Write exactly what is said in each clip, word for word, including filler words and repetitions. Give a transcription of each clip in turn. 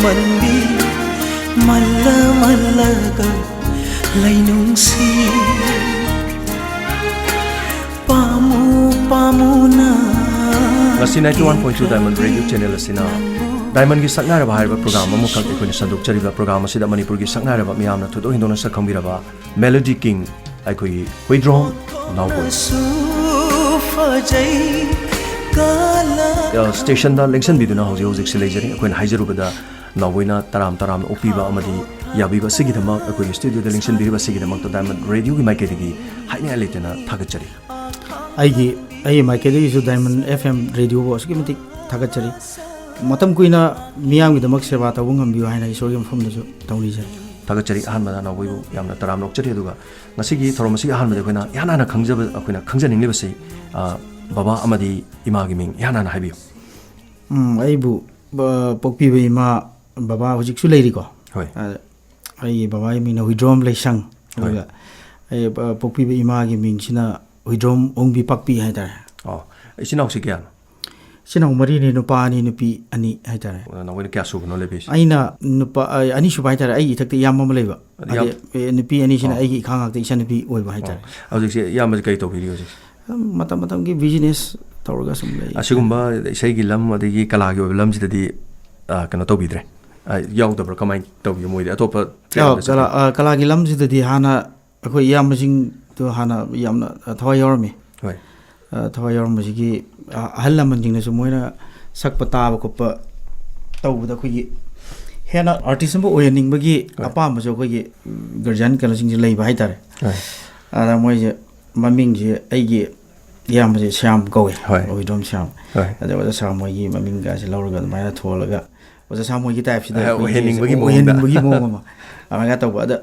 ꯃꯟꯕꯤ ꯃꯜꯂ ꯃꯜꯂꯒ ꯂꯩꯅꯨꯡꯁꯤ ꯄꯥꯝꯃꯨ ꯄꯥꯝꯃꯨꯅ ꯉꯁꯤ ninety one point two Diamond Radio Channel ꯑꯁꯤꯅ Diamondꯒꯤ ꯁꯛꯅꯥꯏꯔꯕ ꯍꯥꯏꯔꯤꯕ ꯄ꯭ꯔꯣꯒ꯭ꯔꯥꯝ ꯑꯃꯈꯛ ꯑꯩꯈꯣꯏꯅ ꯁꯟꯗꯣꯛꯆꯔꯤꯕ꯫ ꯄ꯭ꯔꯣꯒ꯭ꯔꯥꯝ ꯑꯁꯤꯗ ꯃꯅꯤꯄꯨꯔꯒꯤ ꯁꯛꯅꯥꯏꯔꯕ ꯃꯤꯌꯥꯝꯅ ꯊꯣꯏꯗꯣꯛ ꯍꯦꯟꯗꯣꯛꯅ ꯁꯛ ꯈꯪꯕꯤꯔꯕ Melody King ꯑꯩꯈꯣꯏꯒꯤ ꯍꯨꯏꯗ꯭ꯔꯣꯝ ꯅꯥꯎꯕꯣꯏ ꯁ꯭ꯇꯦꯁꯟꯗ ꯂꯦꯡꯁꯟꯕꯤꯗꯨꯅ ꯍꯧꯖꯤꯛ ꯍꯧꯖꯤꯛꯁꯤ ꯂꯩꯖꯔꯤ꯫ ꯑꯩꯈꯣꯏꯅ ꯍꯥꯏꯖꯔꯨꯕꯗ ꯅꯥꯎꯕꯣꯏꯅ ꯇꯔꯥꯝ ꯇꯔꯥꯝꯅ ꯑꯣꯛꯄꯤꯕ ꯑꯃꯗꯤ ꯌꯥꯕꯤꯕ ꯑꯁꯤꯒꯤꯗꯃꯛ, ꯑꯩꯈꯣꯏꯒꯤ ꯁ꯭ꯇꯨꯗꯤꯑꯣꯗ ꯂꯦꯡꯁꯤꯟꯕꯤꯔꯤꯕ ꯑꯁꯤꯒꯤꯗꯃꯛꯇ Diamond Radioꯒꯤ ꯃꯥꯏꯀꯩꯗꯒꯤ ꯍꯥꯏꯅꯤꯡꯉꯥꯏ ꯂꯩꯇꯅ ꯊꯥꯒꯠꯆꯔꯤ꯫ ꯑꯩꯒꯤ ꯑꯩꯒꯤ ꯃꯥꯏꯀꯩꯗꯒꯤꯁꯨ Diamond F M Radioꯕꯨ ꯑꯁꯨꯛꯀꯤ ꯃꯇꯤꯛ ꯊꯥꯒꯠꯆꯔꯤ꯫ ꯃꯇꯝ ꯀꯨꯏꯅ ꯃꯤꯌꯥꯝꯒꯤꯗꯃꯛ ꯁꯦꯕꯥ ꯇꯧꯕ ꯉꯝꯕꯤꯌꯨ ꯍꯥꯏꯅ ꯏꯁꯣꯔꯒꯤ ꯃꯐꯝꯗꯁꯨ ꯇꯧꯅꯤꯖꯔꯤ꯫ ꯊꯥꯒꯠꯆꯔꯤ꯫ ꯑꯍꯥꯟꯕꯗ ꯅꯥꯎꯕꯣꯏꯕꯨ ꯌꯥꯝꯅ ꯇꯔꯥꯝꯅ ꯑꯣꯛꯆꯔꯤ꯫ ꯑꯗꯨꯒ ꯉꯁꯤꯒꯤ ꯊꯧꯔꯝ ꯑꯁꯤꯒꯤ ꯑꯍꯥꯟꯕꯗ ꯑꯩꯈꯣꯏꯅ ꯏꯍꯥꯟ ꯍꯥꯟꯅ ꯈꯪꯖꯕ, ꯑꯩꯈꯣꯏꯅ ꯈꯪꯖꯅꯤꯡꯂꯤꯕꯁꯤ, ꯑ, ꯕꯕꯥ ꯑꯃꯗꯤ ꯏꯃꯥꯒꯤ ꯃꯤꯡ ꯏꯍꯥꯟ ꯍꯥꯟꯅ ꯍꯥꯏꯕꯤꯌꯨ꯫ ꯎꯝ, ꯑꯩꯕꯨ, ꯑ, ꯄꯣꯛꯄꯤꯕ ꯏꯃꯥ, ꯕꯕꯥ ꯍꯧꯖꯤꯛꯁꯨ ꯂꯩꯔꯤꯀꯣ꯫ ꯍꯣꯏ꯫ ꯑ, ꯑꯩꯒꯤ ꯕꯕꯥꯒꯤ ꯃꯤꯡꯅ ꯍꯨꯏꯗ꯭ꯔꯣꯝ ꯂꯩꯁꯪ꯫ ꯍꯣꯏ꯫ ꯑꯗꯨꯒ ꯑꯩ, ꯑ, ꯄꯣꯛꯄꯤꯕ ꯏꯃꯥꯒꯤ ꯃꯤꯡꯁꯤꯅ ꯍꯨꯏꯗ꯭ꯔꯣꯝ ꯑꯣꯡꯕꯤ ꯄꯥꯛꯄꯤ ꯍꯥꯏꯇꯥꯔꯦ꯫ ꯑꯣ, ꯏꯆꯤꯟ ꯏꯅꯥꯎꯁꯤ ꯀꯌꯥꯅꯣ? ꯏꯆꯤꯟ ꯏꯅꯥꯎ ꯃꯔꯤꯅꯦ, ꯅꯨꯄꯥ ꯑꯅꯤ, ꯅꯨꯄꯤ ꯑꯅꯤ ꯍꯥꯏꯇꯥꯔꯦ꯫ ꯑꯣ, ꯅꯈꯣꯏꯅ ꯀꯌꯥ ꯁꯨꯕꯅꯣ ꯂꯩꯕꯤꯁꯦ? ꯑꯩꯅ ꯅꯨꯄꯥ, ꯑ, ꯑꯅꯤꯁꯨꯕ ꯍꯥꯏꯇꯥꯔꯦ꯫ ꯑꯩꯒꯤ ꯏꯊꯛꯇ ꯏꯌꯥꯝꯕ ꯑꯃ ꯂꯩꯕ꯫ ꯑꯗ ꯏꯌꯥꯝ-, ꯍꯥꯏꯗꯤ, ꯑꯦ, ꯅꯨꯄꯤ ꯑꯅꯤꯁꯤꯅ ꯑꯣ꯫ ꯑꯩꯒꯤ ꯏꯈꯥ ꯉꯥꯛꯇ ꯏꯆꯟꯅꯨꯄꯤ ꯑꯣꯏꯕ ꯍꯥꯏꯇꯥꯔꯦ꯫ ꯑꯣ꯫ ꯍꯧꯖꯤꯛꯁꯦ ꯏꯌꯥꯝꯕꯁꯦ ꯀꯔꯤ ꯇꯧꯕꯤꯔꯤ ꯍꯧꯖꯤꯛ? ꯑꯗꯨꯝ ꯃꯇꯝ ꯃꯇꯝꯒꯤ business ꯇꯧꯔꯒ ꯁꯨꯝ ꯂꯩ꯫ ꯑꯁꯤꯒꯨꯝꯕ ꯏꯁꯩꯒꯤ ꯂꯝ ꯑꯗꯒꯤ ꯀꯂꯥꯒꯤ ꯑꯣꯏꯕ ꯂꯝꯁꯤꯗꯗꯤ, ꯑ, ꯀꯩꯅꯣ ꯇꯧꯕꯤꯗ꯭ꯔꯦ? ꯑ, ꯌꯥꯎꯗꯕ꯭ꯔꯥ? ꯀꯃꯥꯏꯅ ꯇꯧꯒꯦ ꯃꯣꯏꯗꯤ? ꯑꯇꯣꯞꯄ ꯑ, ꯇ꯭ꯔꯦꯟꯗ ꯀꯂꯥ-, ꯆꯠꯄꯤꯕ꯭ꯔꯥ? ꯑ, ꯀꯂꯥꯒꯤ ꯂꯝꯁꯤꯗꯗꯤ ꯍꯥꯟꯅ ꯑꯩꯈꯣꯏ ꯏꯌꯥꯝꯕꯁꯤꯡꯗꯣ ꯍꯥꯟꯅ ꯌꯥꯝꯅ, ꯑ, ꯊꯋꯥꯏ ꯌꯥꯎꯔꯝꯃꯤ꯫ ꯍꯣꯏ꯫ ꯑ, ꯊꯋꯥꯏ ꯌꯥꯎꯔꯝꯕꯁꯤꯒꯤ, ꯑ, ꯑꯍꯜ ꯂꯃꯟꯁꯤꯡꯅꯁꯨ ꯃꯣꯏꯅ ꯁꯛꯄ ꯇꯥꯕ ꯈꯣꯠꯄ ꯇꯧꯕꯗ ꯑꯩꯈꯣꯏꯒꯤ ꯍꯦꯟꯅ artist ꯑꯃ ꯑꯣꯏꯍꯟꯅꯤꯡꯕꯒꯤ ꯍꯣꯏ꯫ ꯑꯄꯥꯝꯕꯁꯨ ꯑꯩꯈꯣꯏꯒꯤ, ꯎꯝ, guardian ꯀꯩꯅꯣꯁꯤꯡꯁꯦ ꯂꯩꯕ ꯍꯥꯏꯇꯥꯔꯦ꯫ ꯍꯣꯏ꯫ ꯑꯗ ꯃꯣꯏꯁꯦ ꯃꯃꯤꯡꯁꯦ ꯑꯩꯒꯤ ꯏꯌꯥꯝꯕꯁꯦ ꯁ꯭ꯌꯥꯝ ꯀꯧꯋꯦ꯫ ꯍꯣꯏ꯫ ꯍꯨꯏꯗ꯭ꯔꯣꯝ ꯁ꯭ꯌꯥꯝ꯫ ꯍꯣꯏ꯫ ꯑꯗ ꯑꯣꯖꯥ ꯁ꯭ꯌꯥꯝ ꯍꯣꯏꯒꯤ ꯃꯃꯤꯡꯒꯁꯦ ꯂꯧꯔꯒ ꯑꯗꯨꯃꯥꯏꯅ ꯊꯣꯜꯂꯒ ꯑꯣꯖꯥ ꯁ꯭ꯌꯥꯝ ꯍꯣꯏꯒꯤ typeꯁꯤꯗ ꯑ, ꯑꯩꯈꯣꯏꯒꯤ ꯑꯣꯏꯍꯟꯅꯤꯡꯕꯒꯤ ꯑꯣꯏꯍꯟꯅꯤꯡꯕꯒꯤ ꯃꯑꯣꯡꯗ꯫ ꯃꯑꯣꯡ ꯑꯃ ꯑꯗꯨꯃꯥꯏꯅ ꯇꯧꯕ꯫ ꯑꯗ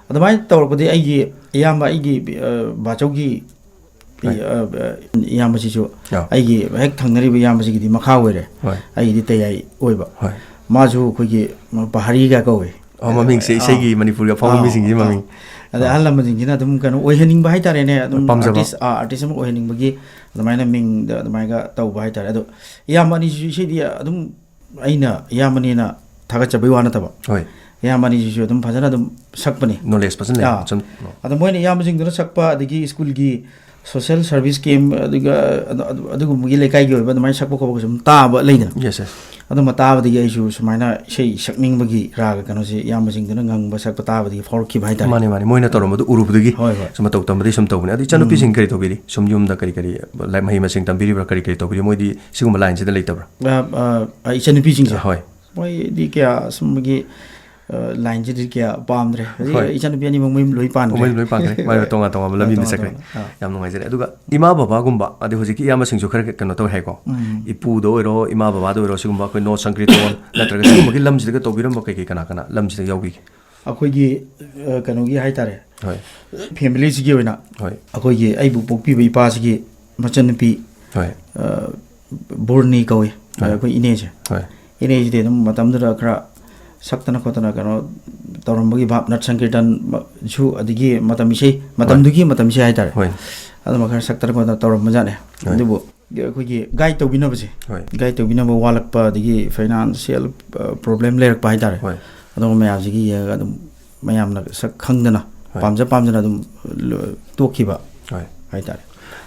ꯑꯗꯨꯃꯥꯏꯅ ꯇꯧꯔꯛꯄꯗꯤ ꯑꯩꯒꯤ ꯏꯌꯥꯝꯕ, ꯑꯩꯒꯤ, ꯑ, ꯕꯥꯆꯧꯒꯤ, ꯍꯣꯏ꯫ ꯑ, ꯑ, ꯏꯌꯥꯝꯕꯁꯤꯁꯨ ꯑꯥ꯫ ꯑꯩꯒꯤ ꯍꯦꯛ ꯊꯪꯅꯔꯤꯕ ꯏꯌꯥꯝꯕꯁꯤꯒꯤꯗꯤ ꯃꯈꯥ ꯑꯣꯏꯔꯦ꯫ ꯍꯣꯏ꯫ ꯑꯩꯒꯤꯗꯤ ꯇꯌꯥꯏ ꯑꯣꯏꯕ꯫ ꯍꯣꯏ꯫ ꯃꯥꯁꯨ ꯑꯩꯈꯣꯏꯒꯤ ꯄꯍꯥꯔꯤꯒ ꯀꯧꯋꯦ꯫ ꯑꯣ, ꯃꯃꯤꯡꯁꯦ ꯑꯥ꯫ ꯏꯁꯩꯒꯤ ꯃꯅꯤꯄꯨꯔꯒꯤ ꯑꯐꯥꯎꯕ ꯑꯥ, ꯃꯤꯁꯤꯡꯒꯤ ꯑꯥ꯫ ꯃꯃꯤꯡ꯫ ꯑꯗ ꯑꯥ꯫ ꯑꯍꯜ ꯂꯃꯟꯁꯤꯡꯁꯤꯅ ꯑꯗꯨꯝ ꯀꯩꯅꯣ ꯑꯣꯏꯍꯟꯅꯤꯡꯕ ꯍꯥꯏꯇꯥꯔꯦꯅꯦ, ꯑꯗꯨꯝ ꯄꯥꯝꯖꯕ꯫ Artist, ꯑꯥ, artist ꯑꯃ ꯑꯣꯏꯍꯟꯅꯤꯡꯕꯒꯤ ꯑꯗꯨꯃꯥꯏꯅ ꯃꯤꯡꯗ ꯑꯗꯨꯃꯥꯏꯅ ꯇꯧꯕ ꯍꯥꯏꯇꯥꯔꯦ꯫ ꯑꯗꯣ ꯏꯌꯥꯝꯕ ꯑꯅꯤꯁꯤꯁꯨ ꯏꯁꯩꯗꯤ ꯑꯗꯨꯝ ꯑꯩꯅ ꯏꯌꯥꯝꯕꯅꯤꯅ ꯊꯥꯒꯠꯆꯕꯩ ꯋꯥ ꯅꯠꯇꯕ, ꯍꯣꯏ, ꯏꯌꯥꯝꯕꯅꯤꯁꯤꯁꯨ ꯑꯗꯨꯝ ꯐꯖꯅ ꯑꯗꯨꯝ ꯁꯛꯄꯅꯤ꯫ ꯅꯣꯂꯦꯖ ꯐꯖꯅ ꯂꯩ꯫ ꯑꯥ꯫ ꯁꯨꯝ, ꯑꯗꯣ ꯃꯣꯏꯅ ꯏꯌꯥꯝꯕꯁꯤꯡꯗꯨꯅ ꯁꯛꯄ, ꯑꯗꯒꯤ ꯁ꯭ꯀꯨꯜꯒꯤ ꯁꯣꯁꯦꯜ ꯁꯥꯔꯚꯤꯁ ꯀꯦꯝ, ꯑꯗꯨꯒ ꯑꯗꯨ-, ꯑꯗꯨ-, ꯑꯗꯨꯒꯨꯝꯕꯒꯤ ꯂꯩꯀꯥꯏꯒꯤ ꯑꯣꯏꯕ ꯑꯗꯨꯃꯥꯏꯅ ꯁꯛꯄ ꯈꯣꯠꯄ ꯁꯨꯝ ꯇꯥꯕ ꯂꯩꯗꯅ, ꯌꯦꯁ, ꯌꯦꯁ꯫ ꯑꯗꯨꯝꯕ ꯇꯥꯕꯗꯒꯤ ꯑꯩꯁꯨ ꯁꯨꯃꯥꯏꯅ ꯏꯁꯩ ꯁꯛꯅꯤꯡꯕꯒꯤ ꯔꯥꯒ ꯀꯩꯅꯣꯁꯦ ꯏꯌꯥꯝꯕꯁꯤꯡꯗꯨꯅ ꯉꯪꯕ ꯁꯛꯄ ꯇꯥꯕꯗꯒꯤ ꯐꯥꯎꯔꯛꯈꯤꯕ ꯍꯥꯏꯇꯥꯔꯦ꯫ ꯃꯥꯅꯦ, ꯃꯥꯅꯦ, ꯃꯣꯏꯅ ꯇꯧꯔꯝꯕꯗꯨ ꯎꯔꯨꯕꯗꯒꯤ ꯍꯣꯏ, ꯍꯣꯏ꯫ ꯁꯨꯝ ꯃꯇꯧ ꯇꯝꯕꯗꯒꯤ ꯁꯨꯝ ꯇꯧꯕꯅꯦ꯫ ꯑꯗꯨ ꯏꯆꯟꯅꯨꯄꯤꯁꯤꯡ ꯀꯔꯤ ꯇꯧꯕꯤꯔꯤ? ꯁꯨꯝ ꯌꯨꯝꯗ ꯀꯔꯤ ꯀꯔꯤ, ꯂꯥꯏ-, ꯃꯍꯩ ꯃꯁꯤꯡ ꯇꯝꯕꯤꯔꯤꯕ꯭ꯔꯥ, ꯀꯔꯤ ꯀꯔꯤ ꯇꯧꯕꯤꯔꯤ? ꯃꯣꯏꯗꯤ ꯁꯤꯒꯨꯝꯕ ꯂꯥꯏꯟꯁꯤꯗ ꯂꯩꯇꯕ꯭ꯔꯥ? ꯑ, ꯑ, ꯑ, ꯏꯆꯟꯅꯨꯄꯤꯁꯤꯡꯁꯦ ꯍꯣꯏ꯫ ꯃꯣꯏꯗꯤ ꯀꯌꯥ ꯁꯨꯝꯕꯒꯤ, ꯑ, ꯂꯥꯏꯟꯁꯤꯗꯤ ꯀꯌꯥ ꯄꯥꯝꯗ꯭ꯔꯦ꯫ ꯍꯧꯖꯤꯛ ꯍꯣꯏ꯫ ꯏꯆꯟꯅꯨꯄꯤ ꯑꯅꯤꯃꯛ ꯃꯌꯨꯝ ꯂꯣꯏ ꯄꯥꯟꯈ꯭ꯔꯦ꯫ ꯃꯣꯏ ꯂꯣꯏ ꯄꯥꯟꯈ꯭ꯔꯦ, ꯃꯥꯏ ꯍꯣꯏ, ꯇꯣꯉꯥꯟ ꯇꯣꯉꯥꯟꯕ ꯂꯝꯕꯤꯗ ꯇꯣꯉꯥꯟ ꯆꯠꯈ꯭ꯔꯦ꯫ ꯇꯣꯉꯥꯟꯕ, ꯑꯥ꯫ ꯌꯥꯝ ꯅꯨꯡꯉꯥꯏꯖꯔꯦ꯫ ꯑꯗꯨꯒ ꯏꯃꯥ ꯕꯕꯥꯒꯨꯝꯕ, ꯑꯗꯩ ꯍꯧꯖꯤꯛꯀꯤ ꯏꯌꯥꯝꯕꯁꯤꯡꯁꯨ ꯈꯔ ꯀꯩꯅꯣ ꯇꯧꯋꯦ ꯍꯥꯏꯀꯣ, ꯎꯝ꯫ ꯏꯄꯨꯗ ꯑꯣꯏꯔꯣ, ꯏꯃꯥ ꯕꯕꯥꯗ ꯑꯣꯏꯔꯣ, ꯁꯤꯒꯨꯝꯕ ꯑꯩꯈꯣꯏ ꯅꯣꯠ ꯁꯪꯀ꯭ꯔꯤꯇꯣꯟ ꯅꯠꯇ꯭ꯔꯒ ꯁꯤꯒꯨꯝꯕꯒꯤ ꯂꯝꯁꯤꯗꯒ ꯇꯧꯕꯤꯔꯝꯕ ꯀꯩ ꯀꯩ, ꯀꯅꯥ ꯀꯅꯥ ꯂꯝꯁꯤꯗ ꯌꯥꯎꯕꯤꯒꯦ? ꯑꯩꯈꯣꯏꯒꯤ, ꯑ, ꯀꯩꯅꯣꯒꯤ ꯍꯥꯏꯇꯥꯔꯦ, ꯍꯣꯏ, ꯐꯦꯃꯤꯂꯤꯁꯤꯒꯤ ꯑꯣꯏꯅ ꯍꯣꯏ, ꯑꯩꯈꯣꯏꯒꯤ ꯑꯩꯕꯨ ꯄꯣꯛꯄꯤꯕ ꯏꯄꯥꯁꯤꯒꯤ ꯃꯆꯟꯅꯨꯄꯤ, ꯍꯣꯏ, ꯑ, ꯕꯣꯔꯅꯤ ꯀꯧꯏ, ꯍꯣꯏ꯫ ꯑꯩꯈꯣꯏ ꯏꯅꯦꯁꯦ꯫ ꯍꯣꯏ꯫ ꯏꯅꯦꯁꯤꯗꯤ ꯑꯗꯨꯝ ꯃꯇꯝꯗꯨꯗ ꯈꯔ ꯁꯛꯇꯅ ꯈꯣꯠꯇꯅ ꯀꯩꯅꯣ ꯇꯧꯔꯝꯕꯒꯤ ꯚꯥꯞ ꯅꯠ ꯁꯪꯀꯤꯔꯇꯟꯁꯨ, ꯑꯗꯒꯤ ꯃꯇꯝ ꯏꯁꯩ, ꯃꯇꯝꯗꯨꯒꯤ ꯃꯇꯝ ꯏꯁꯩ ꯍꯥꯏꯇꯥꯔꯦ, ꯍꯣꯏ꯫ ꯑꯗꯨꯝꯕ ꯈꯔ ꯁꯛꯇꯅ ꯈꯣꯠꯇꯅ ꯇꯧꯔꯝꯕꯖꯥꯠꯅꯤ꯫ ꯍꯣꯏ꯫ ꯑꯗꯨꯕꯨ ꯑꯩꯈꯣꯏꯒꯤ ꯒꯥꯏꯗ ꯇꯧꯕꯤꯅꯕꯁꯦ, ꯍꯣꯏ꯫ ꯒꯥꯏꯗ ꯇꯧꯕꯤꯅꯕ ꯋꯥꯠꯂꯛꯄ, ꯑꯗꯒꯤ ꯐꯥꯏꯅꯥꯟꯁꯤꯌꯦꯜ, ꯑ, ꯄ꯭ꯔꯣꯕ꯭ꯂꯦꯝ ꯂꯩꯔꯛꯄ ꯍꯥꯏꯇꯥꯔꯦ, ꯍꯣꯏ꯫ ꯑꯗꯨꯒꯨꯝꯕ ꯃꯌꯥꯝꯁꯤꯒꯤ ꯌꯦꯡꯉꯒ ꯑꯗꯨꯝ ꯃꯌꯥꯝꯅ ꯁꯛ ꯈꯪꯗꯅ, ꯍꯣꯏ꯫ ꯄꯥꯝꯖ ꯄꯥꯝꯖꯅ ꯑꯗꯨꯝ ꯂꯣ-, ꯇꯣꯛꯈꯤꯕ ꯍꯣꯏ꯫ ꯍꯥꯏꯇꯥꯔꯦ꯫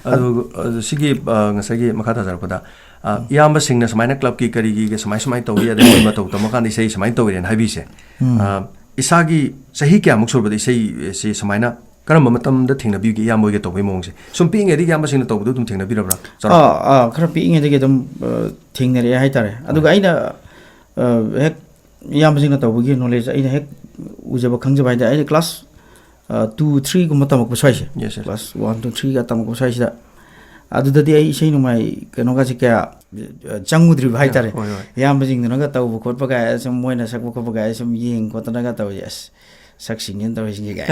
ꯑꯗꯨ, ꯑꯗꯨ ꯁꯤꯒꯤ, ꯑ, ꯉꯁꯥꯏꯒꯤ ꯃꯈꯥ ꯇꯥꯖꯔꯛꯄꯗ, ꯑ, ꯏꯌꯥꯝꯕꯁꯤꯡꯅ ꯁꯨꯃꯥꯏꯅ ꯀ꯭ꯂꯕꯀꯤ ꯀꯔꯤꯒꯤꯒ ꯁꯨꯃꯥꯏ ꯁꯨꯃꯥꯏꯅ ꯇꯧꯏ, ꯑꯗꯩ ꯃꯣꯏ ꯃꯇꯧ ꯇꯝꯃꯀꯥꯟꯗ ꯏꯁꯩ ꯁꯨꯃꯥꯏꯅ ꯇꯧꯏꯅ ꯍꯥꯏꯕꯤꯁꯦ, ꯎꯝ꯫ ꯑ, ꯏꯁꯥꯒꯤ ꯆꯍꯤ ꯀꯌꯥꯃꯨꯛ ꯁꯨꯔꯕꯗ ꯏꯁꯩꯁꯤ ꯁꯨꯃꯥꯏꯅ ꯀꯔꯝꯕ ꯃꯇꯝꯗ ꯊꯦꯡꯅꯕꯤꯒꯦ ꯏꯌꯥꯝꯕ ꯍꯣꯏꯒ ꯇꯧꯕꯒꯤ ꯃꯑꯣꯡꯁꯦ? ꯁꯨꯝ ꯄꯤꯛꯏꯉꯩꯗꯒꯤ ꯏꯌꯥꯝꯕꯁꯤꯡꯅ ꯇꯧꯕꯗꯣ ꯑꯗꯨꯝ ꯊꯦꯡꯅꯕꯤꯔꯕ꯭ꯔꯥ? ꯆꯥꯎꯔꯥꯛꯄ? ꯑꯥ, ꯑꯥ, ꯈꯔ ꯄꯤꯛꯏꯉꯩꯗꯒꯤ ꯑꯗꯨꯝ, ꯑ, ꯊꯦꯡꯅꯔꯛꯑꯦ ꯍꯥꯏꯇꯥꯔꯦ꯫ ꯑꯗꯨꯒ ꯑꯩꯅ, ꯑ, ꯍꯦꯛ ꯏꯌꯥꯝꯕꯁꯤꯡꯅ ꯇꯧꯕꯒꯤ ꯅꯣꯂꯦꯖ ꯑꯩꯅ ꯍꯦꯛ ꯎꯖꯕ ꯈꯪꯖꯕ ꯍꯥꯏꯇꯥꯔꯦ, ꯑꯩꯅ ꯀ꯭ꯂꯥꯁ, ꯑ, ꯇꯨ, ꯊ꯭ꯔꯤꯒꯨꯝꯕ ꯇꯝꯃꯛꯄ ꯁ꯭ꯋꯥꯏꯁꯦ, yes, yes. Class one, two, ꯊ꯭ꯔꯤꯒ ꯇꯝꯃꯛꯄ ꯁ꯭ꯋꯥꯏꯁꯤꯗ, ꯑꯗꯨꯗꯗꯤ ꯑꯩ ꯏꯁꯩ ꯅꯣꯡꯃꯥꯏ ꯀꯩꯅꯣꯒꯁꯦ ꯀꯌꯥ, ꯑ, ꯆꯪꯉꯨꯗ꯭ꯔꯤꯕ ꯍꯥꯏꯇꯥꯔꯦ꯫ ꯍꯣꯏ, ꯍꯣꯏ꯫ ꯏꯌꯥꯝꯕꯁꯤꯡꯗꯨꯅꯒ ꯇꯧꯕ ꯈꯣꯠꯄ ꯀꯥꯏ, ꯁꯨꯝ ꯃꯣꯏꯅ ꯁꯛꯄ ꯈꯣꯠꯄ ꯀꯥꯏ ꯁꯨꯝ ꯌꯦꯡ ꯈꯣꯠꯇꯅꯒ ꯇꯧꯔꯤ, "ꯑꯁ, ꯁꯛꯁꯤꯡꯁꯤꯅ ꯇꯧꯔꯤꯁꯤꯡꯁꯦ" ꯀꯥꯏ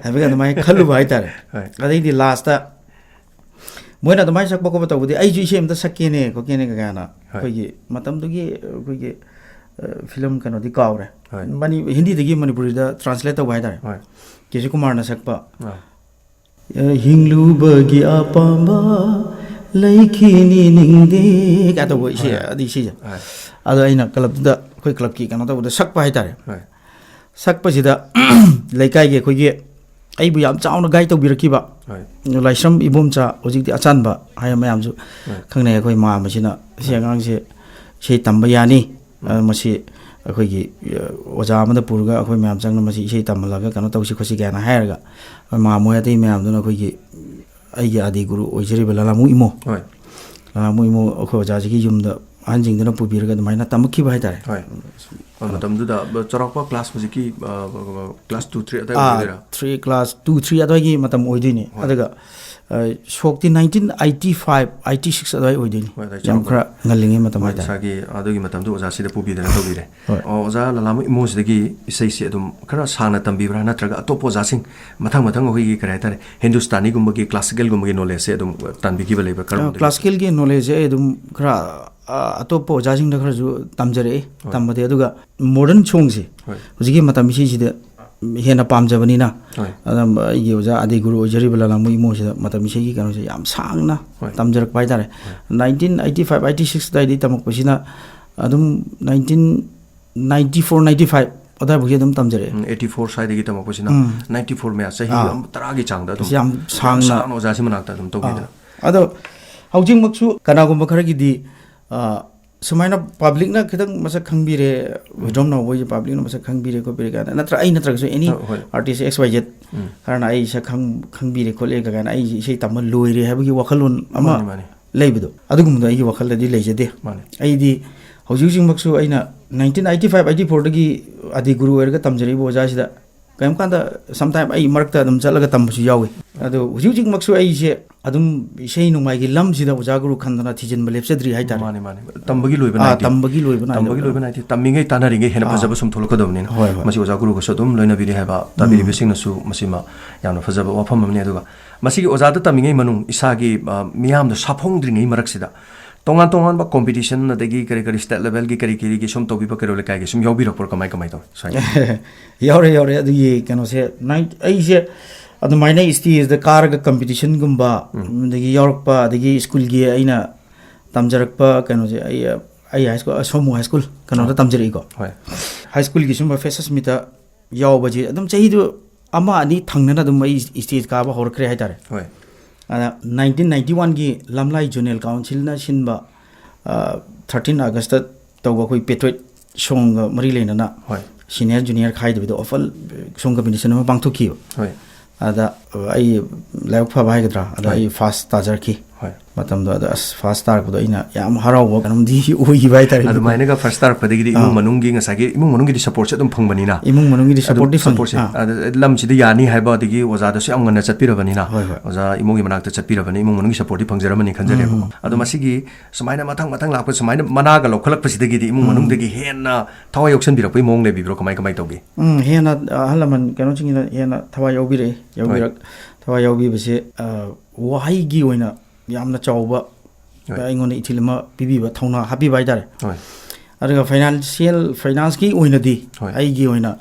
ꯍꯥꯏꯕꯒꯤ ꯑꯗꯨꯃꯥꯏꯅ ꯈꯜꯂꯨꯕ ꯍꯥꯏꯇꯥꯔꯦ꯫ ꯍꯣꯏ꯫ ꯑꯗꯩꯗꯤ ꯂꯥꯁꯇ ꯃꯣꯏꯅ ꯑꯗꯨꯃꯥꯏꯅ ꯁꯛꯄ ꯈꯣꯠꯄ ꯇꯧꯕꯗꯤ ꯑꯩꯁꯨ ꯏꯁꯩ ꯑꯝꯇ ꯁꯛꯀꯦꯅꯦ ꯈꯣꯠꯀꯦꯅꯦ ꯀꯥꯏꯅ ꯍꯣꯏ꯫ ꯑꯩꯈꯣꯏꯒꯤ ꯃꯇꯝꯗꯨꯒꯤ ꯑꯩꯈꯣꯏꯒꯤ, ꯑ, ꯐꯤꯂꯝ ꯀꯩꯅꯣꯗꯤ ꯀꯥꯎꯔꯦ꯫ ꯍꯣꯏ꯫ ꯃꯅꯤ-, ꯍꯤꯟꯗꯤꯗꯒꯤ ꯃꯅꯤꯄꯨꯔꯤꯗ ꯇ꯭ꯔꯥꯟꯁꯂꯦꯠ ꯇꯧꯕ ꯍꯥꯏꯇꯥꯔꯦ꯫ ꯍꯣꯏ꯫ ꯀꯦ ꯁꯤ ꯀꯨꯃꯥꯔꯅ ꯁꯛꯄ, ꯑꯥ꯫ ꯑ, ꯍꯤꯡꯂꯨꯕꯒꯤ ꯑꯄꯥꯝꯕ "ꯂꯩꯈꯤꯅꯤ ꯅꯤꯡꯗꯦ" ꯀꯥꯏ ꯇꯧꯕ ꯏꯁꯩ, ꯍꯣꯏ꯫ ꯑꯗꯨ ꯏꯁꯩꯁꯦ꯫ ꯍꯣꯏ꯫ ꯑꯗꯣ ꯑꯩꯅ ꯀ꯭ꯂꯕꯇꯨꯗ, ꯑꯩꯈꯣꯏ ꯀ꯭ꯂꯕꯀꯤ ꯀꯩꯅꯣ ꯇꯧꯕꯗ ꯁꯛꯄ ꯍꯥꯏꯇꯥꯔꯦ꯫ ꯍꯣꯏ꯫ ꯁꯛꯄꯁꯤꯗ ꯂꯩꯀꯥꯏꯒꯤ ꯑꯩꯈꯣꯏꯒꯤ, ꯑꯩꯕꯨ ꯌꯥꯝ ꯆꯥꯎꯅ ꯒꯥꯏꯗ ꯇꯧꯕꯤꯔꯛꯈꯤꯕ ꯍꯣꯏ꯫ ꯂꯥꯏꯁ꯭ꯔꯝ ꯏꯕꯣꯝꯆꯥ, ꯍꯧꯖꯤꯛꯇꯤ ꯑꯆꯥꯟꯕ ꯍꯥꯏꯅ ꯃꯌꯥꯝꯁꯨ ꯍꯣꯏ꯫ ꯈꯪꯅꯩ, ꯑꯩꯈꯣꯏ ꯃꯥꯝꯃꯁꯤꯅ "ꯁꯤ ꯑꯉꯥꯡꯁꯦ ꯏꯁꯩ ꯇꯝꯕ ꯌꯥꯅꯤ, ꯑ, ꯃꯁꯤ ꯑꯩꯈꯣꯏꯒꯤ, ꯑ, ꯑꯣꯖꯥ ꯑꯃꯗ ꯄꯨꯔꯒ ꯑꯩꯈꯣꯏ ꯃꯌꯥꯝ ꯆꯪꯅ ꯃꯁꯤ ꯏꯁꯩ ꯇꯝꯍꯜꯂꯒ ꯀꯩꯅꯣ ꯇꯧꯁꯤ ꯈꯣꯠꯁꯤ" ꯀꯥꯏꯅ ꯍꯥꯏꯔꯒ, ꯑꯩꯈꯣꯏ ꯃꯥꯝꯃ ꯍꯣꯏ ꯑꯇꯩ ꯃꯌꯥꯝꯗꯨꯅ ꯑꯩꯈꯣꯏꯒꯤ ꯑꯩꯒꯤ ꯑꯥꯗꯤ ꯒꯨꯔꯨ ꯑꯣꯏꯖꯔꯤꯕ ꯂꯂꯥꯃꯨ ꯏꯃꯣ, ꯍꯣꯏ꯫ ꯂꯂꯥꯃꯨ ꯏꯃꯣ ꯑꯩꯈꯣꯏ ꯑꯣꯖꯥꯁꯤꯒꯤ ꯌꯨꯝꯗ ꯑꯍꯟꯁꯤꯡꯗꯨꯅ ꯄꯨꯕꯤꯔꯒ ꯑꯗꯨꯃꯥꯏꯅ ꯇꯝꯃꯛꯈꯤꯕ ꯍꯥꯏꯇꯥꯔꯦ꯫ ꯍꯣꯏ꯫ ꯑ, ꯃꯇꯝꯗꯨꯗ, ꯑ, ꯆꯥꯎꯔꯥꯛꯄ ꯀ꯭ꯂꯥꯁ ꯍꯧꯖꯤꯛꯀꯤ, ꯑ, ꯀ꯭ꯂꯥꯁ two, three ꯑꯗꯥꯏ ꯑꯥ, ꯑꯣꯏꯗꯣꯏꯔꯥ? Three, class two, three ꯑꯗꯨꯋꯥꯏꯒꯤ ꯃꯇꯝ ꯑꯣꯏꯗꯣꯏꯅꯤ꯫ ꯍꯣꯏ꯫ ꯑꯗꯨꯒ, ꯑ, ꯁꯣꯛꯇꯤ nineteen eighty five, eighty six ꯑꯗꯨꯋꯥꯏ ꯑꯣꯏꯗꯣꯏꯅꯤ꯫ ꯍꯣꯏ, ꯑꯗꯥꯏ ꯌꯥꯝ ꯆꯥꯎꯔꯥꯛꯄ꯫ ꯈꯔ ꯉꯜꯂꯤꯉꯩ ꯃꯇꯝ ꯍꯣꯏ, ꯍꯥꯏꯇꯥꯔꯦ꯫ ꯏꯁꯥꯒꯤ ꯑꯗꯨꯒꯤ ꯃꯇꯝꯗꯨ ꯑꯣꯖꯥꯁꯤꯗ ꯄꯨꯕꯤꯗꯅ ꯇꯧꯕꯤꯔꯦ꯫ ꯍꯣꯏ꯫ ꯑꯣ, ꯑꯣꯖꯥ ꯂꯂꯥꯃꯨ ꯏꯃꯣꯁꯤꯗꯒꯤ ꯏꯁꯩꯁꯦ ꯑꯗꯨꯝ ꯈꯔ ꯁꯥꯡꯅ ꯇꯝꯕꯤꯕ꯭ꯔꯥ, ꯅꯠꯇ꯭ꯔꯒ ꯑꯇꯣꯞꯄ ꯑꯣꯖꯥꯁꯤꯡ ꯃꯊꯪ ꯃꯊꯪ ꯑꯩꯈꯣꯏꯒꯤ ꯀꯔꯤ ꯍꯥꯏꯇꯥꯔꯦ, ꯍꯤꯟꯗꯨꯁꯇꯥꯅꯤꯒꯨꯝꯕꯒꯤ classicalꯒꯨꯝꯕꯒꯤ knowledgeꯁꯦ ꯑꯗꯨꯝ ꯇꯥꯟꯕꯤꯈꯤꯕ ꯂꯩꯕ꯭ꯔꯥ? ꯑ, ꯀꯔꯝꯕꯗꯒꯤ? classicalꯒꯤ knowledgeꯁꯦ ꯑꯩ ꯑꯗꯨꯝ ꯈꯔ, ꯑ, ꯑꯇꯣꯞꯄ ꯑꯣꯖꯥꯁꯤꯡꯗ ꯈꯔꯁꯨ ꯇꯝꯖꯔꯛꯏ, ꯍꯣꯏ꯫ ꯇꯝꯕꯗꯤ꯫ ꯑꯗꯨꯒ modern songꯁꯦ ꯍꯣꯏ꯫ ꯍꯧꯖꯤꯛꯀꯤ ꯃꯇꯝ ꯏꯁꯩꯁꯤꯗ ꯍꯦꯟꯅ ꯄꯥꯝꯖꯕꯅꯤꯅ, ꯍꯣꯏ꯫ ꯑꯗꯨꯝ ꯑꯩꯒꯤ ꯑꯣꯖꯥ ꯑꯥꯗꯤ ꯒꯨꯔꯨ ꯑꯣꯏꯖꯔꯤꯕ ꯂꯂꯥꯃꯨ ꯏꯃꯣꯁꯤꯗ ꯃꯇꯝ ꯏꯁꯩꯒꯤ ꯀꯩꯅꯣꯁꯦ ꯌꯥꯝ ꯁꯥꯡꯅ ꯍꯣꯏ꯫ ꯇꯝꯖꯔꯛꯄ ꯍꯥꯏꯇꯥꯔꯦ꯫ Nineteen eighty five, eighty six ꯑꯗꯨꯋꯥꯏꯗꯒꯤ ꯇꯝꯃꯛꯄꯁꯤꯅ ꯑꯗꯨꯝ nineteen ninety four, ninety five ꯑꯗꯨꯋꯥꯏꯐꯥꯎꯒꯤ ꯑꯗꯨꯝ ꯇꯝꯖꯔꯛꯑꯦ꯫ ꯎꯝ, eighty four ꯁ꯭ꯋꯥꯏꯗꯒꯤ ꯇꯝꯃꯛꯄꯁꯤꯅ ꯎꯝ꯫ ninety four ꯃꯌꯥ, ꯆꯍꯤ ꯑꯥ꯫ ꯑꯃ ꯇꯔꯥꯒꯤ ꯆꯥꯡꯗ ꯑꯗꯨꯝ ꯑꯁ, ꯌꯥꯝ ꯁꯥꯡꯅ꯫ ꯁꯥꯡꯅ ꯑꯣꯖꯥꯁꯤ ꯃꯅꯥꯛꯇ ꯑꯗꯨꯝ ꯇꯧꯕꯤꯗꯅ꯫ ꯑꯥ꯫ ꯑꯗꯣ ꯍꯧꯖꯤꯛꯃꯛꯁꯨ ꯀꯅꯥꯒꯨꯝꯕ ꯈꯔꯒꯤꯗꯤ, ꯑ, ꯁꯨꯃꯥꯏꯅ publicꯅ ꯈꯤꯇꯪ ꯃꯁꯛ ꯈꯪꯕꯤꯔꯦ, ꯋꯤꯗ꯭ꯔꯣꯝ ꯅꯥꯎꯕꯣꯏꯁꯦ publicꯅ ꯃꯁꯛ ꯈꯪꯕꯤꯔꯦ ꯈꯣꯠꯄꯤꯔꯦ ꯀꯥꯏꯅ, ꯅꯠꯇ꯭ꯔ ꯑꯩ ꯅꯠꯇ꯭ꯔꯒꯁꯨ any ꯑ, ꯍꯣꯏ꯫ artist X Y Z ꯎꯝ꯫ ꯈꯔꯅ ꯑꯩ ꯁꯛ ꯈꯪ-, ꯈꯪꯕꯤꯔꯦ ꯈꯣꯠꯂꯦ ꯀꯥꯏꯅ, ꯑꯩꯁꯦ ꯏꯁꯩ ꯇꯝꯕ ꯂꯣꯏꯔꯦ ꯍꯥꯏꯕꯒꯤ ꯋꯥꯈꯜꯂꯣꯟ ꯑꯃ ꯃꯥꯅꯤ, ꯃꯥꯅꯤ꯫ ꯂꯩꯕꯗꯣ, ꯑꯗꯨꯒꯨꯝꯕꯗꯣ ꯑꯩꯒꯤ ꯋꯥꯈꯜꯗꯗꯤ ꯂꯩꯖꯗꯦ꯫ ꯃꯥꯅꯤ꯫ ꯑꯩꯗꯤ ꯍꯧꯖꯤꯛ ꯍꯧꯖꯤꯛꯃꯛꯁꯨ ꯑꯩꯅ nineteen eighty five, eighty fourꯗꯒꯤ ꯑꯥꯗꯤ ꯒꯨꯔꯨ ꯑꯣꯏꯔꯒ ꯇꯝꯖꯔꯛꯏꯕ ꯑꯣꯖꯥꯁꯤꯗ ꯀꯔꯤꯒꯨꯝꯕ ꯀꯥꯟꯗ sometime ꯑꯩ ꯃꯔꯛꯇ ꯑꯗꯨꯝ ꯆꯠꯂꯒ ꯇꯝꯕꯁꯨ ꯌꯥꯎꯏ꯫ ꯑꯗꯣ ꯍꯧꯖꯤꯛ ꯍꯧꯖꯤꯛꯃꯛꯁꯨ ꯑꯩꯁꯦ ꯑꯗꯨꯝ ꯏꯁꯩ ꯅꯣꯡꯃꯥꯏꯒꯤ ꯂꯝꯁꯤꯗ ꯑꯣꯖꯥ ꯒꯨꯔꯨ ꯈꯟꯗꯅ ꯊꯤꯖꯤꯟꯕ ꯂꯦꯞꯆꯗ꯭ꯔꯤ ꯍꯥꯏꯇꯥꯔꯦ꯫ ꯃꯥꯅꯤ, ꯃꯥꯅꯤ꯫ ꯇꯝꯕꯒꯤ ꯂꯣꯏꯕ ꯑꯥ, ꯅꯥꯏꯗꯦ꯫ ꯇꯝꯕꯒꯤ ꯂꯣꯏꯕ ꯅꯥꯏꯗꯕ꯫ ꯇꯝꯕꯒꯤ ꯂꯣꯏꯕ ꯅꯥꯏꯗꯦ꯫ ꯇꯝꯃꯤꯉꯩ ꯇꯥꯟꯅꯔꯤꯉꯩ ꯍꯦꯟꯅ ꯑꯥ꯫ ꯐꯖꯕ ꯁꯨꯝ ꯊꯣꯛꯂꯛꯀꯗꯕꯅꯤꯅ꯫ ꯍꯣꯏ, ꯍꯣꯏ꯫ ꯃꯁꯤ ꯑꯣꯖꯥ ꯒꯨꯔꯨꯒꯁꯨ ꯑꯗꯨꯝ ꯂꯣꯏꯅꯕꯤꯔꯤ ꯍꯥꯏꯕ ꯇꯥꯕꯤꯔꯤꯕꯁꯤꯡꯅꯁꯨ ꯃꯁꯤꯃ ꯌꯥꯝꯅ ꯐꯖꯕ ꯋꯥꯐꯝ ꯑꯃꯅꯤ꯫ ꯑꯗꯨꯒ ꯃꯁꯤꯒꯤ ꯑꯣꯖꯥꯗ ꯇꯝꯃꯤꯉꯩ ꯃꯅꯨꯡ ꯏꯁꯥꯒꯤ, ꯑ, ꯃꯤꯌꯥꯝꯗ ꯁꯥꯐꯣꯡꯗ꯭ꯔꯤꯉꯩ ꯃꯔꯛꯁꯤꯗ ꯇꯣꯉꯥꯟ ꯇꯣꯉꯥꯟꯕ competition ꯑꯗꯒꯤ ꯀꯔꯤ ꯀꯔꯤ state levelꯒꯤ ꯀꯔꯤ ꯀꯔꯤꯒꯤ ꯁꯨꯝ ꯇꯧꯕꯤꯕ ꯀꯩꯔꯣꯜ ꯂꯩꯀꯥꯏꯒꯤ ꯁꯨꯝ ꯌꯥꯎꯕꯤꯔꯛꯄ꯭ꯔꯣ? ꯀꯃꯥꯏ, ꯀꯃꯥꯏ ꯇꯧꯏ? ꯁ꯭ꯋꯥꯏꯗ꯫ ꯌꯥꯎꯔꯦ, ꯌꯥꯎꯔꯦ꯫ ꯑꯗꯨꯒꯤ ꯀꯩꯅꯣꯁꯦ, nine-, ꯑꯩꯁꯦ ꯑꯗꯨꯃꯥꯏꯅ ꯁ꯭ꯇꯦꯖꯇ ꯀꯥꯔꯒ ꯀꯝꯄꯤꯇꯤꯁꯟꯒꯨꯝꯕ, ꯎꯝ꯫ ꯑꯗꯒꯤ ꯌꯥꯎꯔꯛꯄ, ꯑꯗꯒꯤ ꯁ꯭ꯀꯨꯜꯒꯤ ꯑꯩꯅ ꯇꯝꯖꯔꯛꯄ ꯀꯩꯅꯣꯁꯦ, ꯑꯩ, ꯑꯩ ꯍꯥꯏ ꯁ꯭ꯀꯨꯜ, ꯁꯣꯃꯨ ꯍꯥꯏ ꯁ꯭ꯀꯨꯜ ꯀꯩꯅꯣꯗ ꯑꯥ꯫ ꯇꯝꯖꯔꯛꯏꯀꯣ꯫ ꯍꯣꯏ꯫ ꯍꯥꯏ ꯁ꯭ꯀꯨꯜꯒꯤ ꯁꯨꯝꯕ ꯐ꯭ꯔꯦꯁꯔꯁ ꯃꯤꯠꯇ ꯌꯥꯎꯕꯁꯦ ꯑꯗꯨꯝ ꯆꯍꯤꯗꯨ ꯑꯃ ꯑꯅꯤ ꯊꯪꯅꯅ ꯑꯗꯨꯝ ꯑꯩ ꯁ꯭ꯇꯦꯖ ꯀꯥꯕ ꯍꯧꯔꯛꯈ꯭ꯔꯦ ꯍꯥꯏꯇꯥꯔꯦ꯫ ꯍꯣꯏ꯫ ꯑꯗ ꯅꯥꯏꯟꯇꯤꯟ ꯅꯥꯏꯟꯇꯤ ꯋꯥꯟꯒꯤ ꯂꯝꯂꯥꯏ ꯖꯣꯅꯦꯜ ꯀꯥꯎꯟꯁꯤꯜꯅ ꯁꯤꯟꯕ, ꯑ, ꯊꯥꯔꯇꯤꯟ ꯑꯥꯒꯁꯇ ꯇꯧꯕ ꯑꯩꯈꯣꯏ ꯄꯦꯇ꯭ꯔꯣꯏꯠ ꯁꯣꯡꯒ ꯃꯔꯤ ꯂꯩꯅꯅ ꯍꯣꯏ꯫ ꯁꯤꯅꯤꯌꯔ ꯖꯨꯅꯤꯌꯔ ꯈꯥꯏꯗꯕꯤꯗ ꯑꯣꯄꯟ ꯁꯣꯡ ꯀꯝꯄꯤꯇꯤꯁꯟ ꯑꯃ ꯄꯥꯡꯊꯣꯛꯈꯤꯕ꯫ ꯍꯣꯏ꯫ ꯑꯗ, ꯑ, ꯑꯩ ꯂꯥꯏꯕꯛ ꯐꯕ ꯍꯥꯏꯒꯗ꯭ꯔꯥ, ꯑꯗ ꯍꯣꯏ꯫ ꯑꯩ ꯐꯥꯔꯁ ꯇꯥꯖꯔꯛꯈꯤ꯫ ꯍꯣꯏ꯫ ꯃꯇꯝꯗꯣ, ꯑꯗ ꯑꯁ, ꯐꯥꯔꯁ ꯇꯥꯔꯛꯄꯗꯣ ꯑꯩꯅ ꯌꯥꯝ ꯍꯔꯥꯎꯕ ꯀꯩꯅꯣꯝꯗꯤ ꯑꯣꯏꯈꯤꯕ ꯍꯥꯏꯇꯥꯔꯦ꯫ ꯑꯗꯨꯃꯥꯏꯅꯒ ꯐꯥꯔꯁ ꯇꯥꯔꯛꯄꯗꯒꯤꯗꯤ ꯏꯃꯨꯡ ꯑꯥ꯫ ꯃꯅꯨꯡꯒꯤ ꯉꯁꯥꯏꯒꯤ ꯏꯃꯨꯡ ꯃꯅꯨꯡꯒꯤꯗꯤ ꯁꯄꯣꯔꯠꯁꯦ ꯑꯗꯨꯝ ꯐꯪꯕꯅꯤꯅ? ꯏꯃꯨꯡ ꯃꯅꯨꯡꯒꯤꯗꯤ ꯑꯗꯨꯝ ꯁꯄꯣꯔꯠꯇꯤ ꯐꯪꯉꯤ꯫ ꯁꯄꯣꯔꯠꯁꯦ, ꯑꯥ꯫ ꯑꯗ ꯂꯝꯁꯤꯗ ꯌꯥꯅꯤ ꯍꯥꯏꯕ, ꯑꯗꯒꯤ ꯑꯣꯖꯥꯗꯁꯨ ꯌꯥꯝ ꯉꯟꯅ ꯆꯠꯄꯤꯔꯕꯅꯤꯅ, ꯍꯣꯏ, ꯍꯣꯏ꯫ ꯑꯣꯖꯥ ꯏꯃꯨꯡꯒꯤ ꯃꯅꯥꯛꯇ ꯆꯠꯄꯤꯔꯕꯅꯤ, ꯏꯃꯨꯡ ꯃꯅꯨꯡꯒꯤ ꯁꯄꯣꯔꯠꯇꯤ ꯐꯪꯖꯔꯝꯃꯅꯤ ꯈꯟꯖꯔꯦꯕꯀꯣ꯫ ꯎꯝ꯫ ꯑꯗꯣ ꯃꯁꯤꯒꯤ ꯁꯨꯃꯥꯏꯅ ꯃꯊꯪ ꯃꯊꯪ ꯂꯥꯛꯄ, ꯁꯨꯃꯥꯏꯅ ꯃꯅꯥꯒ ꯂꯧꯈꯠꯂꯛꯄꯁꯤꯗꯒꯤꯗꯤ ꯏꯃꯨꯡ ꯎꯝ꯫ ꯃꯅꯨꯡꯗꯒꯤ ꯍꯦꯟꯅ ꯊꯋꯥꯏ ꯌꯥꯎꯁꯟꯕꯤꯔꯛꯄꯒꯤ ꯃꯑꯣꯡ ꯂꯩꯕꯤꯕ꯭ꯔꯣ? ꯀꯃꯥꯏ, ꯀꯃꯥꯏ ꯇꯧꯒꯦ? ꯎꯝ, ꯍꯦꯟꯅ ꯑꯍꯜ ꯂꯃꯟ ꯀꯩꯅꯣꯁꯤꯡꯁꯤꯅ ꯍꯦꯟꯅ ꯊꯋꯥꯏ ꯌꯥꯎꯕꯤꯔꯛꯏ, ꯍꯣꯏ꯫ ꯌꯥꯎꯕꯤꯔꯛ-, ꯊꯋꯥꯏ ꯌꯥꯎꯕꯤꯕꯁꯦ, ꯑ, ꯋꯥꯍꯩꯒꯤ ꯑꯣꯏꯅ ꯌꯥꯝꯅ ꯆꯥꯎꯕ, ꯍꯣꯏ꯫ ꯑꯩꯉꯣꯟꯗ ꯏꯊꯤꯜ ꯑꯃ ꯄꯤꯕꯤꯕ, ꯊꯧꯅꯥ ꯍꯥꯞꯄꯤꯕ ꯍꯥꯏꯇꯥꯔꯦ꯫ ꯍꯣꯏ꯫ ꯑꯗꯨꯒ ꯐꯥꯏꯅꯥꯟꯁꯤꯌꯦꯜ, ꯐꯥꯏꯅꯥꯟꯁꯀꯤ ꯑꯣꯏꯅꯗꯤ ꯍꯣꯏ꯫ ꯑꯩꯒꯤ ꯑꯣꯏꯅ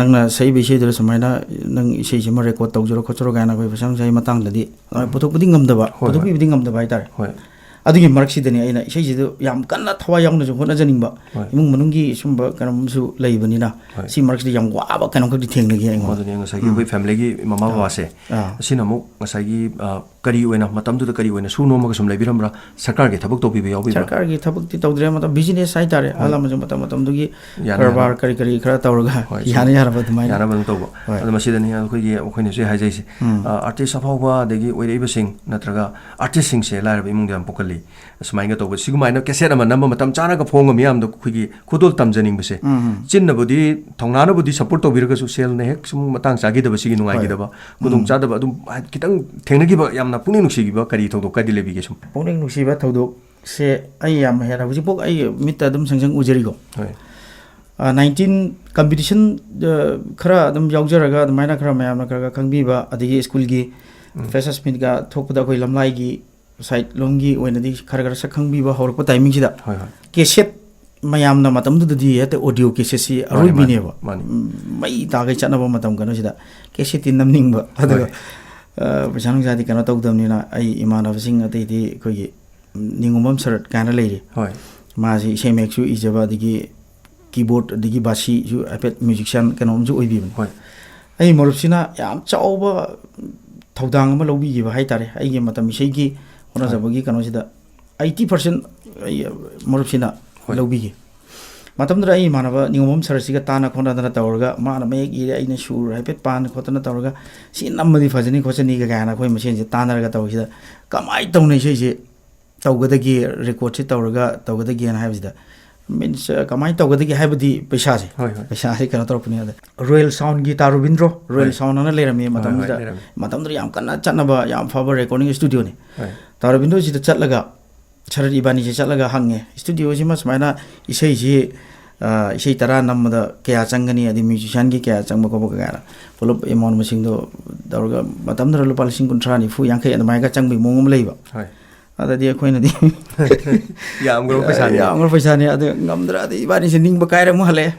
ꯅꯪꯅ ꯁꯛꯏꯕ ꯏꯁꯩꯗꯨꯗ ꯁꯨꯃꯥꯏꯅ ꯅꯪ ꯏꯁꯩꯁꯤꯃ ꯔꯦꯀꯣꯔꯗ ꯇꯧꯖꯔꯣ ꯈꯣꯠꯆꯔꯣ ꯀꯥꯏꯅ ꯑꯩꯈꯣꯏ ꯄꯩꯁꯥ ꯅꯨꯡꯁꯥꯒꯤ ꯃꯇꯥꯡꯗꯗꯤ ꯎꯝ꯫ ꯄꯨꯊꯣꯛꯄꯗꯤ ꯉꯝꯗꯕ, ꯍꯣꯏ, ꯍꯣꯏ꯫ ꯄꯨꯊꯣꯛꯄꯤꯕꯗꯤ ꯉꯝꯗꯕ ꯍꯥꯏꯇꯥꯔꯦ꯫ ꯍꯣꯏ꯫ ꯑꯗꯨꯒꯤ ꯃꯔꯛꯁꯤꯗꯅꯦ ꯑꯩꯅ ꯏꯁꯩꯁꯤꯗ ꯌꯥꯝ ꯀꯟꯅ ꯊꯋꯥꯏ ꯌꯥꯎꯅꯁꯨ ꯍꯣꯠꯅꯖꯅꯤꯡꯕ, ꯍꯣꯏ꯫ ꯏꯃꯨꯡ ꯃꯅꯨꯡꯒꯤ ꯁꯨꯝꯕ ꯀꯩꯅꯣꯝꯁꯨ ꯂꯩꯕꯅꯤꯅ, ꯍꯣꯏ꯫ ꯁꯤ ꯃꯔꯛꯁꯤꯗ ꯌꯥꯝ ꯋꯥꯕ ꯀꯩꯅꯣꯝꯈꯛꯇꯤ ꯊꯦꯡꯅꯈꯤ ꯑꯩꯉꯣꯟꯗ꯫ ꯑꯗꯨꯅꯦ ꯉꯁꯥꯏꯒꯤ ꯎꯝ꯫ ꯑꯩꯈꯣꯏ ꯐꯦꯃꯤꯂꯤꯒꯤ ꯃꯃꯥ ꯑꯥ꯫ ꯕꯕꯥꯁꯦ, ꯑꯥ꯫ ꯑꯁꯤꯅ ꯑꯃꯨꯛ ꯉꯁꯥꯏꯒꯤ, ꯑ, ꯀꯔꯤ ꯑꯣꯏꯅ, ꯃꯇꯝꯗꯨꯗ ꯀꯔꯤ ꯑꯣꯏꯅ ꯁꯨ ꯅꯣꯝꯃꯒ ꯁꯨꯝ ꯂꯩꯕꯤꯔꯝꯕ꯭ꯔꯥ? ꯁꯔꯀꯥꯔꯒꯤ ꯊꯕꯛ ꯇꯧꯕꯤꯕ ꯌꯥꯎꯕꯤꯕ꯭ꯔꯥ? ꯁꯔꯀꯥꯔꯒꯤ ꯊꯕꯛꯇꯤ ꯇꯧꯗ꯭ꯔꯦ, ꯃꯇꯝ ꯕꯤꯖꯤꯅꯦꯁ ꯍꯥꯏꯇꯥꯔꯦ꯫ ꯍꯣꯏ꯫ ꯑꯍꯜ ꯂꯃꯟꯁꯨ ꯃꯇꯝ ꯃꯇꯝꯗꯨꯒꯤ ꯌꯥꯅ ꯀꯔꯕꯥꯔ ꯌꯥꯅꯕ꯫ ꯀꯔꯤ ꯀꯔꯤ ꯈꯔ ꯇꯧꯔꯒ ꯍꯣꯏ, ꯁꯨꯝ ꯌꯥꯅ ꯌꯥꯅꯕ ꯑꯗꯨꯃꯥꯏꯅ꯫ ꯌꯥꯅꯕ ꯑꯗꯨꯝ ꯇꯧꯕ꯫ ꯍꯣꯏ꯫ ꯑꯗꯣ ꯃꯁꯤꯗꯅꯤ ꯑꯩꯈꯣꯏꯒꯤ, ꯑꯩꯈꯣꯏꯅꯁꯨ ꯍꯥꯏꯖꯩꯁꯦ, ꯎꯝ꯫ ꯑ, ꯑꯥꯔꯇꯤꯁ ꯑꯐꯥꯎꯕ ꯑꯗꯒꯤ ꯑꯣꯏꯔꯛꯏꯕꯁꯤꯡ ꯅꯠꯇ꯭ꯔꯒ ꯑꯥꯔꯇꯤꯁꯁꯤꯡꯁꯦ ꯂꯥꯏꯔꯕ ꯏꯃꯨꯡꯗ ꯌꯥꯝ ꯄꯣꯛꯀꯜꯂꯤ꯫ ꯑꯁꯨꯃꯥꯏꯅ ꯇꯧꯕ, ꯁꯤꯒꯨꯃꯥꯏꯅ ꯀꯦꯁꯦꯠ ꯑꯃ ꯅꯝꯕ ꯃꯇꯝ ꯆꯥꯅꯒ ꯐꯣꯡꯉ ꯃꯤꯌꯥꯝꯗ ꯑꯩꯈꯣꯏꯒꯤ ꯈꯨꯗꯣꯜ ꯇꯝꯖꯅꯤꯡꯕꯁꯦ꯫ ꯎꯝ, ꯎꯝ꯫ ꯆꯤꯟꯅꯕꯨꯗꯤ, ꯊꯧꯅꯥꯅꯕꯨꯗꯤ ꯁꯞꯄꯣꯔꯠ ꯇꯧꯕꯤꯔꯒꯁꯨ ꯁꯦꯜꯅ ꯍꯦꯛ ꯁꯨꯝ ꯃꯇꯥꯡ ꯆꯥꯈꯤꯗꯕ, ꯁꯤꯒꯤ ꯍꯣꯏ꯫ ꯅꯨꯡꯉꯥꯏꯈꯤꯗꯕ, ꯎꯝ꯫ ꯈꯨꯗꯣꯡꯆꯥꯗꯕ ꯑꯗꯨꯝ ꯍꯥꯏ-, ꯈꯤꯇꯪ ꯊꯦꯡꯅꯈꯤꯕ, ꯌꯥꯝꯅ ꯄꯨꯛꯅꯤꯡ ꯅꯨꯡꯁꯤꯈꯤꯕ ꯀꯔꯤ ꯊꯧꯗꯣꯛꯀꯗꯤ ꯂꯩꯕꯤꯒꯦ ꯁꯨꯝ? ꯄꯨꯛꯅꯤꯡ ꯅꯨꯡꯁꯤꯕ ꯊꯧꯗꯣꯛꯁꯦ ꯑꯩ ꯌꯥꯝ ꯍꯦꯟꯅ ꯍꯧꯖꯤꯛꯐꯥꯎ ꯑꯩ ꯃꯤꯠꯇ ꯑꯗꯨꯝ ꯁꯪ ꯁꯪ ꯎꯖꯔꯤꯀꯣ꯫ ꯍꯣꯏ꯫ ꯑ, ꯅꯥꯏꯟꯇꯤꯟ ꯀꯝꯄꯤꯇꯤꯁꯟ, ꯑ, ꯈꯔ ꯑꯗꯨꯝ ꯌꯥꯎꯖꯔꯒ ꯑꯗꯨꯃꯥꯏꯅ ꯈꯔ ꯃꯌꯥꯝꯅ ꯈꯔ ꯈꯔ ꯈꯪꯕꯤꯕ, ꯑꯗꯒꯤ ꯁ꯭ꯀꯨꯜꯒꯤ ꯎꯝ꯫ ꯐ꯭ꯔꯦꯁꯔꯁ ꯃꯤꯠꯀ ꯊꯣꯛꯄꯗ ꯑꯩꯈꯣꯏ ꯂꯝꯂꯥꯏꯒꯤ ꯁꯥꯏꯠ ꯂꯣꯝꯒꯤ ꯑꯣꯏꯅꯗꯤ ꯈꯔ ꯈꯔ ꯁꯛ ꯈꯪꯕꯤꯕ ꯍꯧꯔꯛꯄ ꯇꯥꯏꯃꯤꯡꯁꯤꯗ ꯍꯣꯏ, ꯍꯣꯏ꯫ ꯀꯦꯁꯦꯠ ꯃꯌꯥꯝꯅ ꯃꯇꯝꯗꯨꯗꯗꯤ ꯍꯦꯛꯇ ꯑꯣꯗꯤꯑꯣ ꯀꯦꯁꯦꯠꯁꯤ ꯃꯥꯅꯤ, ꯑꯔꯣꯏꯕꯤꯅꯦꯕ꯫ ꯃꯥꯅꯤ꯫ ꯎꯝ, ꯃꯩ ꯇꯥꯈꯩ ꯆꯠꯅꯕ ꯃꯇꯝ ꯀꯩꯅꯣꯁꯤꯗ ꯀꯦꯁꯦꯠꯇꯤ ꯅꯝꯅꯤꯡꯕ, ꯑꯗꯨꯒ ꯍꯣꯏ꯫ ꯑ, ꯄꯩꯁꯥ ꯅꯨꯡꯁꯥꯗꯤ ꯀꯩꯅꯣ ꯇꯧꯗꯕꯅꯤꯅ ꯑꯩ ꯏꯃꯥꯟꯅꯕꯁꯤꯡ ꯑꯇꯩꯗꯤ ꯑꯩꯈꯣꯏꯒꯤ, ꯎꯝ, ꯅꯤꯉꯣꯝꯕꯝ ꯁꯔꯠ ꯀꯥꯏꯅ ꯂꯩꯔꯤ꯫ ꯍꯣꯏ꯫ ꯃꯥꯁꯤ ꯏꯁꯩ ꯃꯌꯦꯛꯁꯨ ꯏꯖꯕ, ꯑꯗꯒꯤ ꯀꯤꯕꯣꯔꯗ, ꯑꯗꯒꯤ ꯕꯥꯁꯤꯁꯨ ꯍꯥꯏꯐꯦꯠ ꯃ꯭ꯌꯨꯖꯤꯛꯁꯤꯌꯥꯟ ꯀꯩꯅꯣꯝꯁꯨ ꯑꯣꯏꯕꯤꯕꯅꯤ꯫ ꯍꯣꯏ꯫ ꯑꯩ ꯃꯔꯨꯞꯁꯤꯅ ꯌꯥꯝ ꯆꯥꯎꯕ ꯊꯧꯗꯥꯡ ꯑꯃ ꯂꯧꯕꯤꯈꯤꯕ ꯍꯥꯏꯇꯥꯔꯦ꯫ ꯑꯩꯒꯤ ꯃꯇꯝ ꯏꯁꯩꯒꯤ ꯍꯣꯠꯅꯖꯕꯒꯤ ꯀꯩꯅꯣꯁꯤꯗ eighty percent ꯑꯩ ꯃꯔꯨꯞꯁꯤꯅ ꯍꯣꯏ꯫ ꯂꯧꯕꯤꯈꯤ꯫ ꯃꯇꯝꯗꯨꯗ ꯑꯩ ꯏꯃꯥꯟꯅꯕ ꯅꯤꯉꯣꯝꯕꯝ ꯁꯔꯁꯤꯒ ꯇꯥꯟꯅ ꯈꯣꯠꯅꯗꯅ ꯇꯧꯔꯒ, ꯃꯥꯅ ꯃꯌꯦꯛ ꯏꯔꯦ, ꯑꯩꯅ ꯁꯨꯔ ꯍꯥꯏꯐꯦꯠ ꯄꯥꯟ ꯈꯣꯠꯇꯅ ꯇꯧꯔꯒ, "ꯁꯤ ꯅꯝꯃꯗꯤ ꯐꯖꯅꯤ ꯈꯣꯠꯆꯅꯤꯒ" ꯀꯥꯏꯅ ꯑꯩꯈꯣꯏ ꯃꯁꯦꯟꯁꯦ ꯇꯥꯟꯅꯔꯒ ꯇꯧꯕꯁꯤꯗ, ꯀꯃꯥꯏꯅ ꯇꯧꯅ ꯏꯁꯩꯁꯦ ꯇꯧꯒꯗꯒꯦ, ꯔꯦꯀꯣꯔꯗꯁꯦ ꯇꯧꯔꯒ ꯇꯧꯒꯗꯒꯦꯅ ꯍꯥꯏꯕꯁꯤꯗ, ꯃꯤꯟꯁ, ꯀꯃꯥꯏꯅ ꯇꯧꯒꯗꯒꯦ ꯍꯥꯏꯕꯗꯤ ꯄꯩꯁꯥꯁꯦ, ꯍꯣꯏ, ꯍꯣꯏ꯫ ꯄꯩꯁꯥꯁꯦ ꯀꯩꯅꯣ ꯇꯧꯔꯛꯄꯅꯦ꯫ ꯑꯗ ꯔꯣꯌꯦꯜ ꯁꯥꯎꯟꯒꯤ ꯇꯥ ꯔꯣꯕꯤꯟꯗ꯭ꯔꯣ, ꯔꯣꯌꯦꯜ ꯍꯣꯏ꯫ ꯁꯥꯎꯟ ꯑꯅ ꯂꯩꯔꯝꯃꯤ ꯍꯣꯏ, ꯍꯣꯏ, ꯃꯇꯝꯗꯨꯗ꯫ ꯂꯩꯔꯝꯃꯤ꯫ ꯃꯇꯝꯗꯨꯗ ꯌꯥꯝ ꯀꯟꯅ ꯆꯠꯅꯕ, ꯌꯥꯝ ꯐꯕ ꯔꯦꯀꯣꯔꯗꯤꯡ ꯁ꯭ꯇꯨꯗꯤꯑꯣꯅꯤ꯫ ꯍꯣꯏ꯫ ꯇꯥ ꯔꯣꯕꯤꯟꯗ꯭ꯔꯣꯁꯤꯗ ꯆꯠꯂꯒ, ꯁꯔꯠ ꯏꯕꯥꯅꯤꯁꯦ ꯆꯠꯂꯒ ꯍꯪꯉꯦ, "ꯁ꯭ꯇꯨꯗꯤꯑꯣꯁꯤꯃ ꯁꯨꯃꯥꯏꯅ ꯏꯁꯩꯁꯤ, ꯑ, ꯏꯁꯩ ꯇꯔꯥ ꯅꯝꯕꯗ ꯀꯌꯥ ꯆꯪꯒꯅꯤ, ꯑꯗꯩ ꯃ꯭ꯌꯨꯖꯤꯁꯤꯌꯥꯟꯒꯤ ꯀꯌꯥ ꯆꯪꯕ ꯈꯣꯠꯄ ꯀꯌꯥꯅ?" ꯄꯨꯂꯞ ꯑꯦꯃꯥꯎꯟ ꯃꯁꯤꯡꯗꯣ ꯇꯧꯔꯒ, ꯃꯇꯝꯗꯨꯗ ꯂꯨꯄꯥ ꯂꯤꯁꯤꯡ ꯀꯨꯟꯊ꯭ꯔꯥ, ꯅꯤꯐꯨ, ꯌꯥꯡꯈꯩ ꯑꯗꯨꯃꯥꯏꯅꯒ ꯆꯪꯕꯒꯤ ꯃꯑꯣꯡ ꯑꯃ ꯂꯩꯕ꯫ ꯍꯣꯏ꯫ ꯑꯗꯗꯤ ꯑꯩꯈꯣꯏꯅꯗꯤ ꯌꯥꯝꯈ꯭ꯔꯕ ꯄꯩꯁꯥꯅꯤ꯫ ꯌꯥꯝꯈ꯭ꯔꯕ ꯄꯩꯁꯥꯅꯤ꯫ ꯑꯗꯨ ꯉꯝꯗ꯭ꯔꯗꯤ ꯏꯕꯥꯅꯤꯁꯦ ꯅꯤꯡꯕ ꯀꯥꯏꯔ ꯑꯃꯨꯛ ꯍꯜꯂꯛꯑꯦ꯫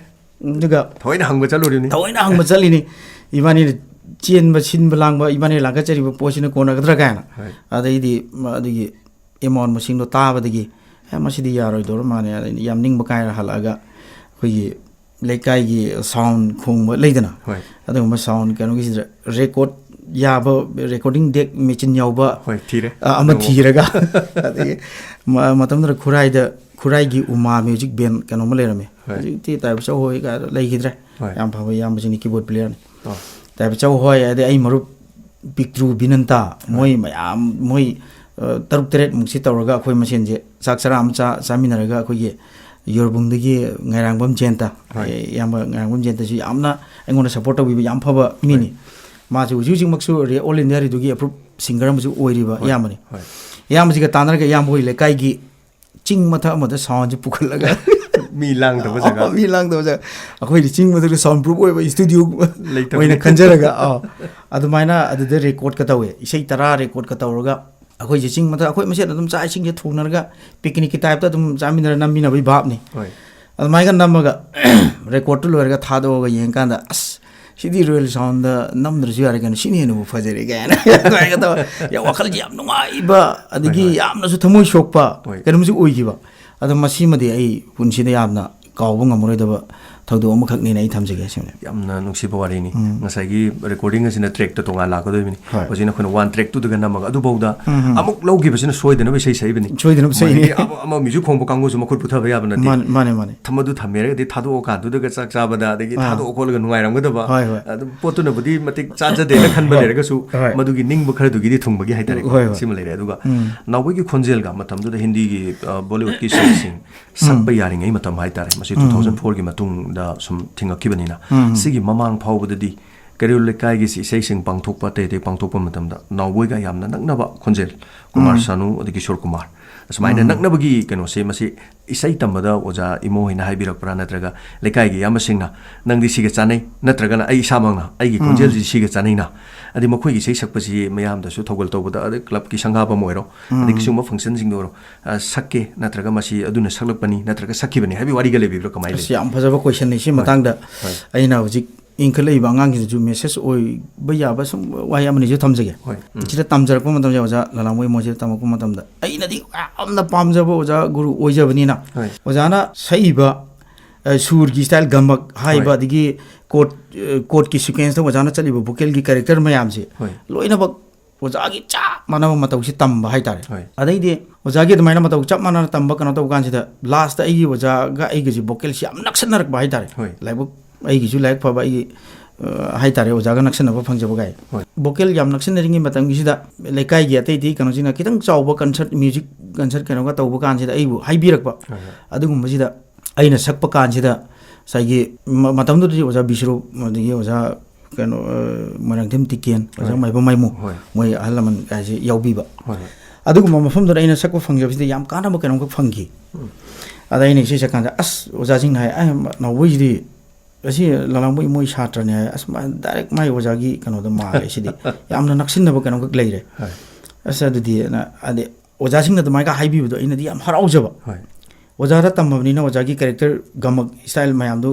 ꯑꯗꯨꯒ ꯊꯑꯣꯏꯅ ꯍꯪꯕ ꯆꯠꯂꯨꯔꯤꯅꯤ꯫ ꯊꯑꯣꯏꯅ ꯍꯪꯕ ꯆꯠꯂꯤꯅꯤ꯫ ꯏꯕꯥꯅꯤꯅ ꯆꯦꯟꯕ, ꯁꯤꯟꯕ ꯂꯥꯡꯕ, ꯏꯕꯥꯅꯤꯅ ꯂꯥꯡꯈꯠꯆꯔꯤꯕ ꯄꯣꯠꯁꯤꯅ ꯀꯣꯟꯅꯒꯗ꯭ꯔꯥ ꯀꯥꯏꯅ꯫ ꯍꯣꯏ꯫ ꯑꯗꯩꯗꯤ ꯃ-, ꯑꯗꯨꯒꯤ ꯑꯦꯃꯥꯎꯟ ꯃꯁꯤꯡꯗꯣ ꯇꯥꯕꯗꯒꯤ, "ꯑꯦ, ꯃꯁꯤꯗꯤ ꯌꯥꯔꯣꯏꯗꯧꯔ ꯃꯥꯜꯂꯦ", ꯑꯗꯩꯗꯤ ꯌꯥꯝ ꯅꯤꯡꯕ ꯀꯥꯏꯔ ꯍꯜꯂꯛꯑꯒ ꯑꯩꯈꯣꯏꯒꯤ ꯂꯩꯀꯥꯏꯒꯤ ꯁꯥꯎꯟ ꯈꯣꯡꯕ ꯂꯩꯗꯅ, ꯍꯣꯏ꯫ ꯑꯗꯨꯒꯨꯝꯕ ꯁꯥꯎꯟ ꯀꯩꯅꯣꯒꯤꯁꯤꯗ ꯔꯦꯀꯣꯔꯗ ꯌꯥꯕ, ꯔꯦꯀꯣꯔꯗꯤꯡ ꯗꯦꯛ ꯃꯦꯆꯤꯟ ꯌꯥꯎꯕ, ꯍꯣꯏ, ꯊꯤꯔꯦ꯫ ꯑ, ꯑꯃ ꯑꯣ꯫ ꯊꯤꯔꯒ, ꯑꯗꯒꯤ ꯃ-, ꯃꯇꯝꯗꯨꯗ ꯈꯨꯔꯥꯏꯗ, ꯈꯨꯔꯥꯏꯒꯤ ꯎꯃꯥ ꯃ꯭ꯌꯨꯖꯤꯛ ꯕꯦꯟ ꯀꯩꯅꯣꯝꯃ ꯂꯩꯔꯝꯃꯤ꯫ ꯍꯣꯏ꯫ ꯍꯧꯖꯤꯛꯇꯤ ꯇꯥꯏꯕꯆꯧ ꯍꯣꯏ ꯀꯥꯏꯅ ꯂꯩꯈꯤꯗ꯭ꯔꯦ꯫ ꯍꯣꯏ꯫ ꯌꯥꯝ ꯐꯕ ꯏꯌꯥꯝꯕꯁꯤꯡꯅꯤ, ꯀꯤꯕꯣꯔꯗ ꯄ꯭ꯂꯦꯌꯔꯅꯤ꯫ ꯑꯣ꯫ ꯇꯥꯏꯕꯆꯧ ꯍꯣꯏ, ꯑꯗꯩ ꯑꯩ ꯃꯔꯨꯞ ꯄꯤꯛꯇ꯭ꯔꯨ ꯕꯤꯅꯟꯇ, ꯃꯣꯏ ꯃꯌꯥꯝ, ꯃꯣꯏ, ꯑ, ꯇꯔꯨꯛ ꯇꯔꯦꯠ ꯃꯨꯛꯁꯤ ꯇꯧꯔꯒ ꯑꯩꯈꯣꯏ ꯃꯁꯦꯟꯁꯦ ꯆꯥꯛ ꯆꯔꯥ ꯑꯃ ꯆꯥ-, ꯆꯥꯃꯤꯟꯅꯔꯒ ꯑꯩꯈꯣꯏꯒꯤ ꯌꯣꯔꯕꯨꯡꯗꯒꯤ ꯉꯥꯏꯔꯥꯡꯕꯝ ꯖꯌꯟꯇ, ꯍꯣꯏ꯫ ꯑꯦ, ꯏꯌꯥꯝꯕ ꯉꯥꯏꯔꯥꯡꯕꯝ ꯖꯌꯟꯇꯁꯤ ꯌꯥꯝꯅ ꯑꯩꯉꯣꯟꯗ ꯁꯞꯄꯣꯔꯠ ꯇꯧꯕꯤꯕ ꯌꯥꯝ ꯐꯕ ꯃꯤꯅꯤ꯫ ꯃꯥꯁꯨ ꯍꯧꯖꯤꯛ ꯍꯧꯖꯤꯛꯃꯛꯁꯨ ꯔꯦ-, ꯑꯣꯜ ꯏꯟꯗꯤꯌꯥ ꯔꯦꯗꯤꯑꯣꯒꯤ ꯑꯦꯄ꯭ꯔꯨꯞ ꯁꯤꯡꯒꯔ ꯑꯃꯁꯨ ꯑꯣꯏꯔꯤꯕ ꯍꯣꯏ, ꯏꯌꯥꯝꯕꯅꯤ꯫ ꯍꯣꯏ꯫ ꯏꯌꯥꯝꯕꯁꯤꯒ ꯇꯥꯟꯅꯔꯒ ꯏꯌꯥꯝꯕ ꯍꯣꯏ ꯂꯩꯀꯥꯏꯒꯤ ꯆꯤꯡ ꯃꯊꯛ ꯑꯃꯗ ꯁꯥꯎꯟꯁꯦ ꯄꯨꯈꯠꯂꯒ ꯃꯤ ꯂꯥꯡꯗꯕ ꯖꯒꯥ꯫ ꯑꯣ, ꯃꯤ ꯂꯥꯡꯗꯕ ꯖꯒꯥ꯫ ꯑꯩꯈꯣꯏꯗꯤ ꯆꯤꯡ ꯃꯊꯛꯇ ꯁꯥꯎꯟ ꯄ꯭ꯔꯨꯐ ꯑꯣꯏꯕ ꯁ꯭ꯇꯨꯗꯤꯑꯣ ꯂꯩꯇꯕ꯫ ꯑꯣꯏꯅ ꯈꯟꯖꯔꯒ, ꯑꯥ, ꯑꯗꯨꯃꯥꯏꯅ ꯑꯗꯨꯗ ꯔꯦꯀꯣꯔꯗꯀ ꯇꯧꯋꯦ꯫ ꯏꯁꯩ ꯇꯔꯥ ꯔꯦꯀꯣꯔꯗꯀ ꯇꯧꯔꯒ ꯑꯩꯈꯣꯏꯁꯦ ꯆꯤꯡ ꯃꯊꯛ, ꯑꯩꯈꯣꯏ ꯃꯁꯦꯟ ꯑꯗꯨꯝ ꯆꯥꯛ ꯏꯁꯤꯡꯁꯦ ꯊꯣꯡꯅꯔꯒ, ꯄꯤꯛꯅꯤꯛꯀꯤ ꯇꯥꯏꯞꯇ ꯑꯗꯨꯝ ꯆꯥꯃꯤꯟꯅꯔ ꯅꯝꯃꯤꯟꯅꯕꯒꯤ ꯚꯥꯞꯅꯤ꯫ ꯍꯣꯏ꯫ ꯑꯗꯨꯃꯥꯏꯅ ꯅꯝꯃꯒ ꯔꯦꯀꯣꯔꯗꯇꯨ ꯂꯣꯏꯔꯒ ꯊꯥꯗꯣꯛꯑꯒ ꯌꯦꯡꯀꯥꯟꯗ, ꯑꯁ, ꯁꯤꯗꯤ ꯔꯣꯌꯦꯜ ꯁꯥꯎꯟꯗ ꯅꯝꯗ꯭ꯔꯁꯨ ꯌꯥꯔꯦ ꯀꯩꯅꯣ, ꯁꯤꯅ ꯍꯦꯟꯅꯕꯨ ꯐꯖꯔꯦ ꯀꯥꯏꯅ ꯑꯗꯨꯃꯥꯏꯅ ꯇꯧꯔ ꯌꯥꯝ ꯋꯥꯈꯜꯁꯦ ꯌꯥꯝ ꯅꯨꯡꯉꯥꯏꯕ, ꯑꯗꯒꯤ ꯍꯣꯏ, ꯍꯣꯏ꯫ ꯌꯥꯝꯅꯁꯨ ꯊꯃꯣꯏ ꯁꯣꯛꯄ ꯍꯣꯏ꯫ ꯀꯩꯅꯣꯝꯁꯨ ꯑꯣꯏꯈꯤꯕ꯫ ꯑꯗꯣ ꯃꯁꯤꯃꯗꯤ ꯑꯩ ꯄꯨꯟꯁꯤꯗ ꯌꯥꯝꯅ ꯀꯥꯎꯕ ꯉꯝꯃꯔꯣꯏꯗꯕ ꯊꯧꯗꯣꯛ ꯑꯃꯈꯛꯅꯤꯅ ꯑꯩ ꯊꯝꯖꯒꯦ ꯁꯤꯃꯗꯤ꯫ ꯌꯥꯝꯅ ꯅꯨꯡꯁꯤꯕ ꯋꯥꯔꯤꯅꯤ꯫ ꯎꯝ꯫ ꯉꯁꯥꯏꯒꯤ ꯔꯦꯀꯣꯔꯗꯤꯡ ꯑꯁꯤꯅ ꯇ꯭ꯔꯦꯛꯇ ꯇꯣꯉꯥꯟ ꯂꯥꯛꯀꯗꯣꯏꯕꯅꯤ꯫ ꯍꯣꯏ꯫ ꯍꯧꯖꯤꯛꯅ ꯑꯩꯈꯣꯏꯅ ꯋꯥꯟ ꯇ꯭ꯔꯦꯛ ꯇꯨꯗꯒ ꯅꯝꯃꯒ, ꯑꯗꯨꯐꯥꯎꯗ ꯎꯝ, ꯎꯝ꯫ ꯑꯃꯨꯛ ꯂꯧꯈꯤꯕꯁꯤꯅ ꯁꯣꯏꯗꯅꯕ ꯏꯁꯩ ꯁꯛꯏꯕꯅꯤ꯫ ꯁꯣꯏꯗꯅꯕ ꯁꯛꯏꯅꯤ꯫ ꯃꯥꯒꯤ ꯑꯃ, ꯑꯃ ꯃ꯭ꯌꯨꯖꯤꯛ ꯈꯣꯡꯕ ꯀꯥꯡꯕꯨꯁꯨ ꯃꯈꯨꯠ ꯄꯨꯊꯕ ꯌꯥꯕ ꯅꯠꯇꯦ꯫ ꯃꯥꯅꯦ, ꯃꯥꯅꯦ, ꯃꯥꯅꯦ꯫ ꯊꯝ-, ꯑꯗꯨ ꯊꯝꯃꯦꯔꯒꯗꯤ ꯊꯥꯗꯣꯛꯑꯀꯥꯟꯗꯨꯗꯒ ꯆꯥꯛ ꯆꯥꯕꯗ, ꯑꯗꯒꯤ ꯑꯥ꯫ ꯊꯥꯗꯣꯛꯑ ꯈꯣꯠꯂꯒ ꯅꯨꯡꯉꯥꯏꯔꯝꯒꯗꯕ꯫ ꯍꯣꯏ, ꯍꯣꯏ꯫ ꯑꯗꯨ ꯄꯣꯠꯇꯨꯅꯕꯨꯗꯤ ꯃꯇꯤꯛ ꯆꯥꯖꯗꯦꯅ ꯈꯟꯕ ꯍꯣꯏ꯫ ꯂꯩꯔꯒꯁꯨ, ꯍꯣꯏ꯫ ꯃꯗꯨꯒꯤ ꯅꯤꯡꯕ ꯈꯔꯗꯨꯒꯤꯗꯤ ꯊꯨꯡꯕꯒꯤ ꯍꯥꯏꯇꯥꯔꯦꯀꯣ꯫ ꯍꯣꯏ, ꯍꯣꯏ꯫ ꯁꯤꯃ ꯂꯩꯔꯦ꯫ ꯑꯗꯨꯒ ꯎꯝ꯫ ꯅꯥꯎꯕꯣꯏꯒꯤ ꯈꯣꯟꯖꯦꯜꯒ ꯃꯇꯝꯗꯨꯗ ꯍꯤꯟꯗꯤꯒꯤ, ꯑ, ꯕꯣꯂꯤꯋꯨꯗꯀꯤ ꯏꯁꯩꯁꯤꯡ ꯁꯛꯄ ꯎꯝ꯫ ꯌꯥꯔꯤꯉꯩ ꯃꯇꯝ ꯍꯥꯏꯇꯥꯔꯦ, ꯃꯁꯤ ꯎꯝ꯫ ꯇꯨ ꯊꯥꯎꯖꯟ ꯐꯣꯔꯒꯤ ꯃꯇꯨꯡꯗ ꯁꯨꯝ ꯊꯤꯡꯉꯛꯈꯤꯕꯅꯤꯅ, ꯎꯝ꯫ ꯁꯤꯒꯤ ꯃꯃꯥꯡ ꯐꯥꯎꯕꯗꯗꯤ ꯀꯩꯔꯣꯜ ꯂꯩꯀꯥꯏꯒꯤ ꯏꯁꯩꯁꯤꯡ ꯄꯥꯡꯊꯣꯛꯄ, ꯑꯇꯩ ꯑꯇꯩ ꯄꯥꯡꯊꯣꯛꯄ ꯃꯇꯝꯗ ꯅꯥꯎꯕꯣꯏꯒ ꯌꯥꯝꯅ ꯅꯛꯅꯕ ꯈꯣꯟꯖꯦꯜ, ꯀꯨꯃꯥꯔ ꯎꯝ꯫ ꯁꯥꯅꯨ ꯑꯗꯒꯤ ꯀꯤꯁꯣꯔ ꯀꯨꯃꯥꯔ, ꯑꯁꯨꯃꯥꯏꯅ ꯎꯝ꯫ ꯅꯛꯅꯕꯒꯤ ꯀꯩꯅꯣꯁꯦ, ꯃꯁꯤ ꯏꯁꯩ ꯇꯝꯕꯗ ꯑꯣꯖꯥ ꯏꯃꯣ ꯍꯣꯏꯅ ꯍꯥꯏꯕꯤꯔꯛꯄ꯭ꯔꯥ, ꯅꯠꯇ꯭ꯔꯒ ꯂꯩꯀꯥꯏꯒꯤ ꯏꯌꯥꯝꯕꯁꯤꯡꯅ "ꯅꯪꯗꯤ ꯁꯤꯒ ꯆꯥꯅꯩ", ꯅꯠꯇ꯭ꯔꯒꯅ ꯑꯩ ꯏꯁꯥꯃꯛꯅ ꯑꯩꯒꯤ ꯎꯝ꯫ ꯈꯣꯟꯖꯦꯜꯁꯤ ꯁꯤꯒ ꯆꯥꯅꯩꯅ? ꯑꯗꯩ ꯃꯈꯣꯏꯒꯤ ꯏꯁꯩ ꯁꯛꯄꯁꯤ ꯃꯌꯥꯝꯗꯁꯨ ꯊꯧꯒꯜ ꯇꯧꯕꯗ, ꯑꯗꯩ ꯀ꯭ꯂꯕꯀꯤ ꯁꯪꯒꯥꯕꯝ ꯑꯣꯏꯔꯣ, ꯎꯝ꯫ ꯑꯗꯒꯤ ꯁꯤꯒꯨꯝꯕ ꯐꯪꯁꯟꯁꯤꯡꯗ ꯑꯣꯏꯔꯣ, ꯑ, ꯁꯛꯀꯦ, ꯅꯠꯇ꯭ꯔꯒ "ꯃꯁꯤ ꯑꯗꯨꯅ ꯁꯛꯂꯛꯄꯅꯤ", ꯅꯠꯇ꯭ꯔꯒ "ꯁꯛꯈꯤꯕꯅꯤ" ꯍꯥꯏꯕꯒꯤ ꯋꯥꯔꯤꯒ ꯂꯩꯕꯤꯕ꯭ꯔꯥ? ꯀꯃꯥꯏꯅ ꯑꯁ, ꯂꯩ? ꯌꯥꯝ ꯐꯖꯕ ꯀꯣꯏꯁꯟꯅꯤ꯫ ꯁꯤ ꯍꯣꯏ꯫ ꯃꯇꯥꯡꯗ ꯍꯣꯏ꯫ ꯑꯩꯅ ꯍꯧꯖꯤꯛ ꯏꯟꯈꯠꯂꯛꯏꯕ ꯑꯉꯥꯡꯁꯤꯡꯗꯁꯨ ꯃꯦꯁꯦꯖ ꯑꯣꯏꯕ ꯌꯥꯕ ꯁꯨꯝ ꯋꯥꯍꯩ ꯑꯃꯅꯤꯁꯨ ꯊꯝꯖꯒꯦ꯫ ꯍꯣꯏ꯫ ꯎꯝ꯫ ꯁꯤꯗ ꯇꯝꯖꯔꯛꯄ ꯃꯇꯝꯗ ꯑꯣꯖꯥ ꯂꯂꯥꯡꯕꯣꯏ ꯃꯣꯏꯁꯤꯗ ꯇꯝꯃꯛꯄ ꯃꯇꯝꯗ ꯑꯩꯅꯗꯤ ꯌꯥꯝꯅ ꯄꯥꯝꯖꯕ ꯑꯣꯖꯥ ꯒꯨꯔꯨ ꯑꯣꯏꯖꯕꯅꯤꯅ, ꯍꯣꯏ꯫ ꯑꯣꯖꯥꯅ ꯁꯛꯏꯕ, ꯑ, ꯁꯨꯔꯒꯤ ꯁ꯭ꯇꯥꯏꯜ, ꯒꯃꯛ ꯍꯥꯏꯕ, ꯍꯣꯏ꯫ ꯑꯗꯒꯤ ꯀꯣꯔꯠ, ꯑ, ꯀꯣꯔꯠꯀꯤ ꯁꯤꯀ꯭ꯋꯦꯟꯁꯇ ꯑꯣꯖꯥꯅ ꯆꯠꯂꯤꯕ ꯚꯣꯀꯦꯜꯒꯤ ꯀꯦꯔꯦꯛꯇꯔ ꯃꯌꯥꯝꯁꯦ ꯍꯣꯏ꯫ ꯂꯣꯏꯅꯃꯛ ꯑꯣꯖꯥꯒꯤ ꯆꯞ ꯃꯥꯟꯅꯕ ꯃꯇꯧꯁꯤ ꯇꯝꯕ ꯍꯥꯏꯇꯥꯔꯦ꯫ ꯍꯣꯏ꯫ ꯑꯗꯩꯗꯤ ꯑꯣꯖꯥꯒꯤ ꯑꯗꯨꯃꯥꯏꯅ ꯃꯇꯧ ꯆꯞ ꯃꯥꯟꯅꯅ ꯇꯝꯕ, ꯀꯩꯅꯣ ꯇꯧꯕ ꯀꯥꯟꯁꯤꯗ, ꯂꯥꯁꯇ ꯑꯩꯒꯤ ꯑꯣꯖꯥꯒ ꯑꯩꯒꯁꯤ ꯚꯣꯀꯦꯜꯁꯤ ꯌꯥꯝ ꯅꯛꯁꯟꯅꯔꯛꯄ ꯍꯥꯏꯇꯥꯔꯦ꯫ ꯍꯣꯏ꯫ ꯂꯥꯏꯕꯛ, ꯑꯩꯒꯤꯁꯨ ꯂꯥꯏꯕꯛ ꯐꯕ, ꯑꯩꯒꯤ, ꯑ, ꯍꯥꯏꯇꯥꯔꯦ, ꯑꯣꯖꯥꯒ ꯅꯛꯁꯟꯅꯕ ꯐꯪꯖꯕ ꯀꯥꯏ꯫ ꯍꯣꯏ꯫ ꯚꯣꯀꯦꯜ ꯌꯥꯝ ꯅꯛꯁꯟꯅꯔꯤꯉꯩ ꯃꯇꯝꯒꯤꯁꯤꯗ ꯂꯩꯀꯥꯏꯒꯤ ꯑꯇꯩ ꯑꯇꯩ ꯀꯩꯅꯣꯁꯤꯡꯅ ꯈꯤꯇꯪ ꯆꯥꯎꯕ ꯀꯟꯁꯔꯠ, ꯃ꯭ꯌꯨꯖꯤꯛ ꯀꯟꯁꯔꯠ ꯀꯩꯅꯣꯒ ꯇꯧꯕ ꯀꯥꯟꯁꯤꯗ ꯑꯩꯕꯨ ꯍꯥꯏꯕꯤꯔꯛꯄ꯫ ꯍꯣꯏ, ꯍꯣꯏ꯫ ꯑꯗꯨꯒꯨꯝꯕꯁꯤꯗ ꯑꯩꯅ ꯁꯛꯄ ꯀꯥꯟꯁꯤꯗ ꯉꯁꯥꯏꯒꯤ ꯃ-, ꯃꯇꯝꯗꯨꯗꯗꯤ ꯑꯣꯖꯥ ꯕꯤꯁ꯭ꯋꯔꯨꯞ, ꯑꯗꯒꯤ ꯑꯣꯖꯥ ꯀꯩꯅꯣ, ꯑ, ꯃꯣꯏꯔꯥꯡꯊꯦꯝ ꯇꯤꯀꯦꯟ, ꯑꯣꯖꯥ ꯍꯣꯏ꯫ ꯃꯥꯏꯕꯝ ꯃꯥꯏꯃꯨ, ꯍꯣꯏ꯫ ꯃꯣꯏ ꯑꯍꯜ ꯂꯃꯟ ꯍꯥꯏꯁꯦ ꯌꯥꯎꯕꯤꯕ꯫ ꯍꯣꯏ, ꯍꯣꯏ꯫ ꯑꯗꯨꯒꯨꯝꯕ ꯃꯐꯝꯗꯨꯗ ꯑꯩꯅ ꯁꯛꯄ ꯐꯪꯖꯕꯁꯤꯗ ꯌꯥꯝ ꯀꯥꯟꯅꯕ ꯀꯩꯅꯣꯝꯈꯛ ꯐꯪꯈꯤ꯫ ꯎꯝ꯫ ꯑꯗ ꯑꯩꯅ ꯏꯁꯩ ꯁꯛꯀꯥꯟꯗ, ꯑꯁ, ꯑꯣꯖꯥꯁꯤꯡꯅ ꯍꯥꯏ, "ꯑꯦ, ꯃ-, ꯅꯥꯎꯕꯣꯏꯁꯤꯗꯤ, ꯑꯁꯤ ꯂꯂꯥꯡꯕꯣꯏ ꯃꯣꯏ ꯁꯥꯇ꯭ꯔꯅꯦ" ꯍꯥꯏ꯫ "ꯑꯁ, ꯃꯥ direct ꯃꯥꯏ ꯑꯣꯖꯥꯒꯤ ꯀꯩꯅꯣꯗ ꯃꯥꯜꯂꯦ ꯁꯤꯗꯤ"꯫ ꯌꯥꯝꯅ ꯅꯛꯁꯤꯟꯅꯕ ꯀꯩꯅꯣꯝꯈꯛ ꯂꯩꯔꯦ꯫ ꯍꯣꯏ꯫ ꯑꯁ, ꯑꯗꯨꯗꯤ ꯅ-, ꯍꯥꯏꯗꯤ ꯑꯣꯖꯥꯁꯤꯡꯅ ꯑꯗꯨꯃꯥꯏꯅ ꯍꯥꯏꯕꯤꯕꯗꯣ ꯑꯩꯅꯗꯤ ꯌꯥꯝ ꯍꯔꯥꯎꯖꯕ꯫ ꯍꯣꯏ꯫ ꯑꯣꯖꯥꯗ ꯇꯝꯃꯕꯅꯤꯅ, ꯑꯣꯖꯥꯒꯤ ꯀꯦꯔꯦꯛꯇꯔ, ꯒꯃꯛ, ꯁ꯭ꯇꯥꯏꯜ ꯃꯌꯥꯝꯗꯨ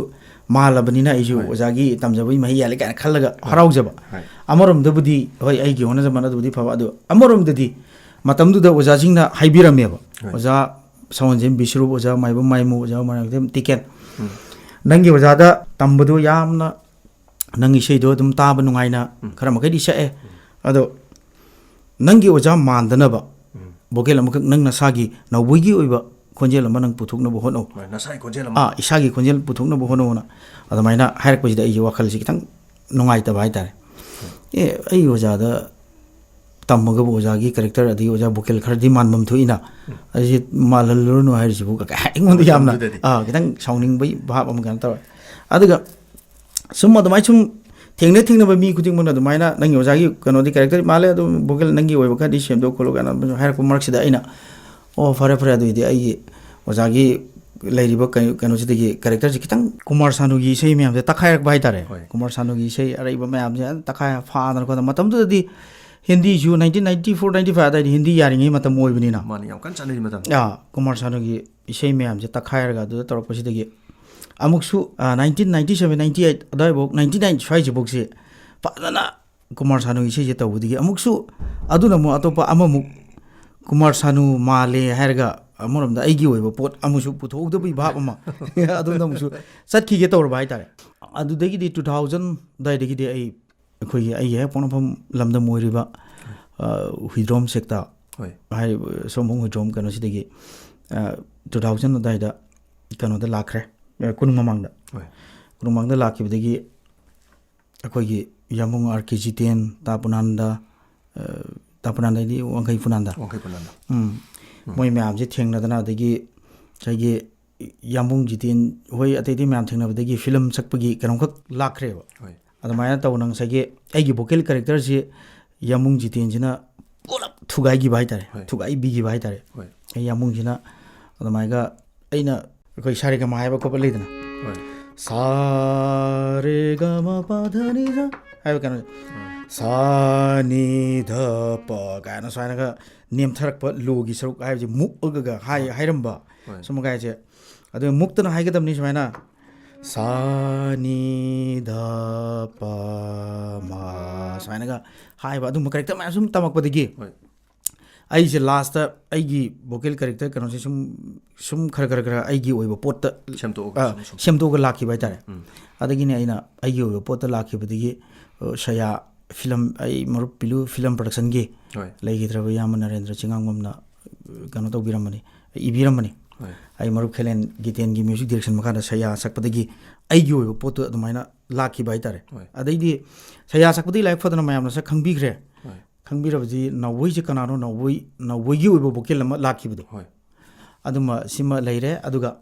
ꯃꯥꯜꯂꯕꯅꯤꯅ, ꯑꯩꯁꯨ ꯍꯣꯏ꯫ ꯑꯣꯖꯥꯒꯤ ꯇꯝꯖꯕꯒꯤ ꯃꯍꯩ ꯌꯥꯜꯂꯦ ꯀꯥꯏꯅ ꯈꯜꯂꯒ ꯍꯔꯥꯎꯖꯕ꯫ ꯍꯣꯏ꯫ ꯑꯃꯔꯣꯝꯗꯕꯨꯗꯤ ꯍꯣꯏ, ꯑꯩꯒꯤ ꯍꯣꯠꯅꯖꯃꯟ ꯑꯗꯨꯕꯨꯗꯤ ꯐꯕ, ꯑꯗꯨ ꯑꯃꯔꯣꯝꯗꯗꯤ ꯃꯇꯝꯗꯨꯗ ꯑꯣꯖꯥꯁꯤꯡꯅ ꯍꯥꯏꯕꯤꯔꯝꯃꯦꯕ, ꯍꯣꯏ꯫ ꯑꯣꯖꯥ ꯁꯥꯋꯟꯖꯦꯟ ꯕꯤꯁ꯭ꯋꯔꯨꯞ, ꯑꯣꯖꯥ ꯃꯥꯏꯕꯝ ꯃꯥꯏꯃꯨ, ꯑꯣꯖꯥ ꯃꯔꯥꯡꯊꯦꯝ ꯇꯤꯀꯦꯟ, ꯎꯝ꯫ ꯅꯪꯒꯤ ꯑꯣꯖꯥꯗ ꯇꯝꯕꯗꯣ ꯌꯥꯝꯅ, ꯅꯪ ꯏꯁꯩꯗꯣ ꯑꯗꯨꯝ ꯇꯥꯕ ꯅꯨꯡꯉꯥꯏꯅ ꯎꯝ꯫ ꯈꯔ ꯃꯈꯩꯗꯤ ꯁꯛꯑꯦ, ꯑꯗꯣ ꯅꯪꯒꯤ ꯑꯣꯖꯥ ꯃꯥꯟꯗꯅꯕ ꯎꯝ꯫ ꯚꯣꯀꯦꯜ ꯑꯃꯈꯛ ꯅꯪ ꯅꯁꯥꯒꯤ ꯅꯧꯕꯒꯤ ꯑꯣꯏꯕ ꯈꯣꯟꯖꯦꯜ ꯑꯃ ꯅꯪ ꯄꯨꯊꯣꯛꯅꯕ ꯍꯣꯠꯅꯧ꯫ ꯍꯣꯏ, ꯅꯁꯥꯒꯤ ꯈꯣꯟꯖꯦꯜ ꯑꯃ꯫ ꯑꯥ, ꯏꯁꯥꯒꯤ ꯈꯣꯟꯖꯦꯜ ꯄꯨꯊꯣꯛꯅꯕ ꯍꯣꯠꯅꯧꯅ ꯑꯗꯨꯃꯥꯏꯅ ꯍꯥꯏꯔꯛꯄꯁꯤꯗ ꯑꯩꯒꯤ ꯋꯥꯈꯜꯁꯤ ꯈꯤꯇꯪ ꯅꯨꯡꯉꯥꯏꯇꯕ ꯍꯥꯏꯇꯥꯔꯦ꯫ ꯑꯦ, ꯑꯩ ꯑꯣꯖꯥꯗ ꯇꯝꯃꯒꯕꯨ ꯑꯣꯖꯥꯒꯤ ꯀꯦꯔꯦꯛꯇꯔ ꯑꯗꯒꯤ ꯑꯣꯖꯥ ꯚꯣꯀꯦꯜ ꯈꯔꯗꯤ ꯃꯥꯟꯐꯝ ꯊꯣꯛꯏꯅ, ꯑꯩꯁꯦ ꯃꯥꯜꯍꯜꯂꯨꯔꯅꯨ ꯍꯥꯏꯔꯤꯁꯤꯕꯨ ꯀ-, ꯑꯩꯉꯣꯟꯗ ꯌꯥꯝꯅ, ꯃꯇꯝꯗꯨꯗꯗꯤ꯫ ꯑꯥ, ꯈꯤꯇꯪ ꯁꯥꯎꯅꯤꯡꯕꯒꯤ ꯚꯥꯕ ꯑꯃ ꯀꯩꯅꯣ ꯇꯧꯔꯦ꯫ ꯑꯗꯨꯒ ꯁꯨꯝ ꯑꯗꯨꯃꯥꯏꯅ ꯁꯨꯝ ꯊꯦꯡꯅ ꯊꯦꯡꯅꯕ ꯃꯤ ꯈꯨꯗꯤꯡꯃꯛꯅ ꯑꯗꯨꯃꯥꯏꯅ ꯅꯪꯒꯤ ꯑꯣꯖꯥꯒꯤ ꯀꯩꯅꯣꯗꯤ ꯀꯦꯔꯦꯛꯇꯔ ꯃꯥꯜꯂꯦ, ꯑꯗꯨꯝ ꯚꯣꯀꯦꯜ ꯅꯪꯒꯤ ꯑꯣꯏꯕ ꯈꯔꯗꯤ ꯁꯦꯝꯗꯣꯛ ꯈꯣꯠꯂꯨ ꯀꯥꯏꯅ ꯑꯗꯨꯝ ꯍꯥꯏꯔꯛꯄ ꯃꯔꯛꯁꯤꯗ ꯑꯩꯅ, "ꯑꯣ, ꯐꯔꯦ, ꯐꯔꯦ, ꯑꯗꯨꯑꯣꯏꯗꯤ ꯑꯩꯒꯤ ꯑꯣꯖꯥꯒꯤ ꯂꯩꯔꯤꯕ ꯀꯩ-, ꯀꯩꯅꯣꯁꯤꯗꯒꯤ ꯀꯦꯔꯦꯛꯇꯔꯁꯤ ꯈꯤꯇꯪ ꯀꯨꯃꯥꯔ ꯁꯥꯅꯨꯒꯤ ꯏꯁꯩ ꯃꯌꯥꯝꯁꯦ ꯇꯛꯈꯥꯏꯔꯛꯄ ꯍꯥꯏꯇꯥꯔꯦ"꯫ ꯍꯣꯏ꯫ ꯀꯨꯃꯥꯔ ꯁꯥꯅꯨꯒꯤ ꯏꯁꯩ ꯑꯔꯩꯕ ꯃꯌꯥꯝꯁꯦ ꯇꯛꯈꯥꯏ ꯐꯥꯗꯅ ꯈꯣꯠꯇꯅ, ꯃꯇꯝꯗꯨꯗꯗꯤ ꯍꯤꯟꯗꯤꯁꯨ nineteen ninety four ninety five ꯑꯗꯥꯏꯗ ꯍꯤꯟꯗꯤ ꯌꯥꯔꯤꯉꯩ ꯃꯇꯝ ꯑꯣꯏꯕꯅꯤꯅ꯫ ꯃꯥꯅꯤ, ꯌꯥꯝ ꯀꯟꯅ ꯆꯠꯅꯔꯤ ꯃꯇꯝ꯫ ꯑꯥ, ꯀꯨꯃꯥꯔ ꯁꯥꯅꯨꯒꯤ ꯏꯁꯩ ꯃꯌꯥꯝꯁꯦ ꯇꯛꯈꯥꯏꯔꯒ ꯑꯗꯨꯗ ꯇꯧꯔꯛꯄꯁꯤꯗꯒꯤ ꯑꯃꯨꯛꯁꯨ, ꯑꯥ, nineteen ninety seven ninety eight ꯑꯗꯥꯏꯐꯥꯎ, ninety nine ꯁ꯭ꯋꯥꯏꯁꯤꯐꯥꯎꯁꯦ ꯐꯖꯅ ꯀꯨꯃꯥꯔ ꯁꯥꯅꯨꯒꯤ ꯏꯁꯩꯁꯦ ꯇꯧꯕꯗꯒꯤ ꯑꯃꯨꯛꯁꯨ ꯑꯗꯨꯅ ꯑꯃꯨꯛ ꯑꯇꯣꯞꯄ ꯑꯃꯃꯨꯛ ꯀꯨꯃꯥꯔ ꯁꯥꯅꯨ ꯃꯥꯜꯂꯦ ꯍꯥꯏꯔꯒ ꯑꯃꯔꯣꯝꯗ ꯑꯩꯒꯤ ꯑꯣꯏꯕ ꯄꯣꯠ ꯑꯃꯁꯨ ꯄꯨꯊꯣꯛꯍꯧꯗꯕꯒꯤ ꯚꯥꯕ ꯑꯃ ꯑꯗꯣꯝꯗ ꯑꯃꯨꯛꯁꯨ ꯆꯠꯈꯤꯒꯦ ꯇꯧꯔꯕ ꯍꯥꯏꯇꯥꯔꯦ꯫ ꯑꯗꯨꯗꯒꯤꯗꯤ two thousand ꯑꯗꯨꯋꯥꯏꯗꯒꯤꯗꯤ ꯑꯩ, ꯑꯩꯈꯣꯏꯒꯤ, ꯑꯩꯒꯤ ꯍꯦꯛ ꯄꯣꯛꯅꯐꯝ ꯂꯝꯗꯝ ꯑꯣꯏꯔꯤꯕ, ꯑ, ꯍꯨꯏꯗ꯭ꯔꯣꯝ ꯁꯦꯛꯇ ꯍꯣꯏ꯫ ꯍꯥꯏꯔꯤꯕ ꯁꯣꯝꯕꯨꯡ ꯍꯨꯏꯗ꯭ꯔꯣꯝ ꯀꯩꯅꯣꯁꯤꯗꯒꯤ, ꯑ, two thousand ꯑꯗꯨꯋꯥꯏꯗ ꯀꯩꯅꯣꯗ ꯂꯥꯛꯈ꯭ꯔꯦ, ꯑ, ꯀꯣꯅꯨꯡ ꯃꯃꯥꯡꯗ꯫ ꯍꯣꯏ꯫ ꯀꯣꯅꯨꯡ ꯃꯃꯥꯡꯗ ꯂꯥꯛꯈꯤꯕꯗꯒꯤ ꯑꯩꯈꯣꯏꯒꯤ ꯌꯥꯝꯕꯨꯡ ꯑꯥꯔ ꯀꯦ ꯖꯤꯇꯦꯟ, ꯇꯥ ꯄꯨꯅꯥꯟꯗ, ꯑ, ꯇꯥ ꯄꯨꯅꯥꯟꯗ ꯍꯥꯏꯗꯤ ꯋꯥꯡꯈꯩ ꯄꯨꯅꯥꯟꯗ꯫ ꯋꯥꯡꯈꯩ ꯄꯨꯅꯥꯟꯗ꯫ ꯎꯝ꯫ ꯃꯣꯏ ꯃꯌꯥꯝꯁꯦ ꯊꯦꯡꯅꯗꯅ, ꯑꯗꯒꯤ ꯉꯁꯥꯏꯒꯤ ꯌꯥꯝꯕꯨꯡ ꯖꯤꯇꯦꯟ ꯍꯣꯏ, ꯑꯇꯩ ꯑꯇꯩ ꯃꯌꯥꯝ ꯊꯦꯡꯅꯕꯗꯒꯤ ꯐꯤꯂꯝ ꯁꯛꯄꯒꯤ ꯀꯩꯅꯣꯝꯈꯛ ꯂꯥꯛꯈ꯭ꯔꯦꯕ꯫ ꯍꯣꯏ꯫ ꯑꯗꯨꯃꯥꯏꯅ ꯇꯧꯅ ꯉꯁꯥꯏꯒꯤ ꯑꯩꯒꯤ ꯚꯣꯀꯦꯜ ꯀꯦꯔꯦꯛꯇꯔꯁꯤ ꯌꯥꯝꯕꯨꯡ ꯖꯤꯇꯦꯟꯁꯤꯅ ꯄꯨꯂꯞ ꯊꯨꯒꯥꯏꯈꯤꯕ ꯍꯥꯏꯇꯥꯔꯦ, ꯍꯣꯏ꯫ ꯊꯨꯒꯥꯏꯕꯤꯈꯤꯕ ꯍꯥꯏꯇꯥꯔꯦ꯫ ꯍꯣꯏ꯫ ꯑꯩ ꯌꯥꯝꯕꯨꯡꯁꯤꯅ ꯑꯗꯨꯃꯥꯏꯒ ꯑꯩꯅ ꯑꯩꯈꯣꯏ ꯁꯥꯔꯦꯒꯃꯥ ꯍꯥꯏꯕ ꯈꯣꯠꯄ ꯂꯩꯗꯅ, ꯍꯣꯏ꯫ ꯁꯥꯔꯦꯒꯃꯥ ꯄꯥꯙꯅꯤꯁꯥ ꯍꯥꯏꯕ ꯀꯩꯅꯣꯁꯦ, ꯎꯝ꯫ ꯁꯥ ꯅꯤ ꯙ ꯄ ꯀꯥꯏꯅ ꯁꯨꯃꯥꯏꯅꯒ ꯅꯦꯝꯊꯔꯛꯄ ꯂꯣꯒꯤ ꯁꯔꯨꯛ ꯍꯥꯏꯕꯁꯦ ꯃꯨꯛꯑꯒ ꯍꯥꯏ ꯍꯥꯏꯔꯝꯕ꯫ ꯍꯣꯏ꯫ ꯁꯨꯝ ꯀꯥꯏꯁꯦ꯫ ꯑꯗꯨ ꯃꯨꯛꯇꯅ ꯍꯥꯏꯒꯗꯕꯅꯤ ꯁꯨꯃꯥꯏꯅ, ꯁꯥ ꯅꯤ ꯙ ꯄ ꯃ ꯁꯨꯃꯥꯏꯅꯒ ꯍꯥꯏꯕ, ꯑꯗꯨꯝꯕ ꯀꯦꯔꯦꯛꯇꯔ ꯃꯌꯥꯝ ꯁꯨꯝ ꯇꯝꯃꯛꯄꯗꯒꯤ ꯍꯣꯏ꯫ ꯑꯩꯁꯦ ꯂꯥꯁꯇ ꯑꯩꯒꯤ ꯚꯣꯀꯦꯜ ꯀꯦꯔꯦꯛꯇꯔ ꯀꯩꯅꯣꯁꯦ ꯁꯨꯝ ꯁꯨꯝ ꯈꯔ ꯈꯔ ꯈꯔ ꯑꯩꯒꯤ ꯑꯣꯏꯕ ꯄꯣꯠꯇ ꯁꯦꯝꯗꯣꯛꯑꯒ ꯑ, ꯁꯨꯝ, ꯁꯨꯝ꯫ ꯁꯦꯝꯗꯣꯛꯑꯒ ꯂꯥꯛꯈꯤꯕ ꯍꯥꯏꯇꯥꯔꯦ꯫ ꯎꯝ꯫ ꯑꯗꯒꯤꯅꯦ ꯑꯩꯅ ꯑꯩꯒꯤ ꯑꯣꯏꯕ ꯄꯣꯠꯇ ꯂꯥꯛꯈꯤꯕꯗꯒꯤ, ꯑ, ꯁꯌꯥ ꯐꯤꯂꯝ, ꯑꯩ ꯃꯔꯨꯞ ꯄꯤꯂꯨ ꯐꯤꯂꯝ ꯄ꯭ꯔꯗꯛꯁꯟꯒꯤ ꯍꯣꯏ꯫ ꯂꯩꯈꯤꯗ꯭ꯔꯕ ꯏꯌꯥꯝꯕ ꯅꯔꯦꯟꯗ꯭ꯔ ꯆꯤꯡꯉꯥꯡꯕꯝꯅ, ꯑ, ꯀꯩꯅꯣ ꯇꯧꯕꯤꯔꯝꯕꯅꯤ, ꯏꯕꯤꯔꯝꯕꯅꯤ꯫ ꯍꯣꯏ꯫ ꯑꯩ ꯃꯔꯨꯞ ꯈꯦꯂꯦꯟ ꯒꯤꯇꯦꯟꯒꯤ ꯃ꯭ꯌꯨꯖꯤꯛ ꯗꯤꯔꯦꯛꯁꯟ ꯃꯈꯥꯗ ꯁꯌꯥ ꯁꯛꯄꯗꯒꯤ ꯑꯩꯒꯤ ꯑꯣꯏꯕ ꯄꯣꯠꯇꯨ ꯑꯗꯨꯃꯥꯏꯅ ꯂꯥꯛꯈꯤꯕ ꯍꯥꯏꯇꯥꯔꯦ꯫ ꯍꯣꯏ꯫ ꯑꯗꯩꯗꯤ ꯁꯌꯥ ꯁꯛꯄꯗꯒꯤ ꯂꯥꯏꯕꯛ ꯐꯗꯅ ꯃꯌꯥꯝꯅ ꯁꯛ ꯈꯪꯕꯤꯈ꯭ꯔꯦ꯫ ꯍꯣꯏ꯫ ꯈꯪꯕꯤꯔꯕꯗꯤ ꯅꯥꯎꯕꯣꯏꯁꯦ ꯀꯅꯥꯅꯣ, ꯅꯥꯎꯕꯣꯏ, ꯅꯥꯎꯕꯣꯏꯒꯤ ꯑꯣꯏꯕ ꯚꯣꯀꯦꯜ ꯑꯃ ꯂꯥꯛꯈꯤꯕꯗꯣ꯫ ꯍꯣꯏ꯫ ꯑꯗꯨꯃ ꯁꯤꯃ ꯂꯩꯔꯦ꯫ ꯑꯗꯨꯒ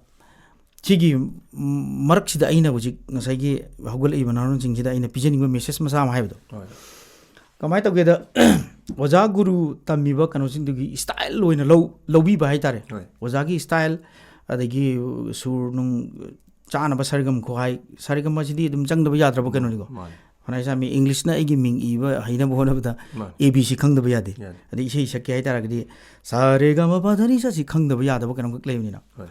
ꯁꯤꯒꯤ, ꯎꯝ, ꯃꯔꯛꯁꯤꯗ ꯑꯩꯅ ꯍꯧꯖꯤꯛ ꯉꯁꯥꯏꯒꯤ ꯍꯧꯒꯠꯂꯛꯏꯕ ꯅꯍꯥꯔꯣꯟꯁꯤꯡꯁꯤꯗ ꯑꯩꯅ ꯄꯤꯖꯅꯤꯡꯕ ꯃꯦꯁꯦꯖ ꯃꯆꯥ ꯑꯃ ꯍꯥꯏꯕꯗꯣ, ꯍꯣꯏ꯫ ꯀꯃꯥꯏꯅ ꯇꯧꯒꯦꯗ, ꯑꯣꯖꯥ ꯒꯨꯔꯨ ꯇꯝꯃꯤꯕ ꯀꯩꯅꯣꯁꯤꯡꯗꯨꯒꯤ ꯁ꯭ꯇꯥꯏꯜ ꯑꯣꯏꯅ ꯂꯧ-, ꯂꯧꯕꯤꯕ ꯍꯥꯏꯇꯥꯔꯦ꯫ ꯍꯣꯏ꯫ ꯑꯣꯖꯥꯒꯤ ꯁ꯭ꯇꯥꯏꯜ, ꯑꯗꯒꯤ ꯁꯨꯔ ꯅꯨꯡ ꯆꯥꯅꯕ ꯁꯥꯔꯦꯒꯝ ꯈꯣꯍꯥꯏ, ꯁꯥꯔꯦꯒꯝ ꯑꯁꯤꯗꯤ ꯑꯗꯨꯝ ꯆꯪꯗꯕ ꯌꯥꯗ꯭ꯔꯕ ꯀꯩꯅꯣꯅꯤꯀꯣ꯫ ꯃꯥꯅꯦ꯫ ꯐꯅ ꯏꯁꯥꯃꯤ ꯏꯪꯂꯤꯁꯅ ꯑꯩꯒꯤ ꯃꯤꯡ ꯏꯕ ꯍꯩꯅꯕ ꯍꯣꯠꯅꯕꯗ ꯃꯥꯅꯦ꯫ ꯑꯦ ꯕꯤ ꯁꯤ ꯈꯪꯗꯕ ꯌꯥꯗꯦ꯫ ꯌꯥꯗꯦ꯫ ꯑꯗꯩ ꯏꯁꯩ ꯁꯛꯀꯦ ꯍꯥꯏꯇꯥꯔꯒꯗꯤ ꯁꯥ ꯔꯦ ꯒ ꯃ ꯄ ꯙ ꯅꯤ ꯁꯥ ꯁꯤ ꯈꯪꯗꯕ ꯌꯥꯗꯕ ꯀꯩꯅꯣꯝꯈꯛ ꯂꯩꯕꯅꯤꯅ꯫ ꯍꯣꯏ꯫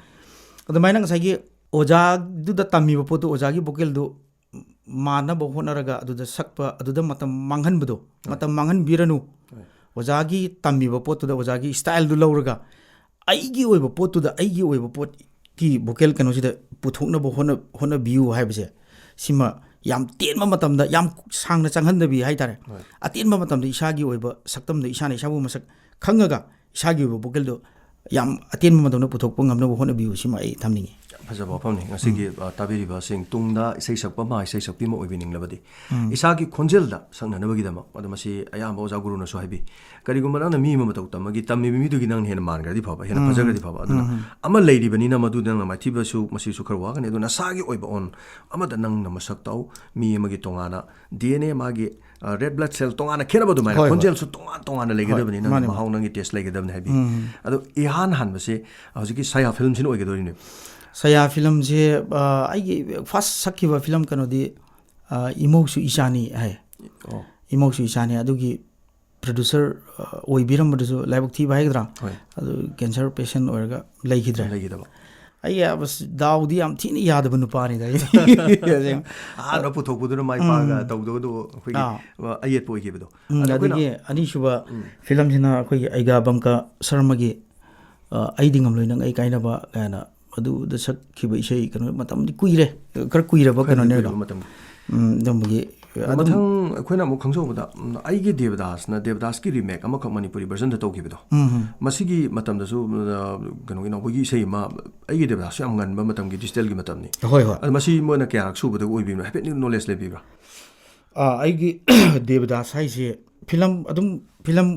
ꯑꯗꯨꯃꯥꯏꯅ ꯉꯁꯥꯏꯒꯤ ꯑꯣꯖꯥꯗꯨꯗ ꯇꯝꯃꯤꯕ ꯄꯣꯠꯇꯣ, ꯑꯣꯖꯥꯒꯤ ꯚꯣꯀꯦꯜꯗꯨ ꯃꯥꯟꯅꯕ ꯍꯣꯠꯅꯔꯒ ꯑꯗꯨꯗ ꯁꯛꯄ, ꯑꯗꯨꯗ ꯃꯇꯝ ꯃꯥꯡꯍꯟꯕꯗꯣ, ꯃꯇꯝ ꯃꯥꯡꯍꯟꯕꯤꯔꯅꯨ꯫ ꯍꯣꯏ꯫ ꯑꯣꯖꯥꯒꯤ ꯇꯝꯃꯤꯕ ꯄꯣꯠꯇꯨꯗ ꯑꯣꯖꯥꯒꯤ ꯁ꯭ꯇꯥꯏꯜꯗꯨ ꯂꯧꯔꯒ ꯑꯩꯒꯤ ꯑꯣꯏꯕ ꯄꯣꯠꯇꯨꯗ, ꯑꯩꯒꯤ ꯑꯣꯏꯕ ꯄꯣꯠꯀꯤ ꯚꯣꯀꯦꯜ ꯀꯩꯅꯣꯁꯤꯗ ꯄꯨꯊꯣꯛꯅꯕ ꯍꯣꯠꯅ-, ꯍꯣꯠꯅꯕꯤꯌꯨ ꯍꯥꯏꯕꯁꯦ, ꯁꯤꯃ ꯌꯥꯝ ꯇꯦꯟꯕ ꯃꯇꯝꯗ, ꯌꯥꯝ ꯁꯥꯡꯅ ꯆꯪꯍꯟꯗꯕꯤ ꯍꯥꯏꯇꯥꯔꯦ꯫ ꯍꯣꯏ꯫ ꯑꯇꯦꯟꯕ ꯃꯇꯝꯗ ꯏꯁꯥꯒꯤ ꯑꯣꯏꯕ ꯁꯛꯇꯝꯗ ꯏꯁꯥꯅ ꯏꯁꯥꯕꯨ ꯃꯁꯛ ꯈꯪꯉꯒ ꯏꯁꯥꯒꯤ ꯑꯣꯏꯕ ꯚꯣꯀꯦꯜꯗꯣ ꯌꯥꯝ ꯑꯇꯦꯟꯕ ꯃꯇꯝꯗ ꯄꯨꯊꯣꯛꯄ ꯉꯝꯅꯕ ꯍꯣꯠꯅꯕꯤꯌꯨ, ꯁꯤꯃ ꯑꯩ ꯊꯝꯅꯤꯡꯉꯤ꯫ ꯐꯖꯕ ꯋꯥꯐꯝꯅꯤ꯫ ꯉꯁꯤꯒꯤ, ꯑ, ꯇꯥꯕꯤꯔꯤꯕꯁꯤꯡ, ꯇꯨꯡꯗ ꯏꯁꯩ ꯁꯛꯄ ꯑꯃ, ꯏꯁꯩ ꯁꯛꯄꯤ ꯑꯃ ꯑꯣꯏꯕꯤꯅꯤꯡꯂꯕꯗꯤ, ꯏꯁꯥꯒꯤ ꯈꯣꯟꯖꯦꯜꯗ ꯁꯛꯅꯅꯕꯒꯤꯗꯃꯛ, ꯑꯗꯣ ꯃꯁꯤ ꯑꯌꯥꯝꯕ ꯑꯣꯖꯥ ꯒꯨꯔꯨꯅꯁꯨ ꯍꯥꯏꯕꯤ, ꯀꯔꯤꯒꯨꯝꯕ ꯅꯪꯅ ꯃꯤ ꯑꯃ ꯃꯇꯧ ꯇꯝꯃꯒꯤ ꯇꯝꯃꯤꯕ ꯃꯤꯗꯨꯒꯤ ꯅꯪꯅ ꯍꯦꯟꯅ ꯃꯥꯟꯈ꯭ꯔꯗꯤ ꯐꯕ, ꯍꯦꯟꯅ ꯐꯖꯈ꯭ꯔꯗꯤ ꯐꯕ, ꯑꯗꯨꯅ ꯑꯃ ꯂꯩꯔꯤꯕꯅꯤꯅ ꯃꯗꯨꯗ ꯅꯪꯅ ꯃꯥꯏꯊꯤꯕꯁꯨ, ꯃꯁꯤꯁꯨ ꯈꯔ ꯋꯥꯒꯅꯤ꯫ ꯑꯗꯨ ꯅꯁꯥꯒꯤ ꯑꯣꯏꯕ ꯑꯣꯟ ꯑꯃꯗ ꯅꯪꯅ ꯃꯁꯛ ꯇꯥꯛꯎ, ꯃꯤ ꯑꯃꯒꯤ ꯇꯣꯉꯥꯟꯅ ꯗꯤ ꯑꯦꯟ ꯑꯦ, ꯃꯥꯒꯤ, ꯑ, red blood cell ꯇꯣꯉꯥꯟꯅ ꯈꯦꯠꯅꯕ ꯑꯗꯨꯃꯥꯏꯅ, ꯍꯣꯏ, ꯍꯣꯏ꯫ ꯈꯣꯟꯖꯦꯜꯁꯨ ꯇꯣꯉꯥꯟ ꯇꯣꯉꯥꯟꯅ ꯂꯩꯒꯗꯕꯅꯤ, ꯍꯣꯏ, ꯅꯪꯒꯤ ꯃꯥꯅꯦ, ꯃꯍꯥꯎ, ꯅꯪꯒꯤ ꯇꯦꯁ ꯂꯩꯒꯗꯕꯅꯤ ꯍꯥꯏꯕꯤ꯫ ꯎꯝ꯫ ꯑꯗꯣ ꯏꯍꯥꯟ ꯍꯥꯟꯕꯁꯦ ꯍꯧꯖꯤꯛꯀꯤ ꯁꯌꯥ ꯐꯤꯂꯝꯁꯤꯅ ꯑꯣꯏꯒꯗꯣꯔꯤꯅꯦ꯫ ꯁꯌꯥ ꯐꯤꯂꯝꯁꯦ, ꯑ, ꯑꯩꯒꯤ ꯐꯥꯔꯁ ꯁꯛꯈꯤꯕ ꯐꯤꯂꯝ ꯀꯩꯅꯣꯗꯤ, ꯑ, ꯏꯃꯧꯁꯨ ꯏꯆꯥꯅꯤ ꯍꯥꯏ꯫ ꯑꯣ꯫ ꯏꯃꯧꯁꯨ ꯏꯆꯥꯅꯤ, ꯑꯗꯨꯒꯤ ꯄ꯭ꯔꯣꯗ꯭ꯌꯨꯁꯔ ꯑꯣꯏꯕꯤꯔꯝꯕꯗꯨꯁꯨ ꯂꯥꯏꯕꯛ ꯊꯤꯕ ꯍꯥꯏꯒꯗ꯭ꯔꯥ, ꯍꯣꯏ꯫ ꯑꯗꯨ ꯀꯦꯟꯁꯔ ꯄꯦꯁꯦꯟ ꯑꯣꯏꯔꯒ ꯂꯩꯈꯤꯗ꯭ꯔꯦ꯫ ꯂꯩꯈꯤꯗꯕ꯫ ꯑꯩ ꯑꯁ, ꯗꯥꯎꯗꯤ ꯌꯥꯝ ꯊꯤꯅ ꯌꯥꯗꯕ ꯅꯨꯄꯥꯅꯤꯗ ꯑꯩꯗꯤ꯫ ꯑꯍꯥꯟꯕ ꯄꯨꯊꯣꯛꯄꯗꯨꯅ ꯃꯥꯏ ꯄꯥꯛꯑꯒ ꯇꯧꯗꯕꯗꯨ ꯑꯩꯈꯣꯏꯒꯤ ꯑꯥ꯫ ꯑ, ꯑꯌꯦꯠꯄ ꯑꯣꯏꯈꯤꯕꯗꯣ꯫ ꯎꯝ, ꯑꯗꯣ ꯑꯩꯈꯣꯏꯅ ꯑꯗꯒꯤ ꯑꯅꯤꯁꯨꯕ ꯐꯤꯂꯝꯁꯤꯅ ꯑꯩꯈꯣꯏꯒꯤ ꯑꯩꯒꯥ ꯕꯪꯀ ꯁꯔꯃꯒꯤ, ꯑ, "ꯑꯩꯗꯤ ꯉꯝꯂꯣꯏ ꯅꯪ ꯑꯩ ꯀꯥꯏꯅꯕ" ꯀꯥꯏꯅ ꯑꯗꯨꯗ ꯁꯛꯈꯤꯕ ꯏꯁꯩ, ꯀꯩꯅꯣ, ꯃꯇꯝꯗꯤ ꯀꯨꯏꯔꯦ, ꯈꯔ ꯀꯨꯏꯔꯕ ꯈꯔꯗꯤ ꯀꯩꯅꯣꯅꯦ ꯀꯨꯏꯔꯕ ꯑꯗꯣ꯫ ꯃꯇꯝ꯫ ꯎꯝ, ꯑꯗꯨꯝꯕꯒꯤ ꯑꯗꯨꯝ ꯃꯊꯪ ꯑꯩꯈꯣꯏꯅ ꯑꯃꯨꯛ ꯈꯪꯖꯍꯧꯕꯗ, ꯎꯝ, ꯑꯩꯒꯤ ꯗꯦꯕꯗꯥꯁꯅ, ꯗꯦꯕꯗꯥꯁꯀꯤ ꯔꯤꯃꯦꯛ ꯑꯃꯈꯛ ꯃꯅꯤꯄꯨꯔꯤ ꯚꯔꯖꯟꯗ ꯇꯧꯈꯤꯕꯗꯣ, ꯎꯝ, ꯎꯝ꯫ ꯃꯁꯤꯒꯤ ꯃꯇꯝꯗꯁꯨ, ꯑ, ꯀꯩꯅꯣꯒꯤ ꯅꯥꯎꯕꯣꯏꯒꯤ ꯏꯁꯩ ꯑꯃ, ꯑꯩꯒꯤ ꯗꯦꯕꯗꯥꯁꯁꯨ ꯌꯥꯝ ꯉꯟꯕ ꯃꯇꯝꯒꯤ ꯗꯤꯖꯤꯇꯦꯜꯒꯤ ꯃꯇꯝꯅꯤ꯫ ꯍꯣꯏ, ꯍꯣꯏ꯫ ꯑꯗꯣ ꯃꯁꯤ ꯃꯣꯏꯅ ꯀꯌꯥꯔꯛ ꯁꯨꯕꯗ ꯑꯣꯏꯕꯤꯕꯅꯣ? ꯍꯥꯏꯐꯦꯠ ꯅꯣꯂꯦꯖ ꯂꯩꯕꯤꯕ꯭ꯔꯥ? ꯑꯥ, ꯑꯩꯒꯤ ꯗꯦꯕꯗꯥꯁ ꯍꯥꯏꯁꯦ ꯐꯤꯂꯝ ꯑꯗꯨꯝ, ꯐꯤꯂꯝ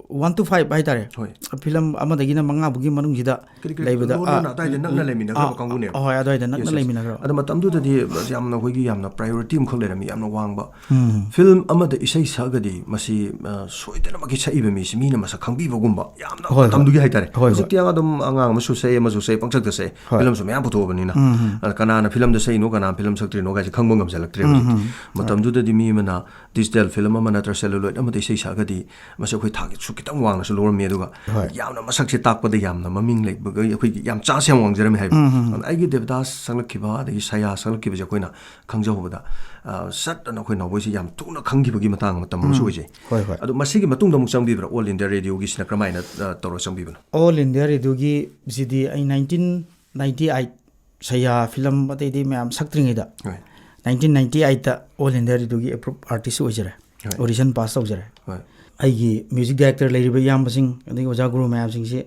one to five ꯍꯥꯏꯇꯥꯔꯦ꯫ ꯍꯣꯏ꯫ ꯐꯤꯂꯝ ꯑꯃꯗꯒꯤꯅ ꯃꯉꯥꯕꯨꯒꯤ ꯃꯅꯨꯡꯁꯤꯗ ꯀꯔꯤ ꯀꯔꯤ ꯂꯩꯕꯗ, ꯂꯣꯟ ꯑꯥ, ꯂꯣꯟꯅ ꯑꯗꯥꯏꯗ ꯅꯛꯅ ꯎꯝ, ꯂꯩꯃꯤꯟꯅꯈ꯭ꯔꯕ ꯑꯥ, ꯀꯥꯡꯕꯨꯅꯦꯕ꯫ ꯍꯣꯏ, ꯑꯗꯨꯋꯥꯏꯗ ꯅꯛꯅ Yes, yes꯫ ꯂꯩꯃꯤꯟꯅꯈ꯭ꯔꯕ꯫ ꯑꯗꯣ ꯃꯇꯝꯗꯨꯗꯗꯤ ꯌꯥꯝꯅ ꯑꯩꯈꯣꯏꯒꯤ ꯌꯥꯝꯅ ꯄ꯭ꯔꯥꯏꯌꯣꯔꯤꯇꯤ ꯑꯃꯈꯛ ꯂꯩꯔꯝꯃꯤ, ꯌꯥꯝꯅ ꯋꯥꯡꯕ꯫ ꯎꯝ꯫ ꯐꯤꯂꯝ ꯑꯃꯗ ꯏꯁꯩ ꯁꯛꯑꯒꯗꯤ ꯃꯁꯤ, ꯑ, ꯁꯣꯏꯗꯅꯃꯛꯀꯤ ꯁꯛꯏꯕ ꯃꯤꯁꯤ ꯃꯤꯅ ꯃꯁꯛ ꯈꯪꯕꯤꯕꯒꯨꯝꯕ, ꯌꯥꯝꯅ ꯍꯣꯏ, ꯍꯣꯏ꯫ ꯃꯇꯝꯗꯨꯒꯤ ꯍꯥꯏꯇꯥꯔꯦ꯫ ꯍꯣꯏ, ꯍꯣꯏ꯫ ꯍꯧꯖꯤꯛꯇꯤ ꯑꯗꯨꯝ ꯑꯉꯥꯡ ꯑꯃꯁꯨ ꯁꯛꯑꯦ, ꯑꯃꯁꯨ ꯁꯛꯑꯦ, ꯄꯪꯁꯛꯇ ꯁꯛꯑꯦ꯫ ꯍꯣꯏ꯫ ꯐꯤꯂꯝꯁꯨ ꯃꯌꯥꯝ ꯄꯨꯊꯣꯛꯑꯕꯅꯤꯅ꯫ ꯎꯝ, ꯎꯝ꯫ ꯑꯗ ꯀꯅꯥꯅ ꯐꯤꯂꯝꯗ ꯁꯛꯏꯅꯣ, ꯀꯅꯥꯅ ꯐꯤꯂꯝ ꯁꯛꯇ꯭ꯔꯤꯅꯣ ꯀꯥꯏꯁꯦ ꯈꯪꯕ ꯉꯝꯁꯤꯜꯂꯛꯇ꯭ꯔꯦ ꯎꯝ, ꯍꯧꯖꯤꯛꯇꯤ꯫ ꯎꯝ꯫ ꯃꯇꯝꯗꯨꯗꯗꯤ ꯃꯤ ꯑꯃꯅ ꯗꯤꯖꯤꯇꯦꯜ ꯐꯤꯂꯝ ꯑꯃ ꯅꯠꯇ꯭ꯔ ꯁꯦꯂꯨꯂꯣꯏꯗ ꯑꯃꯗ ꯏꯁꯩ ꯁꯛꯑꯒꯗꯤ ꯃꯁꯤ ꯑꯩꯈꯣꯏ ꯊꯥꯛꯁꯨ ꯈꯤꯇꯪ ꯋꯥꯡꯅꯁꯨ ꯂꯧꯔꯝꯃꯤ, ꯑꯗꯨꯒ ꯍꯣꯏ꯫ ꯌꯥꯝꯅ ꯃꯁꯛꯁꯦ ꯇꯥꯛꯄꯗ ꯌꯥꯝꯅ ꯃꯃꯤꯡ ꯂꯩꯕꯒꯤ ꯑꯩꯈꯣꯏꯒꯤ ꯌꯥꯝ ꯆꯥꯟꯁ ꯌꯥꯝ ꯋꯥꯡꯖꯔꯝꯃꯤ ꯍꯥꯏꯕ꯫ ꯎꯝ, ꯎꯝ꯫ ꯑꯗꯨꯅ ꯑꯩꯒꯤ ꯗꯦꯕꯗꯥꯁ ꯁꯛꯂꯛꯈꯤꯕ, ꯑꯗꯒꯤ ꯁꯌꯥ ꯁꯛꯂꯛꯈꯤꯕꯁꯦ ꯑꯩꯈꯣꯏꯅ ꯈꯪꯖꯍꯧꯕꯗ, ꯑ, ꯁꯠ ꯑꯅ ꯑꯩꯈꯣꯏ ꯅꯥꯎꯕꯣꯏꯁꯦ ꯌꯥꯝ ꯊꯨꯅ ꯈꯪꯈꯤꯕꯒꯤ ꯃꯇꯥꯡ ꯃꯇꯝ ꯑꯃꯁꯨ ꯎꯝ꯫ ꯑꯣꯏꯖꯩ꯫ ꯍꯣꯏ, ꯍꯣꯏ꯫ ꯑꯗꯣ ꯃꯁꯤꯒꯤ ꯃꯇꯨꯡꯗ ꯑꯃꯨꯛ ꯆꯪꯕꯤꯕ꯭ꯔꯥ? ꯑꯣꯜ ꯏꯟꯗꯤꯌꯥ ꯔꯦꯗꯤꯑꯣꯒꯤꯁꯤꯅ ꯀꯔꯝꯍꯥꯏꯅ, ꯑ, ꯇꯧꯔ ꯆꯪꯕꯤꯕꯅꯣ? ꯑꯣꯜ ꯏꯟꯗꯤꯌꯥ ꯔꯦꯗꯤꯑꯣꯒꯤꯁꯤꯗꯤ ꯑꯩ nineteen ninety eight ꯁꯌꯥ ꯐꯤꯂꯝ ꯑꯇꯩ ꯑꯇꯩ ꯃꯌꯥꯝ ꯁꯛꯇ꯭ꯔꯤꯉꯩꯗ, ꯍꯣꯏ꯫ nineteen ninety eight all India ꯔꯦꯗꯤꯑꯣꯒꯤ ꯑꯦꯄ꯭ꯔꯨꯞ ꯑꯥꯔꯇꯤꯁ ꯑꯣꯏꯖꯔꯦ꯫ ꯍꯣꯏ꯫ ꯑꯣꯗꯤꯁꯟ ꯄꯥꯁ ꯇꯧꯖꯔꯦ꯫ ꯍꯣꯏ꯫ ꯑꯩꯒꯤ ꯃ꯭ꯌꯨꯖꯤꯛ ꯗꯥꯏꯔꯦꯛꯇꯔ ꯂꯩꯔꯤꯕ ꯏꯌꯥꯝꯕꯁꯤꯡ, ꯑꯗꯒꯤ ꯑꯣꯖꯥ ꯒꯨꯔꯨ ꯃꯌꯥꯝꯁꯤꯡꯁꯤ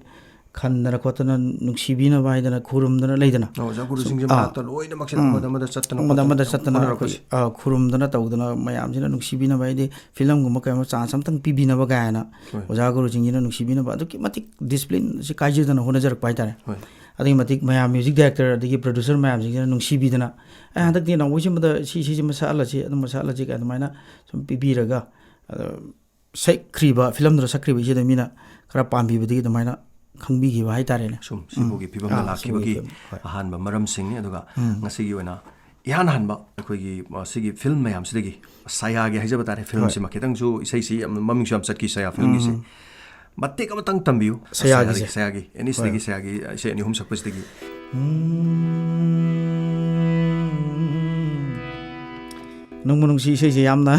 ꯈꯟꯗꯅ ꯈꯣꯠꯇꯅ, ꯅꯨꯡꯁꯤꯕꯤꯅꯕ ꯍꯥꯏꯗꯅ, ꯈꯨꯔꯨꯝꯗꯅ ꯂꯩꯗꯅ꯫ ꯑꯣ, ꯑꯣꯖꯥ ꯒꯨꯔꯨꯁꯤꯡꯁꯦ ꯁꯨꯝ, ꯑꯥ꯫ ꯃꯅꯥꯛꯇ ꯂꯣꯏꯅꯃꯛꯁꯤꯅ ꯎꯝ꯫ ꯑꯃꯗ ꯑꯃꯗ ꯆꯠꯇꯅ ꯑꯃꯗ ꯈꯣꯠꯇꯅ ꯑꯃꯗ ꯌꯥꯝ ꯆꯠꯇꯅ ꯍꯣꯠꯅꯔꯛꯄꯁꯦ꯫ ꯑꯩꯈꯣꯏ, ꯑ, ꯈꯨꯔꯨꯝꯗꯅ ꯇꯧꯗꯅ ꯃꯌꯥꯝꯁꯤꯅ ꯅꯨꯡꯁꯤꯕꯤꯅꯕ ꯍꯥꯏꯗꯤ ꯐꯤꯂꯝꯒꯨꯝꯕ ꯀꯩꯒꯨꯝꯕ ꯆꯥꯟꯁ ꯑꯝꯇꯪ ꯄꯤꯕꯤꯅꯕ ꯀꯥꯏꯅ ꯍꯣꯏ꯫ ꯑꯣꯖꯥ ꯒꯨꯔꯨꯁꯤꯡꯁꯤꯅ ꯅꯨꯡꯁꯤꯕꯤꯅꯕ ꯑꯗꯨꯛꯀꯤ ꯃꯇꯤꯛ ꯗꯤꯁꯤꯄ꯭ꯂꯤꯟꯁꯤ ꯀꯥꯏꯖꯗꯅ ꯍꯣꯠꯅꯖꯔꯛꯄ ꯍꯥꯏꯇꯥꯔꯦ꯫ ꯍꯣꯏ꯫ ꯑꯗꯨꯛꯀꯤ ꯃꯇꯤꯛ ꯃꯌꯥꯝ ꯃ꯭ꯌꯨꯖꯤꯛ ꯗꯥꯏꯔꯦꯛꯇꯔ ꯑꯗꯒꯤ ꯄ꯭ꯔꯣꯗ꯭ꯌꯨꯁꯔ ꯃꯌꯥꯝꯁꯤꯡꯁꯤꯅ ꯅꯨꯡꯁꯤꯕꯤꯗꯅ, "ꯑꯦ, ꯍꯟꯗꯛꯇꯤ ꯅꯥꯎꯕꯣꯏꯁꯤꯃꯗ ꯁꯤ, ꯁꯤꯁꯤꯃ ꯁꯛꯍꯜꯂꯁꯤ, ꯑꯗꯨꯝꯕ ꯁꯛꯍꯜꯂꯁꯤ" ꯀꯥꯏꯅ ꯑꯗꯨꯃꯥꯏꯅ ꯁꯨꯝ ꯄꯤꯕꯤꯔꯒ, ꯑꯗꯣ ꯁꯛꯈ꯭ꯔꯤꯕ, ꯐꯤꯂꯝꯗꯨꯗ ꯁꯛꯈ꯭ꯔꯤꯕ ꯏꯁꯩꯗꯣ ꯃꯤꯅ ꯈꯔ ꯄꯥꯝꯕꯤꯕꯗꯒꯤ ꯑꯗꯨꯃꯥꯏꯅ ꯈꯪꯕꯤꯈꯤꯕ ꯍꯥꯏꯇꯥꯔꯦꯅꯦ꯫ ꯁꯨꯝ ꯁꯤꯐꯥꯎꯒꯤ ꯎꯝ꯫ ꯐꯤꯕꯝꯗ ꯑꯥ, ꯂꯥꯛꯈꯤꯕꯒꯤ ꯁꯤꯐꯥꯎꯒꯤ ꯐꯤꯕꯝ, ꯍꯣꯏ꯫ ꯑꯍꯥꯟꯕ ꯃꯔꯝꯁꯤꯡꯅꯤ꯫ ꯑꯗꯨꯒ ꯎꯝ꯫ ꯉꯁꯤꯒꯤ ꯑꯣꯏꯅ ꯏꯍꯥꯟ ꯍꯥꯟꯕ ꯑꯩꯈꯣꯏꯒꯤ, ꯑ, ꯁꯤꯒꯤ ꯐꯤꯂꯝ ꯃꯌꯥꯝꯁꯤꯗꯒꯤ, ꯁꯌꯥꯒꯤ ꯍꯥꯏꯖꯕ ꯇꯥꯔꯦ, ꯐꯤꯂꯝꯁꯤꯃ ꯈꯤꯇꯪꯁꯨ, ꯏꯁꯩꯁꯤ ꯌꯥꯝꯅ ꯃꯃꯤꯡꯁꯨ ꯌꯥꯝ ꯆꯠꯈꯤ ꯁꯌꯥ ꯐꯤꯂꯝꯒꯤꯁꯤ꯫ ꯎꯝ꯫ ꯃꯇꯦꯛ ꯑꯃꯇꯪ ꯇꯝꯕꯤꯌꯨ꯫ ꯁꯌꯥꯒꯤꯁꯦ꯫ ꯁꯌꯥꯒꯤ, ꯁꯌꯥꯒꯤ, ꯑꯦꯅꯤꯁꯤꯗꯒꯤ ꯍꯣꯏ꯫ ꯁꯌꯥꯒꯤ ꯏꯁꯩ ꯑꯅꯤ ꯑꯍꯨꯝ ꯁꯛꯄꯁꯤꯗꯒꯤ꯫ ꯎꯝ꯫ ꯅꯨꯡꯕꯨ ꯅꯨꯡꯁꯤ ꯏꯁꯩꯁꯦ ꯌꯥꯝꯅ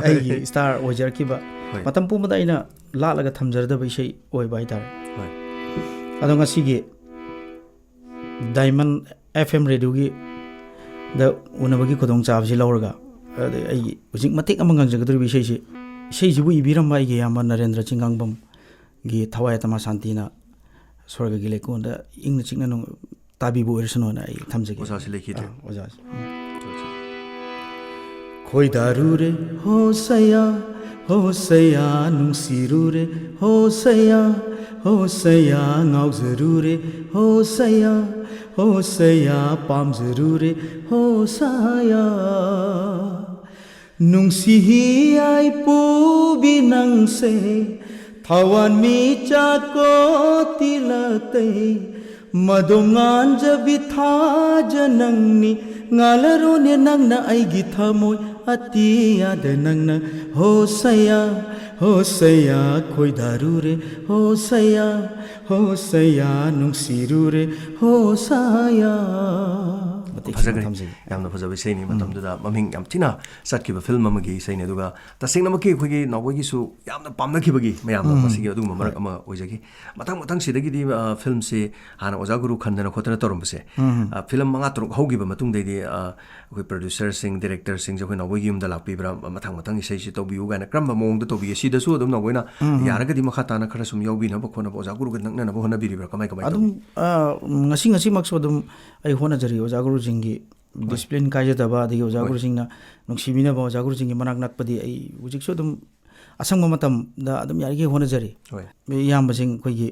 ꯑꯩꯒꯤ star ꯑꯣꯏꯖꯔꯛꯈꯤꯕ꯫ ꯍꯣꯏ꯫ ꯃꯇꯝ ꯄꯨꯝꯕꯗ ꯑꯩꯅ ꯂꯥꯠꯂꯒ ꯊꯝꯖꯔꯗꯕ ꯏꯁꯩ ꯑꯣꯏꯕ ꯍꯥꯏꯇꯥꯔꯦ꯫ ꯍꯣꯏ꯫ ꯑꯗꯣ ꯉꯁꯤꯒꯤ Diamond F M radioꯒꯤ ꯗ ꯎꯅꯕꯒꯤ ꯈꯨꯗꯣꯡꯆꯥꯕꯁꯤ ꯂꯧꯔꯒ, ꯑꯗꯩ ꯑꯩ ꯍꯧꯖꯤꯛ ꯃꯇꯦꯛ ꯑꯃ ꯉꯪꯖꯒꯗꯧꯔꯤꯕ ꯏꯁꯩꯁꯤ, ꯏꯁꯩꯁꯤꯕꯨ ꯏꯕꯤꯔꯝꯕ ꯑꯩꯒꯤ ꯏꯌꯥꯝꯕ ꯅꯔꯦꯟꯗ꯭ꯔ ꯆꯤꯡꯉꯥꯡꯕꯝꯒꯤ ꯊꯋꯥꯏ ꯑꯥꯇꯃꯥ ꯁꯥꯟꯇꯤꯅ ꯁ꯭ꯋꯔꯒꯒꯤ ꯂꯩꯀꯣꯜꯗ ꯏꯪꯅ ꯆꯤꯛꯅ ꯅꯨꯡ-, ꯇꯥꯕꯤꯕ ꯑꯣꯏꯔꯁꯅꯨꯅ ꯑꯩ ꯊꯝꯖꯒꯦ꯫ ꯑꯣꯖꯥꯁꯤ ꯂꯩꯈꯤꯗ꯭ꯔꯦ꯫ ꯑꯥ, ꯑꯣꯖꯥꯁꯤ꯫ ꯎꯝ꯫ ꯈꯣꯏꯗꯥꯔꯨꯔꯦ ꯍꯣ ꯁꯌꯥ, ꯍꯣ ꯁꯌꯥ, ꯅꯨꯡꯁꯤꯔꯨꯔꯦ ꯍꯣ ꯁꯌꯥ, ꯍꯣ ꯁꯌꯥ, ꯉꯥꯎꯖꯔꯨꯔꯦ ꯍꯣ ꯁꯌꯥ, ꯍꯣ ꯁꯌꯥ, ꯄꯥꯝꯖꯔꯨꯔꯦ ꯍꯣ ꯁꯌꯥ꯫ ꯅꯨꯡꯁꯤ ꯍꯤꯌꯥꯏ ꯄꯨꯕꯤ ꯅꯪꯁꯦ, ꯊꯋꯥꯟ ꯃꯤꯆꯥꯛ ꯀꯣ ꯇꯤꯂꯛꯇꯩ, ꯃꯗꯣꯝ ꯉꯥꯟꯖꯕꯤ ꯊꯥꯖ ꯅꯪꯅꯤ, ꯉꯥꯜꯂꯔꯣꯅꯦ ꯅꯪꯅ ꯑꯩꯒꯤ ꯊꯃꯣꯏ ꯑꯇꯤꯌꯥꯗ ꯅꯪꯅ꯫ ꯍꯣ ꯁꯌꯥ, ꯍꯣ ꯁꯌꯥ, ꯈꯣꯏꯗꯥꯔꯨꯔꯦ ꯍꯣ ꯁꯌꯥ, ꯍꯣ ꯁꯌꯥ, ꯅꯨꯡꯁꯤꯔꯨꯔꯦ ꯍꯣ ꯁꯌꯥ꯫ ꯃꯇꯦꯛꯁꯤꯃ ꯐꯖꯈ꯭ꯔꯦ꯫ ꯊꯝꯖꯒꯦ꯫ ꯌꯥꯝꯅ ꯐꯖꯕ ꯏꯁꯩꯅꯤ꯫ ꯎꯝ꯫ ꯃꯇꯝꯗꯨꯗ ꯃꯃꯤꯡ ꯌꯥꯝ ꯊꯤꯅ ꯆꯠꯈꯤꯕ ꯐꯤꯂꯝ ꯑꯃꯒꯤ ꯏꯁꯩꯅꯤ꯫ ꯑꯗꯨꯒ ꯇꯁꯦꯡꯅꯃꯛꯀꯤ ꯑꯩꯈꯣꯏꯒꯤ ꯅꯥꯎꯕꯣꯏꯒꯤꯁꯨ ꯌꯥꯝꯅ ꯄꯥꯝꯅꯈꯤꯕꯒꯤ ꯃꯌꯥꯝꯅ ꯎꯝ꯫ ꯃꯁꯤꯒꯤ ꯑꯗꯨꯒꯨꯝꯕ ꯃꯔꯛ ꯍꯣꯏ꯫ ꯑꯃ ꯑꯣꯏꯖꯈꯤ꯫ ꯃꯊꯪ ꯃꯊꯪꯁꯤꯗꯒꯤꯗꯤ, ꯑ, ꯐꯤꯂꯝꯁꯤ ꯍꯥꯟꯅ ꯑꯣꯖꯥ ꯒꯨꯔꯨ ꯈꯟꯗꯅ ꯈꯣꯠꯇꯅ ꯇꯧꯔꯝꯕꯁꯦ, ꯎꯝ꯫ ꯑ, ꯐꯤꯂꯝ ꯃꯉꯥ ꯇꯔꯨꯛ ꯍꯧꯈꯤꯕ ꯃꯇꯨꯡꯗꯩꯗꯤ, ꯑ, ꯑꯩꯈꯣꯏ producerꯁꯤꯡ, directorꯁꯤꯡꯁꯦ ꯑꯩꯈꯣꯏ ꯅꯥꯎꯕꯣꯏꯒꯤ ꯌꯨꯝꯗ ꯂꯥꯛꯄꯤꯕ꯭ꯔꯥ, ꯃꯊꯪ ꯃꯊꯪ ꯏꯁꯩꯁꯤ ꯇꯧꯕꯤꯌꯨ ꯀꯥꯏꯅ ꯀꯔꯝꯕ ꯃꯑꯣꯡꯗ ꯇꯧꯕꯤꯒꯦ? ꯁꯤꯗꯁꯨ ꯑꯗꯨꯝ ꯅꯥꯎꯕꯣꯏꯅ ꯎꯝ꯫ ꯌꯥꯔꯒꯗꯤ ꯃꯈꯥ ꯇꯥꯅ ꯈꯔ ꯁꯨꯝ ꯌꯥꯎꯕꯤꯅꯕ ꯈꯣꯠꯅꯕ, ꯑꯣꯖꯥ ꯒꯨꯔꯨꯒ ꯅꯛꯅꯅꯕ ꯍꯣꯠꯅꯕꯤꯔꯤꯕ꯭ꯔꯥ? ꯀꯃꯥꯏ, ꯀꯃꯥꯏ ꯑꯗꯨꯝ, ꯇꯧꯏ? ꯑ, ꯉꯁꯤ ꯉꯁꯤꯃꯛꯁꯨ ꯑꯗꯨꯝ ꯑꯩ ꯍꯣꯠꯅꯖꯔꯤ꯫ ꯑꯣꯖꯥ ꯒꯨꯔꯨꯁꯤꯡꯒꯤ ꯍꯣꯏ꯫ Discipline ꯀꯥꯏꯖꯗꯕ, ꯑꯗꯒꯤ ꯑꯣꯖꯥ ꯍꯣꯏ꯫ ꯒꯨꯔꯨꯁꯤꯡꯅ ꯅꯨꯡꯁꯤꯕꯤꯅꯕ, ꯑꯣꯖꯥ ꯒꯨꯔꯨꯁꯤꯡꯒꯤ ꯃꯅꯥꯛ ꯅꯛꯄꯗꯤ ꯑꯩ ꯍꯧꯖꯤꯛꯁꯨ ꯑꯗꯨꯝ ꯑꯁꯪꯕ ꯃꯇꯝꯗ ꯑꯗꯨꯝ ꯌꯥꯔꯤꯈꯩ ꯍꯣꯠꯅꯖꯔꯤ꯫ ꯍꯣꯏ꯫ ꯏꯌꯥꯝꯕꯁꯤꯡ, ꯑꯩꯈꯣꯏꯒꯤ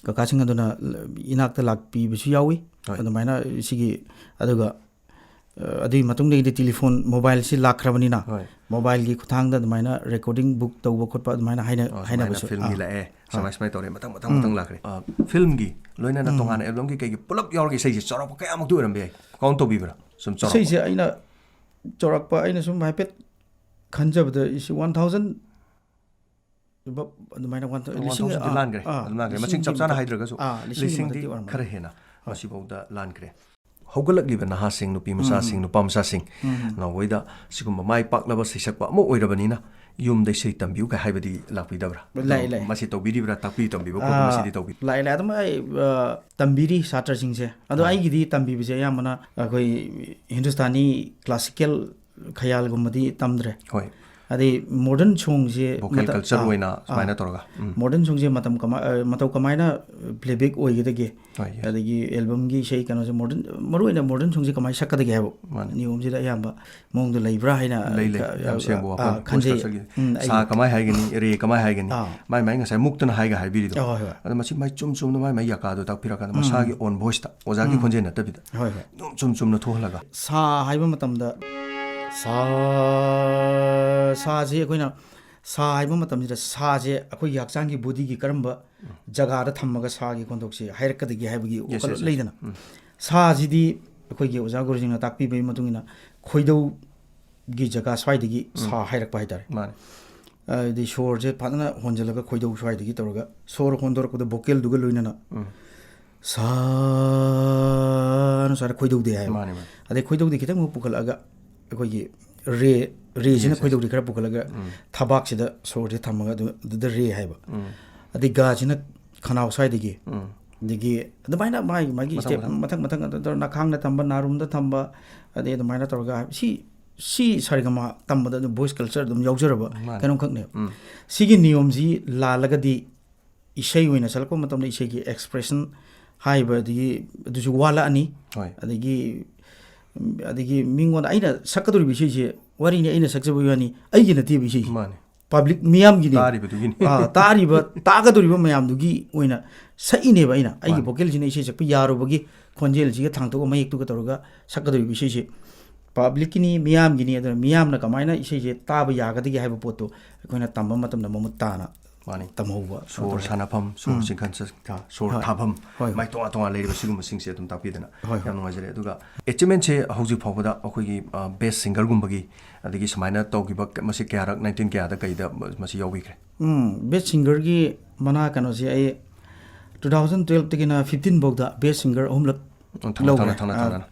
ꯀꯀꯥꯁꯤꯡ ꯑꯗꯨꯅ ꯏꯅꯥꯛꯇ ꯂꯥꯛꯄꯤꯕꯁꯨ ꯌꯥꯎꯏ꯫ ꯍꯣꯏ꯫ ꯑꯗꯨꯃꯥꯏꯅ ꯁꯤꯒꯤ, ꯑꯗꯨꯒ ꯑ, ꯑꯗꯨꯒꯤ ꯃꯇꯨꯡꯗꯒꯤꯗꯤ ꯇꯦꯂꯤꯐꯣꯟ, ꯃꯣꯕꯥꯏꯜꯁꯤ ꯂꯥꯛꯈ꯭ꯔꯕꯅꯤꯅ, ꯍꯣꯏ꯫ ꯃꯣꯕꯥꯏꯜꯒꯤ ꯈꯨꯠꯊꯥꯡꯗ ꯑꯗꯨꯃꯥꯏꯅ ꯔꯦꯀꯣꯔꯗꯤꯡ ꯕꯨꯛ ꯇꯧꯕ ꯈꯣꯠꯄ ꯑꯗꯨꯃꯥꯏꯅ ꯍꯥꯏꯅ ꯑꯣ, ꯁꯨꯃꯥꯏꯅ ꯍꯥꯏꯅꯕꯁꯨ, ꯐꯤꯜꯝꯒꯤ ꯑꯥ꯫ ꯂꯥꯛꯑꯦ, ꯎꯝ꯫ ꯁꯨꯃꯥꯏ ꯁꯨꯃꯥꯏꯅ ꯇꯧꯔꯦ, ꯃꯊꯪ ꯃꯊꯪ ꯎꯝ꯫ ꯃꯊꯪ ꯂꯥꯛꯈ꯭ꯔꯦ꯫ ꯑ, ꯐꯤꯜꯝꯒꯤ ꯂꯣꯏꯅꯅ ꯎꯝ꯫ ꯇꯣꯉꯥꯟꯅ ꯑꯦꯜꯕꯝꯒꯤ ꯀꯩꯒꯤ ꯄꯨꯂꯞ ꯌꯥꯎꯔꯒ ꯏꯁꯩꯁꯦ ꯆꯥꯎꯔꯥꯛꯄ ꯀꯌꯥꯃꯨꯛꯇꯤ ꯑꯣꯏꯔꯝꯕ ꯌꯥꯏ? ꯀꯥꯎꯟ ꯇꯧꯕꯤꯕ꯭ꯔꯥ? ꯁꯨꯝ ꯆꯥꯎꯔꯥꯛꯄ꯫ ꯏꯁꯩꯁꯦ ꯑꯩꯅ ꯆꯥꯎꯔꯥꯛꯄ, ꯑꯩꯅ ꯁꯨꯝ ꯍꯥꯏꯐꯦꯠ ꯈꯟꯖꯕꯗ, ꯏꯁꯩ ꯋꯥꯟ ꯊꯥꯎꯖꯟ ꯑꯗꯨꯃꯥꯏꯅ, ꯋꯥꯟ ꯊꯥꯎꯖꯟ, ꯋꯥꯟ ꯂꯤꯁꯤꯡ, ꯊꯥꯎꯖꯟꯗꯤ ꯑꯥ, ꯂꯥꯟꯈ꯭ꯔꯦ, ꯑꯥ, ꯑꯗꯨꯝ ꯂꯥꯟꯈ꯭ꯔꯦ꯫ ꯃꯁꯤꯡ ꯂꯤꯁꯤꯡꯒꯤ ꯆꯞ ꯆꯥꯅ ꯃꯊꯛ-, ꯍꯥꯏꯗ꯭ꯔꯒꯁꯨ, ꯑꯥ, ꯂꯤꯁꯤꯡꯒꯤ ꯂꯤꯁꯤꯡꯗꯤ ꯃꯊꯛꯇꯤ ꯑꯣꯏꯔꯝꯃꯅꯤ꯫ ꯈꯔ ꯍꯦꯟꯅ ꯍꯣꯏ꯫ ꯃꯁꯤꯐꯥꯎꯗ ꯂꯥꯟꯈ꯭ꯔꯦ꯫ ꯍꯧꯒꯠꯂꯛꯂꯤꯕ ꯅꯍꯥꯁꯤꯡ, ꯅꯨꯄꯤ ꯃꯆꯥꯁꯤꯡ, ꯎꯝ꯫ ꯅꯨꯄꯥ ꯃꯆꯥꯁꯤꯡ, ꯎꯝ꯫ ꯅꯍꯥꯟꯋꯥꯏꯗ ꯁꯤꯒꯨꯝꯕ ꯃꯥꯏ ꯄꯥꯛꯂꯕ ꯁꯩꯁꯛꯄ ꯑꯃ ꯑꯣꯏꯔꯕꯅꯤꯅ ꯌꯨꯝꯗ ꯏꯁꯩ ꯇꯝꯕꯤꯌꯨ ꯀꯥꯏ ꯍꯥꯏꯕꯗꯤ ꯂꯥꯛꯄꯤꯗꯕ꯭ꯔꯥ? ꯂꯥꯛꯑꯦ, ꯂꯥꯛꯑꯦ꯫ ꯃꯁꯤ ꯇꯧꯕꯤꯔꯤꯕ꯭ꯔꯥ, ꯇꯥꯛꯄꯤ ꯇꯝꯕꯤꯕ ꯈꯣꯠꯄ ꯑꯥ, ꯃꯁꯤꯗꯤ ꯇꯧꯕꯤ? ꯂꯥꯛꯑꯦ, ꯂꯥꯛꯑꯦ꯫ ꯑꯗꯨꯝ ꯑꯩ, ꯑ, ꯇꯝꯕꯤꯔꯤ ꯁꯥꯇ꯭ꯔꯁꯤꯡꯁꯦ꯫ ꯑꯗꯣ ꯑꯥ꯫ ꯑꯩꯒꯤꯗꯤ ꯇꯝꯕꯤꯕꯁꯦ ꯑꯌꯥꯝꯕꯅ ꯑꯩꯈꯣꯏ ꯍꯤꯟꯗꯨꯁꯇꯥꯅꯤ ꯀ꯭ꯂꯥꯁꯤꯀꯦꯜ ꯈꯌꯥꯜꯒꯨꯝꯕꯗꯤ ꯇꯝꯗ꯭ꯔꯦ꯫ ꯍꯣꯏ꯫ ꯑꯗꯩ ꯃꯣꯗꯔꯟ ꯁꯣꯡꯁꯦ ꯚꯣꯀꯦꯜ ꯃꯇ-, ꯀꯜꯆꯔ ꯑꯥ, ꯑꯣꯏꯅ ꯑꯥ꯫ ꯁꯨꯃꯥꯏꯅ ꯇꯧꯔꯒ꯫ ꯎꯝ꯫ ꯃꯣꯗꯔꯟ ꯁꯣꯡꯁꯦ ꯃꯇꯝ ꯀꯃꯥꯏ-, ꯑ, ꯃꯇꯧ ꯀꯃꯥꯏꯅ ꯄ꯭ꯂꯦꯕꯦꯛ ꯑꯣꯏꯒꯗꯒꯦ? ꯍꯣꯏ, ꯌꯦꯁ꯫ ꯑꯗꯒꯤ ꯑꯦꯜꯕꯝꯒꯤ ꯏꯁꯩ ꯀꯩꯅꯣꯁꯦ, ꯃꯣꯗꯔꯟ, ꯃꯔꯨꯑꯣꯏꯅ ꯃꯣꯗꯔꯟ ꯁꯣꯡꯁꯦ ꯀꯃꯥꯏꯅ ꯁꯛꯀꯗꯒꯦ ꯍꯥꯏꯕ ꯃꯥꯅꯦ꯫ ꯅꯤꯌꯣꯝꯁꯤꯗ ꯑꯌꯥꯝꯕ ꯃꯑꯣꯡꯗ ꯂꯩꯕ꯭ꯔꯥ ꯍꯥꯏꯅ ꯂꯩ, ꯂꯩ꯫ ꯑ, ꯌꯥꯝ ꯁꯦꯡꯕ ꯑ, ꯋꯥꯐꯝ꯫ ꯚꯣꯏꯁ ꯈꯟꯖꯩ꯫ ꯀꯜꯆꯔꯒꯤ ꯎꯝ, ꯑꯩ ꯁꯥ ꯀꯃꯥꯏ ꯍꯥꯏꯒꯅꯤ, ꯔꯦ ꯀꯃꯥꯏ ꯍꯥꯏꯒꯅꯤ, ꯑꯥ꯫ ꯃꯥꯏ ꯃꯥꯏ ꯉꯁꯥꯏ ꯃꯨꯛꯇꯅ ꯍꯥꯏꯒ ꯍꯥꯏꯕꯤꯔꯤꯗꯣ꯫ ꯑ, ꯍꯣꯏ, ꯍꯣꯏ꯫ ꯑꯗꯣ ꯃꯁꯤ ꯃꯥꯏ ꯆꯨꯝ ꯆꯨꯝꯅ ꯃꯥꯏ ꯃꯥꯏ ꯌꯥꯀꯥꯗꯣ ꯇꯥꯛꯄꯤꯔꯀꯥꯟꯗ ꯎꯝ꯫ ꯃꯁꯥꯒꯤ ꯑꯣꯟ ꯚꯣꯏꯁꯇ, ꯑꯣꯖꯥꯒꯤ ꯎꯝ꯫ ꯈꯣꯟꯖꯦꯜ ꯅꯠꯇꯕꯤꯗ ꯍꯣꯏ, ꯍꯣꯏ꯫ ꯑꯗꯨꯝ ꯆꯨꯝ ꯆꯨꯝꯅ ꯊꯣꯛꯍꯜꯂꯒ꯫ ꯁꯥ ꯍꯥꯏꯕ ꯃꯇꯝꯗ, ꯁꯥ, ꯁꯥꯁꯤ ꯑꯩꯈꯣꯏꯅ, ꯁꯥ ꯍꯥꯏꯕ ꯃꯇꯝꯁꯤꯗ ꯁꯥꯁꯦ ꯑꯩꯈꯣꯏꯒꯤ ꯍꯛꯆꯥꯡꯒꯤ ꯕꯣꯗꯤꯒꯤ ꯀꯔꯝꯕ ꯖꯒꯥꯗ ꯊꯝꯃꯒ ꯁꯥꯒꯤ ꯈꯣꯟꯊꯣꯛꯁꯦ ꯍꯥꯏꯔꯛꯀꯗꯒꯦ ꯍꯥꯏꯕꯒꯤ ꯌꯦꯁ, ꯋꯥꯈꯜꯂꯣꯟ ꯌꯦꯁ, ꯌꯦꯁ꯫ ꯂꯩꯗꯅ꯫ ꯎꯝ꯫ ꯁꯥꯁꯤꯗꯤ ꯑꯩꯈꯣꯏꯒꯤ ꯑꯣꯖꯥ ꯒꯨꯔꯨꯁꯤꯡꯅ ꯇꯥꯛꯄꯤꯕꯒꯤ ꯃꯇꯨꯡ ꯏꯟꯅ ꯈꯣꯏꯗꯧꯒꯤ ꯖꯒꯥ ꯁ꯭ꯋꯥꯏꯗꯒꯤ ꯁꯥ ꯍꯥꯏꯔꯛꯄ ꯍꯥꯏꯇꯥꯔꯦ꯫ ꯃꯥꯅꯦ꯫ ꯑꯗꯩ ꯁꯣꯔꯁꯦ ꯐꯖꯅ ꯍꯣꯟꯖꯜꯂꯒ ꯈꯣꯏꯗꯧ ꯁ꯭ꯋꯥꯏꯗꯒꯤ ꯇꯧꯔꯒ ꯁꯣꯔ ꯍꯣꯟꯗꯣꯔꯛꯄꯗ ꯚꯣꯀꯦꯜꯗꯨꯒ ꯂꯣꯏꯅꯅ ꯎꯝ꯫ ꯁꯥꯅ ꯁ꯭ꯋꯥꯏꯗ ꯈꯣꯏꯗꯧꯗꯦ ꯍꯥꯏꯕ꯫ ꯃꯥꯅꯦ, ꯃꯥꯅꯦ꯫ ꯑꯗꯩ ꯈꯣꯏꯗꯧꯗꯤ ꯈꯤꯇꯪ ꯑꯃꯨꯛ ꯄꯨꯈꯠꯂꯛꯑꯒ ꯑꯩꯈꯣꯏꯒꯤ ꯔꯦ, ꯔꯦꯁꯤꯅ ꯌꯦꯁ, ꯌꯦꯁ꯫ ꯈꯣꯏꯗꯧꯗꯤ ꯈꯔ ꯄꯨꯈꯠꯂꯒ ꯎꯝ꯫ ꯊꯕꯥꯛꯁꯤꯗ ꯁꯣꯔꯁꯦ ꯊꯝꯃꯒ ꯑꯗꯨ-, ꯑꯗꯨꯗ ꯔꯦ ꯍꯥꯏꯕ꯫ ꯎꯝ꯫ ꯑꯗꯩ ꯒꯥꯁꯤꯅ ꯈꯅꯥꯎ ꯁ꯭ꯋꯥꯏꯗꯒꯤ꯫ ꯎꯝ꯫ ꯑꯗꯒꯤ ꯑꯗꯨꯃꯥꯏꯅ ꯃꯥꯒꯤ, ꯃꯥꯒꯤ ꯃꯊꯪ ꯁ꯭ꯇꯦꯞ ꯃꯊꯪ꯫ ꯃꯊꯪ ꯃꯊꯪ ꯑꯗꯨ ꯇꯧꯔ ꯅꯥꯈꯥꯡꯗ ꯊꯝꯕ, ꯅꯥꯔꯨꯝꯗ ꯊꯝꯕ, ꯑꯗꯩ ꯑꯗꯨꯃꯥꯏꯅ ꯇꯧꯔꯒ ꯁꯤ, ꯁꯤ ꯁꯥꯔꯦꯒꯃꯥ ꯇꯝꯕꯗ ꯑꯗꯨꯝ ꯚꯣꯏꯁ ꯀꯜꯆꯔ ꯑꯗꯨꯝ ꯌꯥꯎꯖꯔꯕ ꯃꯥꯅꯦ꯫ ꯀꯩꯅꯣꯝꯈꯛꯅꯦꯕ꯫ ꯎꯝ꯫ ꯁꯤꯒꯤ ꯅꯤꯌꯣꯝꯁꯤ ꯂꯥꯜꯂꯒꯗꯤ ꯏꯁꯩ ꯑꯣꯏꯅ ꯁꯛꯂꯛꯄ ꯃꯇꯝꯗ ꯏꯁꯩꯒꯤ ꯑꯦꯛꯁꯄ꯭ꯔꯦꯁꯟ ꯍꯥꯏꯕ ꯑꯗꯒꯤ ꯑꯗꯨꯁꯨ ꯋꯥꯠꯂꯛꯑꯅꯤ꯫ ꯍꯣꯏ꯫ ꯑꯗꯒꯤ, ꯑꯗꯒꯤ ꯃꯤꯉꯣꯟꯗ ꯑꯩꯅ ꯁꯛꯀꯗꯧꯔꯤꯕ ꯏꯁꯩꯁꯦ ꯋꯥꯔꯤꯅꯤ, ꯑꯩꯅ ꯁꯛꯆꯕꯒꯤ ꯋꯥꯅꯤ, ꯑꯩꯒꯤ ꯅꯠꯇꯦꯕ ꯏꯁꯩꯁꯦ꯫ ꯃꯥꯅꯦ꯫ ꯄꯕ꯭ꯂꯤꯛ ꯃꯤꯌꯥꯝꯒꯤꯅꯦ꯫ ꯇꯥꯔꯤꯕꯗꯨꯒꯤꯅꯤ꯫ ꯑꯥ, ꯇꯥꯔꯤꯕ, ꯇꯥꯒꯗꯧꯔꯤꯕ ꯃꯌꯥꯝꯗꯨꯒꯤ ꯑꯣꯏꯅ ꯁꯛꯏꯅꯦꯕ ꯑꯩꯅ꯫ ꯑꯩꯒꯤ ꯃꯥꯅꯤ꯫ ꯚꯣꯀꯦꯜꯁꯤꯅ ꯏꯁꯩ ꯁꯛꯄ ꯌꯥꯔꯨꯕꯒꯤ, ꯈꯣꯟꯖꯦꯜꯁꯤꯒ ꯊꯥꯡꯇꯣꯛꯑꯒ, ꯃꯌꯦꯛꯇꯨꯒ ꯇꯧꯔꯒ ꯁꯛꯀꯗꯧꯔꯤꯕ ꯏꯁꯩꯁꯦ ꯄꯕ꯭ꯂꯤꯛꯀꯤꯅꯤ, ꯃꯤꯌꯥꯝꯒꯤꯅꯤ꯫ ꯑꯗꯨꯅ ꯃꯤꯌꯥꯝꯅ ꯀꯃꯥꯏꯅ ꯏꯁꯩꯁꯦ ꯇꯥꯕ ꯌꯥꯒꯗꯒꯦ ꯍꯥꯏꯕ ꯄꯣꯠꯇꯣ ꯑꯩꯈꯣꯏꯅ ꯇꯝꯕ ꯃꯇꯝꯗ ꯃꯃꯨꯠ ꯇꯥꯅ ꯃꯥꯅꯤ꯫ ꯇꯝꯍꯧꯕ꯫ ꯁꯣꯔ ꯁꯥꯟꯅꯐꯝ, ꯁꯣꯔ ꯆꯤꯡꯈꯠ ꯆꯠꯈ, ꯁꯣꯔ ꯍꯣꯏ꯫ ꯊꯥꯐꯝ, ꯍꯣꯏ, ꯍꯣꯏ꯫ ꯃꯥꯏ ꯇꯣꯉꯥꯟ ꯇꯣꯉꯥꯟ ꯂꯩꯔꯤꯕ ꯁꯤꯒꯨꯝꯕꯁꯤꯡꯁꯦ ꯑꯗꯨꯝ ꯇꯥꯛꯄꯤꯗꯅ ꯍꯣꯏ, ꯍꯣꯏ꯫ ꯌꯥꯝ ꯅꯨꯡꯉꯥꯏꯖꯔꯦ꯫ ꯑꯗꯨꯒ ꯑꯦꯆꯤꯞꯃꯦꯟꯁꯦ ꯍꯧꯖꯤꯛ ꯐꯥꯎꯕꯗ ꯑꯩꯈꯣꯏꯒꯤ ꯕꯦꯁ ꯁꯤꯡꯒꯔꯒꯨꯝꯕꯒꯤ, ꯑꯗꯒꯤ ꯁꯨꯃꯥꯏꯅ ꯇꯧꯈꯤꯕ, ꯃꯁꯤ ꯀꯌꯥꯔꯛ, ꯅꯥꯏꯟꯇꯤꯟ ꯀꯌꯥꯗ ꯀꯩꯗ ꯃꯁꯤ ꯌꯥꯎꯕꯤꯈ꯭ꯔꯦ? ꯎꯝ, ꯕꯦꯁ ꯁꯤꯡꯒꯔꯒꯤ ꯃꯅꯥ ꯀꯩꯅꯣꯁꯦ ꯑꯩ ꯇꯨ ꯊꯥꯎꯖꯟ ꯇꯨꯌꯦꯜꯞꯇꯒꯤꯅ ꯐꯤꯐꯇꯤꯟ ꯐꯥꯎꯗ ꯕꯦꯁ ꯁꯤꯡꯒꯔ ꯑꯍꯨꯝꯂꯛ ꯎꯝ, ꯊꯪꯅ ꯂꯧꯈ꯭ꯔꯦ꯫ ꯊꯪꯅ, ꯊꯪꯅ ꯑꯥ, ꯊꯪꯅꯅ꯫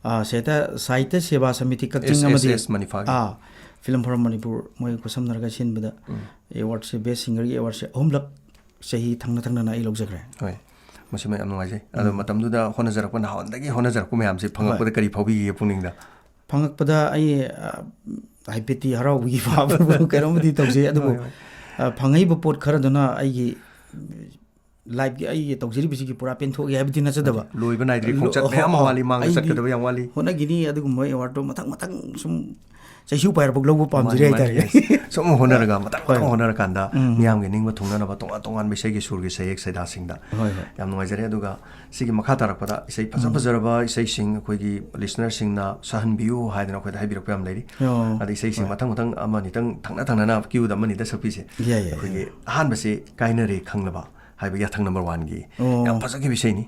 ꯑꯥ, ꯁꯥꯍꯤꯇ꯭ꯌ, ꯁꯥꯍꯤꯇ꯭ꯌ ꯁꯦꯕꯥ ꯁꯃꯤꯇꯤ ꯀꯛꯆꯤꯡ ꯑꯦꯁ ꯑꯦꯁ ꯑꯃꯗꯤ ꯑꯦꯁ ꯃꯅꯤꯐꯥꯒꯤ꯫ ꯑꯥ, ꯐꯤꯂꯝ ꯐꯣꯔꯝ ꯃꯅꯤꯄꯨꯔ, ꯃꯣꯏ ꯈꯨꯠꯁꯝꯅꯔꯒ ꯁꯤꯟꯕꯗ ꯎꯝ꯫ ꯑꯦꯋꯥꯔꯗꯁꯦ, ꯕꯦꯁ ꯁꯤꯡꯒꯔꯒꯤ ꯑꯦꯋꯥꯔꯗꯁꯦ ꯑꯍꯨꯝꯂꯛ ꯆꯍꯤ ꯊꯪꯅ ꯊꯪꯅꯅ ꯑꯩ ꯂꯧꯖꯈ꯭ꯔꯦ꯫ ꯍꯣꯏ, ꯃꯁꯤꯃ ꯌꯥꯝ ꯅꯨꯡꯉꯥꯏꯖꯩ꯫ ꯑꯗꯣ ꯃꯇꯝꯗꯨꯗ ꯍꯣꯠꯅꯖꯔꯛꯄ, ꯅꯍꯥꯟꯋꯥꯏꯗꯒꯤ ꯍꯣꯠꯅꯖꯔꯛꯄ ꯃꯌꯥꯝꯁꯦ ꯐꯪꯉꯛꯄꯗ ꯍꯣꯏ꯫ ꯀꯔꯤ ꯐꯥꯎꯕꯤꯈꯤꯒꯦ ꯄꯨꯛꯅꯤꯡꯗ? ꯐꯪꯉꯛꯄꯗ ꯑꯩ, ꯑ, ꯍꯥꯏꯐꯦꯠꯇꯤ ꯍꯔꯥꯎꯕꯒꯤ ꯐꯥꯎꯕ ꯀꯩꯅꯣꯝꯃꯗꯤ ꯇꯧꯖꯩ, ꯑꯗꯨꯕꯨ, ꯍꯣꯏ, ꯍꯣꯏ꯫ ꯑ, ꯐꯪꯉꯛꯏꯕ ꯄꯣꯠ ꯈꯔꯗꯨꯅ ꯑꯩꯒꯤ ꯂꯥꯏꯐꯀꯤ ꯑꯩꯒꯤ ꯇꯧꯖꯔꯤꯕꯁꯤꯒꯤ ꯄꯨꯔꯥ ꯄꯦꯟꯊꯣꯛꯑꯦ ꯍꯥꯏꯕꯗꯤ ꯅꯠꯆꯗꯕ꯫ ꯂꯣꯏꯕ ꯅꯥꯏꯗ꯭ꯔꯤ ꯈꯣꯡꯆꯠ ꯂꯣ-, ꯃꯌꯥꯝ ꯑꯃ ꯍꯣ, ꯋꯥꯠꯂꯤ, ꯃꯥꯡꯗ ꯑꯩꯗꯤ ꯆꯠꯀꯗꯕ ꯌꯥꯝ ꯋꯥꯠꯂꯤ꯫ ꯍꯣꯠꯅꯈꯤꯅꯤ ꯑꯗꯨꯒꯨꯝꯕ ꯑꯦꯋꯥꯔꯗꯇꯣ ꯃꯊꯪ ꯃꯊꯪ ꯁꯨꯝ ꯆꯩꯁꯨ ꯄꯥꯏꯔꯛꯄ ꯂꯧꯕ ꯃꯥꯅꯤ, ꯄꯥꯝꯖꯔꯤ ꯃꯥꯅꯤ, ꯍꯥꯏꯇꯥꯔꯦ꯫ yes꯫ ꯁꯨꯝ ꯍꯣꯠꯅꯔꯒ ꯃꯊꯪ ꯃꯊꯪ ꯍꯣꯏ꯫ ꯍꯣꯠꯅꯔꯀꯥꯟꯗ ꯎꯝ꯫ ꯃꯤꯌꯥꯝꯒꯤ ꯅꯤꯡꯕ ꯊꯨꯡꯅꯅꯕ ꯇꯣꯉꯥꯟ ꯇꯣꯉꯥꯟꯕ ꯏꯁꯩꯒꯤ ꯁꯨꯔꯒꯤ ꯁꯩꯌꯦꯛ ꯁꯩꯗꯥꯁꯤꯡꯗ ꯍꯣꯏ, ꯍꯣꯏ꯫ ꯌꯥꯝ ꯅꯨꯡꯉꯥꯏꯖꯔꯦ꯫ ꯑꯗꯨꯒ ꯁꯤꯒꯤ ꯃꯈꯥ ꯇꯥꯔꯛꯄꯗ ꯏꯁꯩ ꯐꯖ ꯎꯝ꯫ ꯐꯖꯔꯕ ꯏꯁꯩꯁꯤꯡ ꯑꯩꯈꯣꯏꯒꯤ ꯂꯤꯁꯅꯔꯁꯤꯡꯅ ꯁꯛꯍꯟꯕꯤꯌꯨ ꯍꯥꯏꯗꯅ ꯑꯩꯈꯣꯏꯗ ꯍꯥꯏꯕꯤꯔꯛꯄ ꯌꯥꯝ ꯂꯩꯔꯤ꯫ ꯑꯣ, ꯑꯗ ꯏꯁꯩꯁꯤꯡ ꯍꯣꯏ꯫ ꯃꯊꯪ ꯃꯊꯪ ꯑꯃ ꯑꯅꯤꯇꯪ ꯊꯪꯅ ꯊꯪꯅꯅ ꯀ꯭ꯌꯨꯗ ꯑꯃ ꯑꯅꯤꯗ ꯁꯛꯄꯤꯁꯦ꯫ ꯌꯥꯏ, ꯌꯥꯏ, ꯑꯩꯈꯣꯏꯒꯤ ꯌꯥꯏ꯫ ꯑꯍꯥꯟꯕꯁꯤ ꯀꯥꯏꯅꯔꯦ ꯈꯪꯂꯕ ꯍꯥꯏꯕ ꯌꯥꯊꯪ ꯅꯝꯕꯔ ꯋꯥꯟꯒꯤ ꯑꯣ꯫ ꯌꯥꯝ ꯐꯖꯈꯤꯕ ꯏꯁꯩꯅꯤ꯫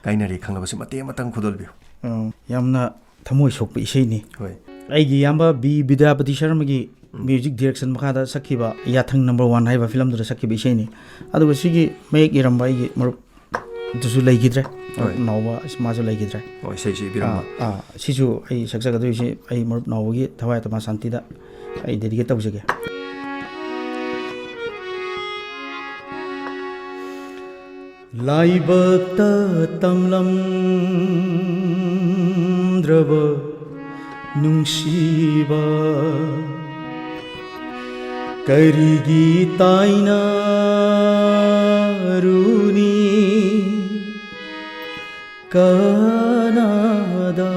ꯀꯥꯏꯅꯔꯦ ꯈꯪꯂꯕꯁꯤ ꯃꯇꯦꯛ ꯑꯃꯇꯪ ꯈꯨꯗꯣꯜꯕꯤꯌꯨ꯫ ꯑꯣ, ꯌꯥꯝꯅ ꯊꯃꯣꯏ ꯁꯣꯛꯄ ꯏꯁꯩꯅꯤ꯫ ꯍꯣꯏ꯫ ꯑꯩꯒꯤ ꯏꯌꯥꯝꯕ ꯕꯤ ꯕꯤꯗ꯭ꯌꯥꯄꯇꯤ ꯁꯔꯃꯒꯤ ꯃ꯭ꯌꯨꯖꯤꯛ ꯗꯤꯔꯦꯛꯁꯟ ꯃꯈꯥꯗ ꯁꯛꯈꯤꯕ ꯌꯥꯊꯪ ꯅꯝꯕꯔ ꯋꯥꯟ ꯍꯥꯏꯕ ꯐꯤꯂꯝꯗꯨꯗ ꯁꯛꯈꯤꯕ ꯏꯁꯩꯅꯤ꯫ ꯑꯗꯨꯒ ꯁꯤꯒꯤ ꯃꯌꯦꯛ ꯏꯔꯝꯕ ꯑꯩꯒꯤ ꯃꯔꯨꯞ ꯑꯗꯨꯁꯨ ꯂꯩꯈꯤꯗ꯭ꯔꯦ꯫ ꯍꯣꯏ꯫ ꯅꯥꯎꯕ ꯃꯥꯁꯨ ꯂꯩꯈꯤꯗ꯭ꯔꯦ꯫ ꯍꯣꯏ, ꯏꯁꯩꯁꯤ ꯏꯕꯤꯔꯝꯕ꯫ ꯑꯥ, ꯑꯥ, ꯁꯤꯁꯨ ꯑꯩ ꯁꯛꯆꯒꯗꯣꯏꯁꯤ ꯑꯩ ꯃꯔꯨꯞ ꯅꯥꯎꯕꯒꯤ ꯊꯋꯥꯏ ꯑꯥꯇꯃꯥ ꯁꯥꯟꯇꯤꯗ ꯑꯩ ꯗꯦꯗꯤꯀꯦꯠ ꯇꯧꯖꯒꯦ꯫ ꯂꯥꯏꯕꯛꯇ ꯇꯝꯂꯝꯗ꯭ꯔꯕ ꯅꯨꯡꯁꯤꯕ ꯀꯔꯤꯒꯤ ꯇꯥꯏꯅꯔꯨꯅꯤ ꯀꯅꯥꯗ?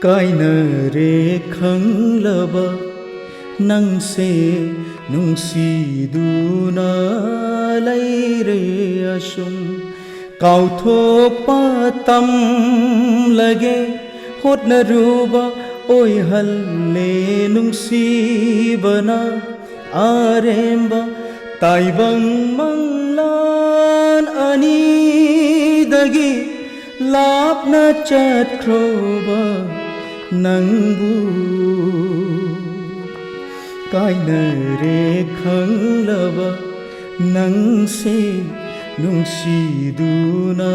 ꯀꯥꯏꯅꯔꯦ ꯈꯪꯂꯕ ꯅꯪꯁꯦ ꯅꯨꯡꯁꯤꯗꯨꯅ ꯂꯩꯔꯦ ꯑꯁꯨꯝ꯫ ꯀꯥꯎꯊꯣꯛꯄ ꯇꯝꯂꯒꯦ ꯍꯣꯠꯅꯔꯨꯕ ꯑꯣꯏꯍꯜꯂꯦ ꯅꯨꯡꯁꯤꯕꯅ꯫ ꯑꯔꯦꯝꯕ ꯇꯥꯏꯕꯪ ꯃꯪꯂꯥꯟ ꯑꯅꯤꯗꯒꯤ ꯂꯥꯞꯅ ꯆꯠꯈ꯭ꯔꯕ ꯅꯪꯕꯨ ꯀꯥꯏꯅꯔꯦ ꯈꯪꯂꯕ ꯅꯪꯁꯦ ꯅꯨꯡꯁꯤꯗꯨꯅ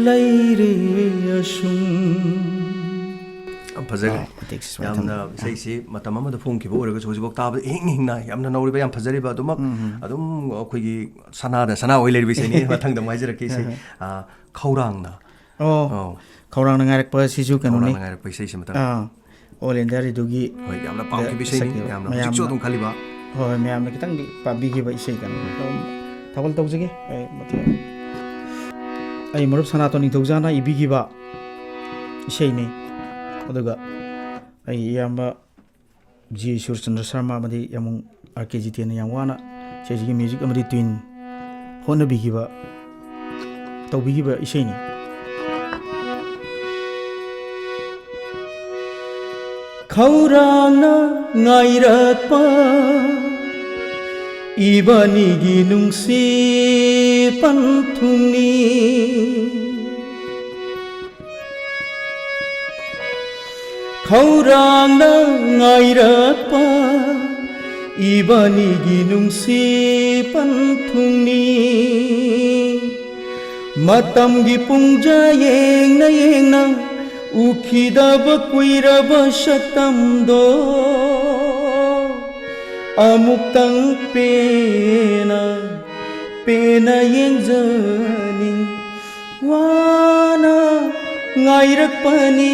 ꯂꯩꯔꯦ ꯑꯁꯨꯝ꯫ ꯌꯥꯝ ꯐꯖꯈ꯭ꯔꯦ꯫ ꯃꯇꯦꯛꯁꯤ ꯁꯨꯃꯥꯏꯅ ꯌꯥꯝꯅ ꯊꯝꯖꯒꯦ꯫ ꯏꯁꯩꯁꯤ ꯃꯇꯝ ꯑꯃꯗ ꯐꯣꯡꯈꯤꯕ ꯑꯣꯏꯔꯒꯁꯨ ꯍꯧꯖꯤꯛꯐꯥꯎ ꯇꯥꯕꯗ ꯏꯍꯤꯡ ꯍꯤꯡꯅ ꯌꯥꯝꯅ ꯅꯧꯔꯤꯕ, ꯌꯥꯝ ꯐꯖꯔꯤꯕ, ꯑꯗꯨꯃꯛ ꯎꯝ, ꯎꯝ꯫ ꯑꯗꯨꯝ ꯑꯩꯈꯣꯏꯒꯤ ꯁꯅꯥꯗ ꯁꯅꯥ ꯑꯣꯏ ꯂꯩꯔꯤꯕ ꯏꯁꯩꯅꯤ꯫ ꯃꯊꯪꯗ ꯑꯃꯨꯛ ꯍꯥꯏꯖꯔꯛꯀꯦ ꯏꯁꯩ꯫ ꯑ, ꯈꯧꯔꯥꯡꯅ꯫ ꯑꯣ, ꯑꯧ꯫ ꯈꯧꯔꯥꯡꯅ ꯉꯥꯏꯔꯛꯄ ꯁꯤꯁꯨ ꯀꯩꯅꯣꯅꯤ꯫ ꯈꯧꯔꯥꯡꯅ ꯉꯥꯏꯔꯛꯄ ꯏꯁꯩꯁꯤ ꯃꯇꯪ꯫ ꯑꯥ, All India Radioꯒꯤ ꯍꯣꯏ, ꯌꯥꯝꯅ ꯄꯥꯝꯈꯤꯕ ꯏꯁꯩꯅꯤ, ꯁꯛꯈꯤꯕ ꯌꯥꯝꯅ ꯍꯧꯖꯤꯛꯁꯨ ꯃꯌꯥꯝꯅ ꯑꯗꯨꯝ ꯈꯜꯂꯤꯕ꯫ ꯍꯣꯏ, ꯍꯣꯏ, ꯃꯌꯥꯝꯅ ꯈꯤꯇꯪꯗꯤ ꯄꯥꯝꯕꯤꯈꯤꯕ ꯏꯁꯩ ꯀꯩꯅꯣ꯫ ꯑꯗꯨꯝ ꯊꯥꯒꯠ ꯇꯧꯖꯒꯦ꯫ ꯑꯩ ꯃꯇꯦꯛ ꯑꯩ ꯃꯔꯨꯞ ꯁꯅꯥꯇꯣꯟ ꯅꯤꯡꯊꯧꯖꯥꯅ ꯏꯕꯤꯈꯤꯕ ꯏꯁꯩꯅꯤ꯫ ꯑꯗꯨꯒ ꯑꯩ ꯏꯌꯥꯝꯕ ꯖꯤ ꯁꯨꯔꯆꯟꯗ꯭ꯔ ꯁꯔꯃ ꯑꯃꯗꯤ ꯌꯥꯃꯨꯡ ꯑꯥꯔ ꯀꯦ ꯖꯤꯇꯦꯟꯅ ꯌꯥꯝ ꯋꯥꯅ ꯏꯁꯩꯁꯤꯒꯤ music ꯑꯃꯗꯤ tune ꯍꯣꯠꯅꯕꯤꯈꯤꯕ, ꯇꯧꯕꯤꯈꯤꯕ ꯏꯁꯩꯅꯤ꯫ ꯈꯧꯔꯥꯡꯅ ꯉꯥꯏꯔꯛꯄ ꯏꯕꯥꯅꯤꯒꯤ ꯅꯨꯡꯁꯤ ꯄꯟꯊꯨꯡꯅꯤ꯫ ꯈꯧꯔꯥꯡꯅ ꯉꯥꯏꯔꯛꯄ ꯏꯕꯥꯅꯤꯒꯤ ꯅꯨꯡꯁꯤ ꯄꯟꯊꯨꯡꯅꯤ꯫ ꯃꯇꯝꯒꯤ ꯄꯨꯡꯖꯥ ꯌꯦꯡꯅ ꯌꯦꯡꯅ ꯎꯈꯤꯗꯕ ꯀꯨꯏꯔꯕ ꯁꯛꯇꯝꯗꯣ ꯑꯃꯨꯛꯇꯪ ꯄꯦꯟꯅ, ꯄꯦꯟꯅ ꯌꯦꯡꯖꯅꯤꯡ꯫ ꯋꯥꯅ ꯉꯥꯏꯔꯛꯄꯅꯤ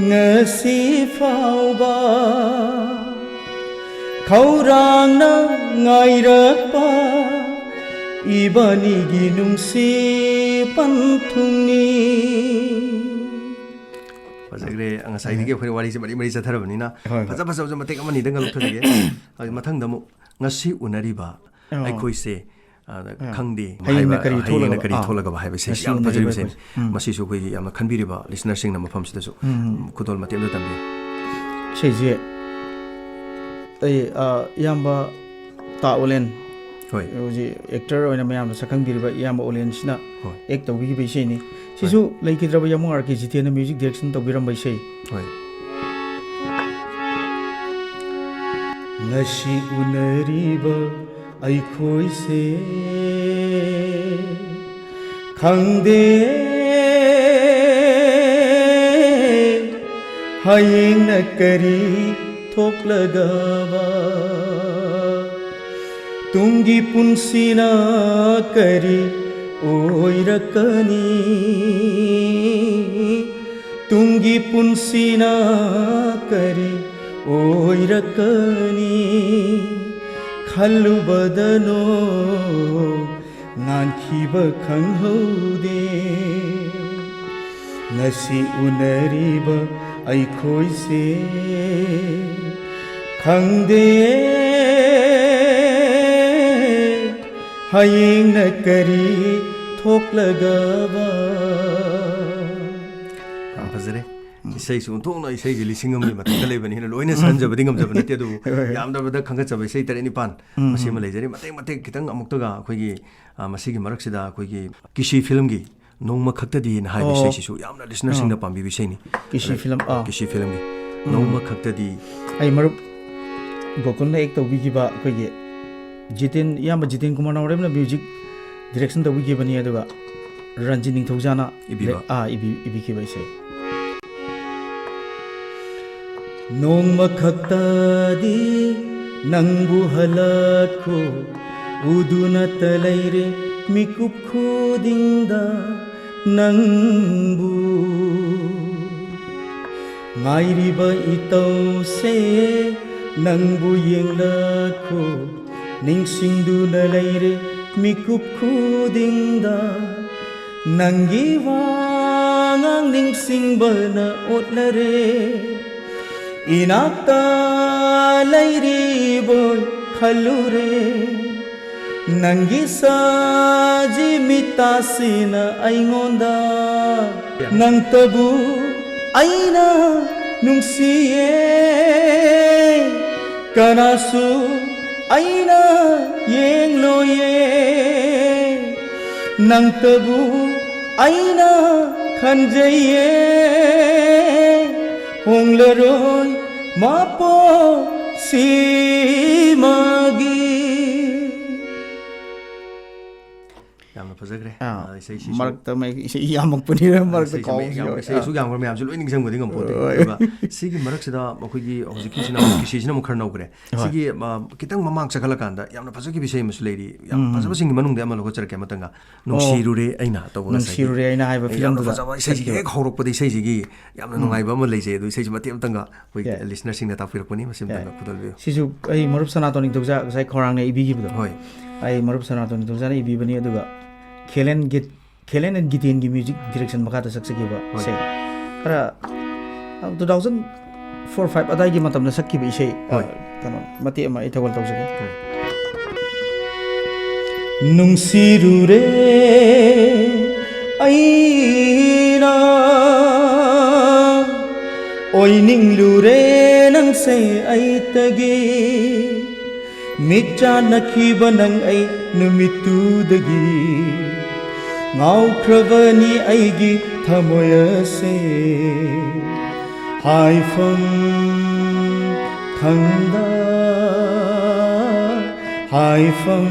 ꯉꯁꯤ ꯐꯥꯎꯕ꯫ ꯈꯧꯔꯥꯡꯅ ꯉꯥꯏꯔꯛꯄ ꯏꯕꯥꯅꯤꯒꯤ ꯅꯨꯡꯁꯤ ꯄꯟꯊꯨꯡꯅꯤ꯫ ꯐꯖꯈ꯭ꯔꯦ꯫ ꯉꯁꯥꯏꯗꯒꯤ ꯑꯩꯈꯣꯏꯅ ꯋꯥꯔꯤꯁꯦ ꯃꯔꯤ ꯃꯔꯤ ꯆꯠꯊꯔꯕꯅꯤꯅ, ꯍꯣꯏ, ꯍꯣꯏ꯫ ꯐꯖ ꯐꯖꯕꯁꯨ ꯃꯇꯦꯛ ꯑꯃꯅꯤꯗꯪ ꯂꯧꯊꯖꯒꯦ꯫ ꯑꯗꯨ ꯃꯊꯪꯗ ꯑꯃꯨꯛ "ꯉꯁꯤ ꯎꯅꯔꯤꯕ ꯑꯣ꯫ ꯑꯩꯈꯣꯏꯁꯦ", ꯑ, ꯑ꯫ ꯈꯪꯗꯦ, "ꯍꯌꯦꯡꯅ ꯍꯥꯏꯕ, ꯀꯔꯤ ꯍꯌꯦꯡꯅ ꯊꯣꯛꯂꯒꯕ?" ꯀꯔꯤ ꯑꯥ꯫ ꯊꯣꯛꯂꯒꯕ ꯍꯥꯏꯕ ꯏꯁꯩꯁꯤ ꯉꯁꯤ ꯌꯥꯝ ꯐꯖꯔꯤꯕ ꯎꯅꯔꯤꯕ ꯏꯁꯩꯅꯤ꯫ ꯑꯩꯈꯣꯏꯁꯦ꯫ ꯎꯝ꯫ ꯃꯁꯤꯁꯨ ꯑꯩꯈꯣꯏꯒꯤ ꯌꯥꯝꯅ ꯈꯟꯕꯤꯔꯤꯕ listenerꯁꯤꯡꯅ ꯃꯐꯝꯁꯤꯗꯁꯨ ꯎꯝ꯫ ꯈꯨꯗꯣꯜ ꯃꯇꯦꯛ ꯑꯃꯇ ꯇꯝꯕꯤꯌꯨ꯫ ꯏꯁꯩꯁꯦ ꯑꯩ, ꯑ, ꯏꯌꯥꯝꯕ ꯇꯥ ꯑꯣꯂꯦꯟ, ꯍꯣꯏ꯫ ꯍꯧꯖꯤꯛ actor ꯑꯣꯏꯅ ꯃꯌꯥꯝꯅ ꯁꯛꯈꯪꯕꯤꯔꯤꯕ ꯏꯌꯥꯝꯕ ꯑꯣꯂꯦꯟꯁꯤꯅ ꯍꯣꯏ꯫ Act ꯇꯧꯕꯤꯈꯤꯕ ꯏꯁꯩꯅꯤ꯫ ꯍꯣꯏ꯫ ꯁꯤꯁꯨ ꯂꯩꯈꯤꯗ꯭ꯔꯕ ꯌꯥꯃꯣ ꯑꯥꯔ ꯀꯦ ꯖꯤꯇꯦꯟꯅ music direction ꯇꯧꯕꯤꯔꯝꯕ ꯏꯁꯩ꯫ ꯍꯣꯏ꯫ ꯉꯁꯤ ꯎꯅꯔꯤꯕ ꯑꯩꯈꯣꯏꯁꯦ ꯈꯪꯗꯦ ꯍꯌꯦꯡꯅ ꯀꯔꯤ ꯊꯣꯛꯂꯒꯕ꯫ ꯇꯨꯡꯒꯤ ꯄꯨꯟꯁꯤꯅ ꯀꯔꯤ ꯑꯣꯏꯔꯛꯀꯅꯤ? ꯇꯨꯡꯒꯤ ꯄꯨꯟꯁꯤꯅ ꯀꯔꯤ ꯑꯣꯏꯔꯛꯀꯅꯤ? ꯈꯜꯂꯨꯕꯗꯅꯣ ꯉꯥꯟꯈꯤꯕ ꯈꯪꯍꯧꯗꯦ꯫ ꯉꯁꯤ ꯎꯅꯔꯤꯕ ꯑꯩꯈꯣꯏꯁꯦ ꯈꯪꯗꯦ ꯍꯌꯦꯡꯅ ꯀꯔꯤ ꯊꯣꯛꯂꯒꯕ꯫ ꯌꯥꯝ ꯐꯖꯔꯦ꯫ ꯏꯁꯩꯁꯨ ꯑꯣꯟꯊꯣꯛꯅ ꯏꯁꯩꯁꯦ ꯂꯤꯁꯤꯡ ꯑꯃꯒꯤ ꯃꯊꯛꯇ ꯂꯩꯕꯅꯤꯅ ꯂꯣꯏꯅ ꯁꯟꯖꯕꯗꯤ ꯉꯝꯖꯕ ꯅꯠꯇꯦ, ꯑꯗꯨꯕꯨ ꯍꯣꯏ, ꯍꯣꯏ꯫ ꯌꯥꯝꯗ꯭ꯔꯕꯗ ꯈꯟꯒꯠꯆꯕ ꯏꯁꯩ ꯇꯔꯦꯠ ꯅꯤꯄꯥꯟ ꯎꯝ, ꯃꯁꯤꯃ ꯎꯝ꯫ ꯂꯩꯖꯔꯤ꯫ ꯃꯇꯦꯛ ꯃꯇꯦꯛ ꯈꯤꯇꯪ ꯑꯃꯨꯛꯇꯒ ꯑꯩꯈꯣꯏꯒꯤ, ꯑ, ꯃꯁꯤꯒꯤ ꯃꯔꯛꯁꯤꯗ ꯑꯩꯈꯣꯏꯒꯤ ꯀꯤꯁꯤ filmꯒꯤ "ꯅꯣꯡꯃ ꯈꯛꯇꯗꯤꯅ" ꯍꯥꯏꯕ ꯑꯣ꯫ ꯏꯁꯩꯁꯤꯁꯨ ꯌꯥꯝꯅ listenerꯁꯤꯡꯅ ꯑꯥ꯫ ꯄꯥꯝꯕꯤꯕ ꯏꯁꯩꯅꯤ꯫ ꯀꯤꯁꯤ ꯑꯗ film, ꯑꯥ꯫ ꯀꯤꯁꯤ filmꯒꯤ ꯎꯝ꯫ "ꯅꯣꯡꯃ ꯈꯛꯇꯗꯤ"꯫ ꯑꯩ ꯃꯔꯨꯞ ꯒꯣꯀꯨꯜꯅ act ꯇꯧꯕꯤꯈꯤꯕ ꯑꯩꯈꯣꯏꯒꯤ ꯖꯤꯇꯦꯟ, ꯏꯌꯥꯝꯕ ꯖꯤꯇꯦꯟ ꯀꯨꯃꯥꯔ ꯅꯥꯎꯔꯦꯝꯅ music direction ꯇꯧꯕꯤꯈꯤꯕꯅꯤ, ꯑꯗꯨꯒ ꯔꯟꯖꯤꯠ ꯅꯤꯡꯊꯧꯖꯥꯅ ꯏꯕꯤꯕ꯫ ꯂꯦ-, ꯑꯥ, ꯏꯕꯤ-, ꯏꯕꯤꯈꯤꯕ ꯏꯁꯩ꯫ ꯅꯣꯡꯃ ꯈꯛꯇꯗꯤ ꯅꯪꯕꯨ ꯍꯜꯂꯛꯈꯣ ꯎꯗꯨꯅꯇ ꯂꯩꯔꯦ ꯃꯤꯀꯨꯞ ꯈꯨꯗꯤꯡꯗ ꯅꯪꯕꯨ꯫ ꯉꯥꯏꯔꯤꯕ ꯏꯇꯧꯁꯦ ꯅꯪꯕꯨ ꯌꯦꯡꯂꯛꯈꯣ ꯅꯤꯡꯁꯤꯡꯗꯨꯅ ꯂꯩꯔꯦ ꯃꯤꯀꯨꯞ ꯈꯨꯗꯤꯡꯗ ꯅꯪꯒꯤ ꯋꯥꯉꯥꯡ ꯅꯤꯡꯁꯤꯡꯕꯅ ꯑꯣꯠꯅꯔꯦ꯫ ꯏꯅꯥꯛꯇ ꯂꯩꯔꯤꯕꯣꯏ ꯈꯜꯂꯨꯔꯦ꯫ ꯅꯪꯒꯤ ꯁꯥꯖꯤ ꯃꯤꯠꯇꯥꯁꯤꯅ ꯑꯩꯉꯣꯟꯗ ꯅꯪꯇꯕꯨ ꯑꯩꯅ ꯅꯨꯡꯁꯤꯌꯦ꯫ ꯀꯅꯥꯁꯨ ꯑꯩꯅ ꯌꯦꯡꯂꯣꯏꯌꯦ꯫ ꯅꯪꯇꯕꯨ ꯑꯩꯅ ꯈꯟꯖꯩꯌꯦ꯫ ꯍꯣꯡꯂꯔꯣꯏ ꯃꯄꯣꯛ ꯁꯤꯃꯒꯤ꯫ ꯌꯥꯝꯅ ꯐꯖꯈ꯭ꯔꯦ꯫ ꯑꯥ, ꯑꯥ, ꯏꯁꯩꯁꯤꯁꯨ꯫ ꯃꯔꯛꯇ ꯃꯌꯦꯛ-, ꯏꯁꯩ ꯌꯥꯝꯃꯛꯄꯅꯤꯅ ꯃꯔꯛꯇ ꯏꯁꯩꯁꯤ ꯀꯥꯎꯕꯁꯨ ꯃꯌꯥꯝ, ꯌꯥꯎꯋꯦ꯫ ꯏꯁꯩ ꯑꯁꯨꯛ ꯌꯥꯝꯈ꯭ꯔ ꯃꯌꯥꯝꯁꯨ ꯂꯣꯏ ꯅꯤꯡꯁꯤꯡꯕꯗꯤ ꯉꯝꯄꯣꯠꯇꯦ꯫ ꯍꯣꯏ꯫ ꯑꯗꯨꯒ ꯁꯤꯒꯤ ꯃꯔꯛꯁꯤꯗ ꯑꯩꯈꯣꯏꯒꯤ ꯍꯧꯖꯤꯛꯀꯤꯁꯤꯅ ꯑꯃꯨꯛ, ꯀꯤꯁꯤꯁꯤꯅ ꯑꯃꯨꯛ ꯈꯔ ꯅꯧꯈ꯭ꯔꯦ꯫ ꯍꯣꯏ꯫ ꯁꯤꯒꯤ, ꯑ, ꯈꯤꯇꯪ ꯃꯃꯥꯡ ꯆꯠꯈꯠꯂꯀꯥꯟꯗ ꯌꯥꯝꯅ ꯐꯖꯈꯤꯕ ꯏꯁꯩ ꯑꯃꯁꯨ ꯂꯩꯔꯤ꯫ ꯌꯥꯝ ꯎꯝ꯫ ꯐꯖꯕꯁꯤꯡꯒꯤ ꯃꯅꯨꯡꯗ ꯑꯃ ꯂꯧꯈꯠꯆꯔꯛꯀꯦ ꯃꯊꯪꯒ꯫ ꯑꯣ꯫ ꯅꯨꯡꯁꯤꯔꯨꯔꯦ ꯑꯩꯅ ꯇꯧꯕ ꯉꯁꯥꯏꯒꯤ꯫ ꯅꯨꯡꯁꯤꯔꯨꯔꯦ ꯑꯩꯅ ꯍꯥꯏꯕ ꯑꯩ ꯌꯥꯝꯅ ꯐꯤꯂꯝꯗꯨꯗ ꯐꯖꯕ ꯏꯁꯩꯁꯤ ꯆꯠꯈꯤꯕ꯫ ꯍꯦꯛ ꯍꯧꯔꯛꯄꯗ ꯏꯁꯩꯁꯤꯒꯤ ꯌꯥꯝꯅ ꯎꯝ꯫ ꯅꯨꯡꯉꯥꯏꯕ ꯑꯃ ꯂꯩꯖꯩ꯫ ꯑꯗꯨ ꯏꯁꯩꯁꯤ ꯃꯇꯦꯛ ꯑꯃꯇꯪꯒ ꯑꯩꯈꯣꯏ ꯌꯥꯏ꯫ Listenerꯁꯤꯡꯅ ꯇꯥꯛꯄꯤꯔꯛꯄꯅꯤ, ꯃꯁꯤ ꯌꯥꯏ꯫ ꯑꯃꯇꯪꯒ ꯐꯨꯗꯠꯄꯤꯌꯨ꯫ ꯁꯤꯁꯨ ꯑꯩ ꯃꯔꯨꯞ ꯁꯅꯥꯇꯣꯟ ꯅꯤꯡꯊꯧꯖꯥ ꯉꯁꯥꯏ ꯈꯧꯔꯥꯡꯅ ꯏꯕꯤꯈꯤꯕꯗꯣ꯫ ꯍꯣꯏ꯫ ꯑꯩ ꯃꯔꯨꯞ ꯁꯅꯥꯇꯣꯟ ꯅꯤꯡꯊꯧꯖꯥꯅ ꯏꯕꯤꯕꯅꯤ, ꯑꯗꯨꯒ ꯈꯦꯂꯦꯟ ꯒꯤꯠ-, ꯈꯦꯂꯦꯟ and ꯒꯤꯇꯦꯟꯒꯤ music direction ꯃꯈꯥꯗ ꯁꯛꯆꯈꯤꯕ ꯍꯣꯏ꯫ ꯏꯁꯩ꯫ ꯈꯔ, ꯑ, two thousand four five ꯑꯗꯥꯏꯒꯤ ꯃꯇꯝꯗ ꯁꯛꯈꯤꯕ ꯏꯁꯩ, ꯑ, ꯍꯣꯏ꯫ ꯀꯩꯅꯣ, ꯃꯇꯦꯛ ꯑꯃ ꯑꯩ ꯊꯧꯒꯜ ꯇꯧꯖꯒꯦ꯫ ꯍꯣꯏ꯫ ꯅꯨꯡꯁꯤꯔꯨꯔꯦ ꯑꯩꯅ, ꯑꯣꯏꯅꯤꯡꯂꯨꯔꯦ ꯅꯪꯁꯦ ꯑꯩꯇꯒꯤ꯫ ꯃꯤꯠ ꯆꯥꯟꯅꯈꯤꯕ ꯅꯪ ꯑꯩ ꯅꯨꯃꯤꯠꯇꯨꯗꯒꯤ꯫ ꯉꯥꯎꯈ꯭ꯔꯕꯅꯤ ꯑꯩꯒꯤ ꯊꯃꯣꯏ ꯑꯁꯦ꯫ ꯍꯥꯏꯐꯝ ꯈꯪꯗ, ꯍꯥꯏꯐꯝ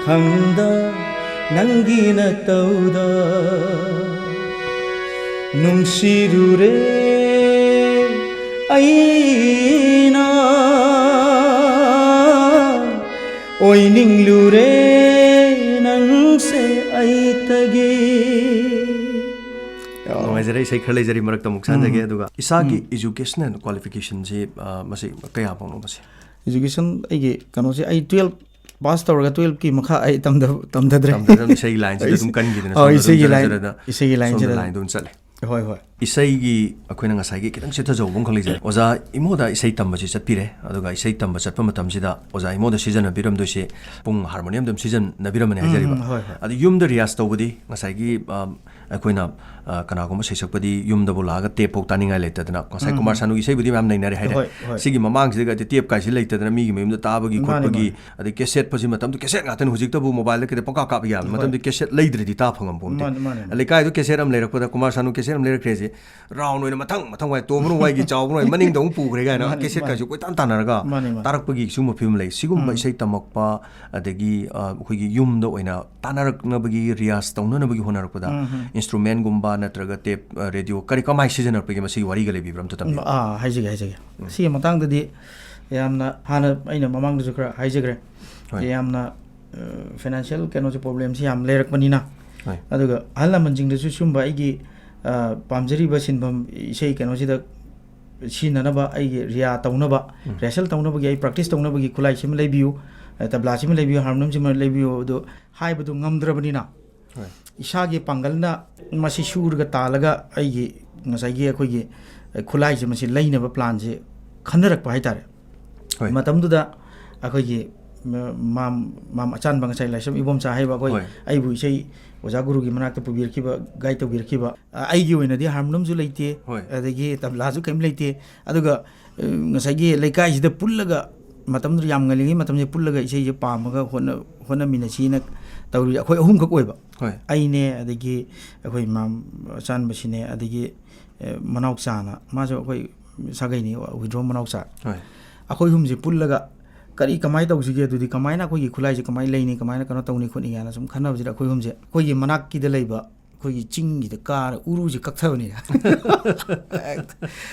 ꯈꯪꯗ ꯅꯪꯒꯤ ꯅꯇꯧꯗ ꯅꯨꯡꯁꯤꯔꯨꯔꯦ ꯑꯩꯅ꯫ ꯑꯣꯏꯅꯤꯡꯂꯨꯔꯦ ꯅꯪꯁꯦ ꯑꯩꯇꯒꯤ꯫ ꯅꯨꯡꯉꯥꯏꯖꯔꯦ, ꯏꯁꯩ ꯈꯔ ꯂꯩꯖꯔꯤ, ꯃꯔꯛꯇ ꯑꯃꯨꯛ ꯁꯥꯟꯖꯒꯦ꯫ ꯎꯝ꯫ ꯑꯗꯨꯒ ꯏꯁꯥꯒꯤ ꯎꯝ꯫ Educational qualificationꯁꯤ, ꯑ, ꯃꯁꯤ ꯀꯌꯥ ꯐꯥꯎꯅꯣ ꯃꯁꯤ? Education ꯑꯩꯒꯤ ꯀꯩꯅꯣꯁꯦ, ꯑꯩ twelve pass ꯇꯧꯔꯒ twelveꯀꯤ ꯃꯈꯥ ꯑꯩ ꯇꯝꯗ-, ꯇꯝꯊꯗ꯭ꯔꯦ꯫ ꯇꯝꯊꯗ꯭ꯔꯦ, ꯏꯁꯩꯒꯤ lineꯁꯤꯗ ꯑꯩ ꯑꯗꯨꯝ ꯀꯟꯈꯤꯗꯅ ꯑꯣ, ꯁꯣꯝꯗ ꯑꯗꯨꯝ ꯏꯁꯩꯒꯤ ꯖꯔ line, ꯖꯔꯗ ꯏꯁꯩꯒꯤ ꯁꯣꯝꯗ lineꯁꯤꯗ line ꯑꯗꯨꯝ ꯆꯠꯂꯦ꯫ ꯍꯣꯏ, ꯍꯣꯏ꯫ ꯏꯁꯩꯒꯤ ꯑꯩꯈꯣꯏꯅ ꯉꯁꯥꯏꯒꯤ ꯈꯤꯇꯪ ꯆꯤꯊꯖꯍꯧꯕ ꯑꯃꯈꯛ ꯂꯩꯖꯩ꯫ ꯑꯣꯖꯥ ꯏꯃꯣꯗ ꯏꯁꯩ ꯇꯝꯕꯁꯤ ꯆꯠꯄꯤꯔꯦ, ꯑꯗꯨꯒ ꯏꯁꯩ ꯇꯝꯕ ꯆꯠꯄ ꯃꯇꯝꯁꯤꯗ ꯑꯣꯖꯥ ꯏꯃꯣꯗ ꯁꯤꯖꯤꯟꯅꯕꯤꯔꯝꯗꯣꯏꯁꯤ ꯄꯨꯡ ꯍꯥꯔꯃꯣꯅꯤꯌꯝꯗ ꯑꯗꯨꯝ ꯁꯤꯖꯤꯟꯅꯕꯤꯔꯝꯃꯅꯤ ꯎꯝ, ꯍꯥꯏꯖꯔꯤꯕ꯫ ꯎꯝ, ꯍꯣꯏ, ꯍꯣꯏ꯫ ꯑꯗꯨ ꯌꯨꯝꯗ ꯔꯤꯌꯥꯁ ꯇꯧꯕꯗꯤ ꯉꯁꯥꯏꯒꯤ, ꯑꯝ, ꯑꯩꯈꯣꯏꯅ, ꯑ, ꯀꯅꯥꯒꯨꯝꯕ ꯁꯩꯁꯛꯄꯗꯤ ꯌꯨꯝꯗꯕꯨ ꯂꯥꯛꯑꯒ ꯇꯦꯞ ꯐꯥꯎ ꯇꯥꯅꯤꯡꯉꯥꯏ ꯂꯩꯇꯗꯅ ꯉꯁꯥꯏ ꯎꯝ, ꯀꯨꯃꯥꯔ ꯎꯝ꯫ ꯁꯥꯅꯨꯒꯤ ꯏꯁꯩꯕꯨꯗꯤ ꯃꯌꯥꯝ ꯅꯩꯅꯔꯦ ꯍꯥꯏꯔꯦ꯫ ꯍꯣꯏ, ꯍꯣꯏ꯫ ꯁꯤꯒꯤ ꯃꯃꯥꯡꯁꯤꯗꯒꯗꯤ ꯇꯦꯞ ꯀꯥꯏꯁꯤ ꯂꯩꯇꯗꯅ ꯃꯤꯒꯤ ꯃꯌꯨꯝꯗ ꯇꯥꯕꯒꯤ ꯃꯥꯅꯦ, ꯈꯣꯠꯄꯒꯤ, ꯃꯥꯅꯦ꯫ ꯑꯗꯩ ꯀꯦꯁꯦꯠ ꯐꯁꯤ ꯃꯇꯝꯗꯨ ꯀꯦꯁꯦꯠ ꯉꯥꯛꯇꯅꯤ, ꯍꯧꯖꯤꯛꯇꯕꯨ ꯃꯣꯕꯥꯏꯜꯗ ꯀꯩꯗ ꯄꯪꯀꯥꯞ ꯀꯥꯞꯄ ꯌꯥꯕꯅꯤ꯫ ꯍꯣꯏ꯫ ꯃꯇꯝꯗꯨ ꯀꯦꯁꯦꯠ ꯂꯩꯗ꯭ꯔꯗꯤ ꯇꯥ ꯐꯪꯉꯝꯄꯣꯟꯇꯦ꯫ ꯃꯥꯅꯦ, ꯃꯥꯅꯦ, ꯃꯥꯅꯦ꯫ ꯂꯩꯀꯥꯏꯗꯨ ꯀꯦꯁꯦꯠ ꯑꯃ ꯂꯩꯔꯛꯄꯗ ꯀꯨꯃꯥꯔ ꯁꯥꯅꯨ ꯀꯦꯁꯦꯠ ꯑꯃ ꯂꯩꯔꯛꯈ꯭ꯔꯦꯁꯦ꯫ ꯔꯥꯎꯟ ꯑꯣꯏꯅ ꯃꯊꯪ ꯃꯊꯪ ꯋꯥꯏ ꯇꯣꯝꯕꯅ ꯋꯥꯏꯒꯤ ꯆꯥꯎꯕꯅ ꯋꯥꯏ ꯃꯅꯤꯡꯗ ꯑꯃꯨꯛ ꯄꯨꯈ꯭ꯔꯦ ꯀꯥꯏꯅ ꯃꯥꯅꯦ, ꯀꯦꯁꯦꯠ ꯃꯥꯅꯦ꯫ ꯀꯥꯏꯁꯨ ꯀꯣꯏꯇꯥꯟ ꯇꯥꯟꯅꯔꯒ ꯃꯥꯅꯦ, ꯃꯥꯅꯦ꯫ ꯇꯥꯔꯛꯄꯒꯤ ꯁꯤꯒꯨꯝꯕ ꯐꯤꯕꯝ ꯂꯩ꯫ ꯁꯤꯒꯨꯝꯕ ꯎꯝ꯫ ꯏꯁꯩ ꯇꯝꯃꯛꯄ ꯑꯗꯒꯤ, ꯑ, ꯑꯩꯈꯣꯏꯒꯤ ꯌꯨꯝꯗ ꯑꯣꯏꯅ ꯇꯥꯟꯅꯔꯛꯅꯕꯒꯤ, ꯔꯤꯌꯥꯁ ꯇꯧꯅꯅꯕꯒꯤ ꯍꯣꯠꯅꯔꯛꯄꯗ ꯎꯝ, ꯎꯝ꯫ ꯏꯟꯁꯇ꯭ꯔꯨꯃꯦꯟꯒꯨꯝꯕ ꯅꯠꯇ꯭ꯔꯒ ꯇꯦꯞ, ꯑ, ꯔꯦꯗꯤꯑꯣ ꯀꯔꯤ ꯀꯃꯥꯏꯅ ꯁꯤꯖꯤꯟꯅꯔꯛꯄꯒꯦ ꯃꯁꯤꯒꯤ ꯋꯥꯔꯤꯒ ꯂꯩꯕꯤꯕ꯭ꯔꯥ ꯑꯝꯇ ꯇꯝꯕꯤꯌꯨ꯫ ꯑꯥ, ꯍꯥꯏꯖꯒꯦ, ꯍꯥꯏꯖꯒꯦ꯫ ꯎꯝ꯫ ꯁꯤꯒꯤ ꯃꯇꯥꯡꯗꯗꯤ ꯌꯥꯝꯅ ꯍꯥꯟꯅ ꯑꯩꯅ ꯃꯃꯥꯡꯗꯁꯨ ꯈꯔ ꯍꯥꯏꯖꯈ꯭ꯔꯦ꯫ ꯍꯣꯏ꯫ ꯌꯥꯝꯅ, ꯑ, ꯐꯥꯏꯅꯥꯟꯁꯤꯌꯦꯜ ꯀꯩꯅꯣꯁꯦ ꯄ꯭ꯔꯣꯕ꯭ꯂꯦꯝꯁꯤ ꯌꯥꯝ ꯂꯩꯔꯛꯄꯅꯤꯅ꯫ ꯍꯣꯏ꯫ ꯑꯗꯨꯒ ꯑꯍꯜ ꯂꯃꯟꯁꯤꯡꯗꯁꯨ ꯁꯤꯒꯨꯝꯕ ꯑꯩꯒꯤ, ꯑ, ꯄꯥꯝꯖꯔꯤꯕ ꯁꯤꯟꯐꯝ ꯏꯁꯩ ꯀꯩꯅꯣꯁꯤꯗ ꯁꯤꯖꯤꯟꯅꯅꯕ ꯑꯩꯒꯤ ꯔꯤꯌꯥ ꯇꯧꯅꯕ, ꯎꯝ꯫ ꯔꯤꯍꯔꯁꯦꯜ ꯇꯧꯅꯕꯒꯤ ꯑꯩ ꯄ꯭ꯔꯦꯛꯇꯤꯁ ꯇꯧꯅꯕꯒꯤ ꯈꯨꯠꯂꯥꯏꯁꯤꯃ ꯂꯩꯕꯤꯌꯨ, ꯑ, ꯇꯕ꯭ꯂꯥꯁꯤꯃ ꯂꯩꯕꯤꯌꯨ, ꯍꯥꯔꯃꯣꯅꯤꯌꯝꯁꯤꯃ ꯂꯩꯕꯤꯌꯨ ꯑꯗꯨ ꯍꯥꯏꯕꯗꯨ ꯉꯝꯗ꯭ꯔꯕꯅꯤꯅ ꯍꯣꯏ꯫ ꯏꯁꯥꯒꯤ ꯄꯥꯡꯒꯜꯅ ꯃꯁꯤ ꯁꯨꯔꯒ ꯇꯥꯜꯂꯒ ꯑꯩꯒꯤ ꯉꯁꯥꯏꯒꯤ ꯑꯩꯈꯣꯏꯒꯤ, ꯑ, ꯈꯨꯠꯂꯥꯏꯁꯦ ꯃꯁꯤ ꯂꯩꯅꯕ ꯄ꯭ꯂꯥꯟꯁꯦ ꯈꯟꯅꯔꯛꯄ ꯍꯥꯏꯇꯥꯔꯦ꯫ ꯍꯣꯏ꯫ ꯃꯇꯝꯗꯨꯗ ꯑꯩꯈꯣꯏꯒꯤ ꯃ-, ꯃꯥꯝ-, ꯃꯥꯝ ꯑꯆꯥꯟꯕ ꯉꯁꯥꯏ ꯂꯥꯏꯁ꯭ꯔꯝ ꯏꯕꯣꯝꯆꯥ ꯍꯥꯏꯕ ꯑꯩꯈꯣꯏ ꯍꯣꯏ꯫ ꯑꯩꯕꯨ ꯏꯁꯩ ꯑꯣꯖꯥ ꯒꯨꯔꯨꯒꯤ ꯃꯅꯥꯛꯇ ꯄꯨꯕꯤꯔꯛꯈꯤꯕ, ꯒꯥꯏꯗ ꯇꯧꯕꯤꯔꯛꯈꯤꯕ, ꯑ, ꯑꯩꯒꯤ ꯑꯣꯏꯅꯗꯤ ꯍꯥꯔꯃꯣꯅꯤꯌꯝꯁꯨ ꯂꯩꯇꯦ, ꯍꯣꯏ꯫ ꯑꯗꯒꯤ ꯇꯕ꯭ꯂꯥꯁꯨ ꯀꯔꯤꯝ ꯂꯩꯇꯦ꯫ ꯑꯗꯨꯒ, ꯑ, ꯉꯁꯥꯏꯒꯤ ꯂꯩꯀꯥꯏꯁꯤꯗ ꯄꯨꯜꯂꯒ ꯃꯇꯝꯗꯨꯗ ꯌꯥꯝ ꯉꯜꯂꯤꯉꯩ ꯃꯇꯝꯁꯤꯗ ꯄꯨꯜꯂꯒ ꯏꯁꯩꯁꯦ ꯄꯥꯝꯃꯒ ꯍꯣꯠꯅ-, ꯍꯣꯠꯅꯃꯤꯟꯅꯁꯤꯅ ꯇꯧꯔꯤ꯫ ꯑꯩꯈꯣꯏ ꯑꯍꯨꯝꯈꯛ ꯑꯣꯏꯕ꯫ ꯍꯣꯏ꯫ ꯑꯩꯅꯦ, ꯑꯗꯒꯤ ꯑꯩꯈꯣꯏ ꯃꯥꯝ ꯑꯆꯥꯟꯕꯁꯤꯅꯦ, ꯑꯗꯒꯤ, ꯑ, ꯃꯅꯥꯎꯆꯥꯅ, ꯃꯥꯁꯨ ꯑꯩꯈꯣꯏ ꯁꯥꯒꯩꯅꯤ, ꯋꯤꯗ꯭ꯔꯣꯝ ꯃꯅꯥꯎꯆꯥ꯫ ꯍꯣꯏ꯫ ꯑꯩꯈꯣꯏ ꯑꯍꯨꯝꯁꯦ ꯄꯨꯜꯂꯒ ꯀꯔꯤ ꯀꯃꯥꯏꯅ ꯇꯧꯁꯤꯒꯦ, ꯑꯗꯨꯗꯤ ꯀꯃꯥꯏꯅ ꯑꯩꯈꯣꯏꯒꯤ ꯈꯨꯠꯂꯥꯏꯁꯦ ꯀꯃꯥꯏꯅ ꯂꯩꯅꯤ, ꯀꯃꯥꯏꯅ ꯀꯩꯅꯣ ꯇꯧꯅꯤ ꯈꯣꯠꯅꯤ ꯀꯥꯏꯅ ꯁꯨꯝ ꯈꯟꯅꯕꯁꯤꯗ ꯑꯩꯈꯣꯏ ꯑꯍꯨꯝꯁꯦ ꯑꯩꯈꯣꯏꯒꯤ ꯃꯅꯥꯛꯀꯤꯗ ꯂꯩꯕ ꯑꯩꯈꯣꯏꯒꯤ ꯆꯤꯡꯒꯤꯗ ꯀꯥꯔ ꯎꯔꯨꯁꯦ ꯀꯛꯊꯕꯅꯤꯅ꯫ ꯍꯦꯛꯇ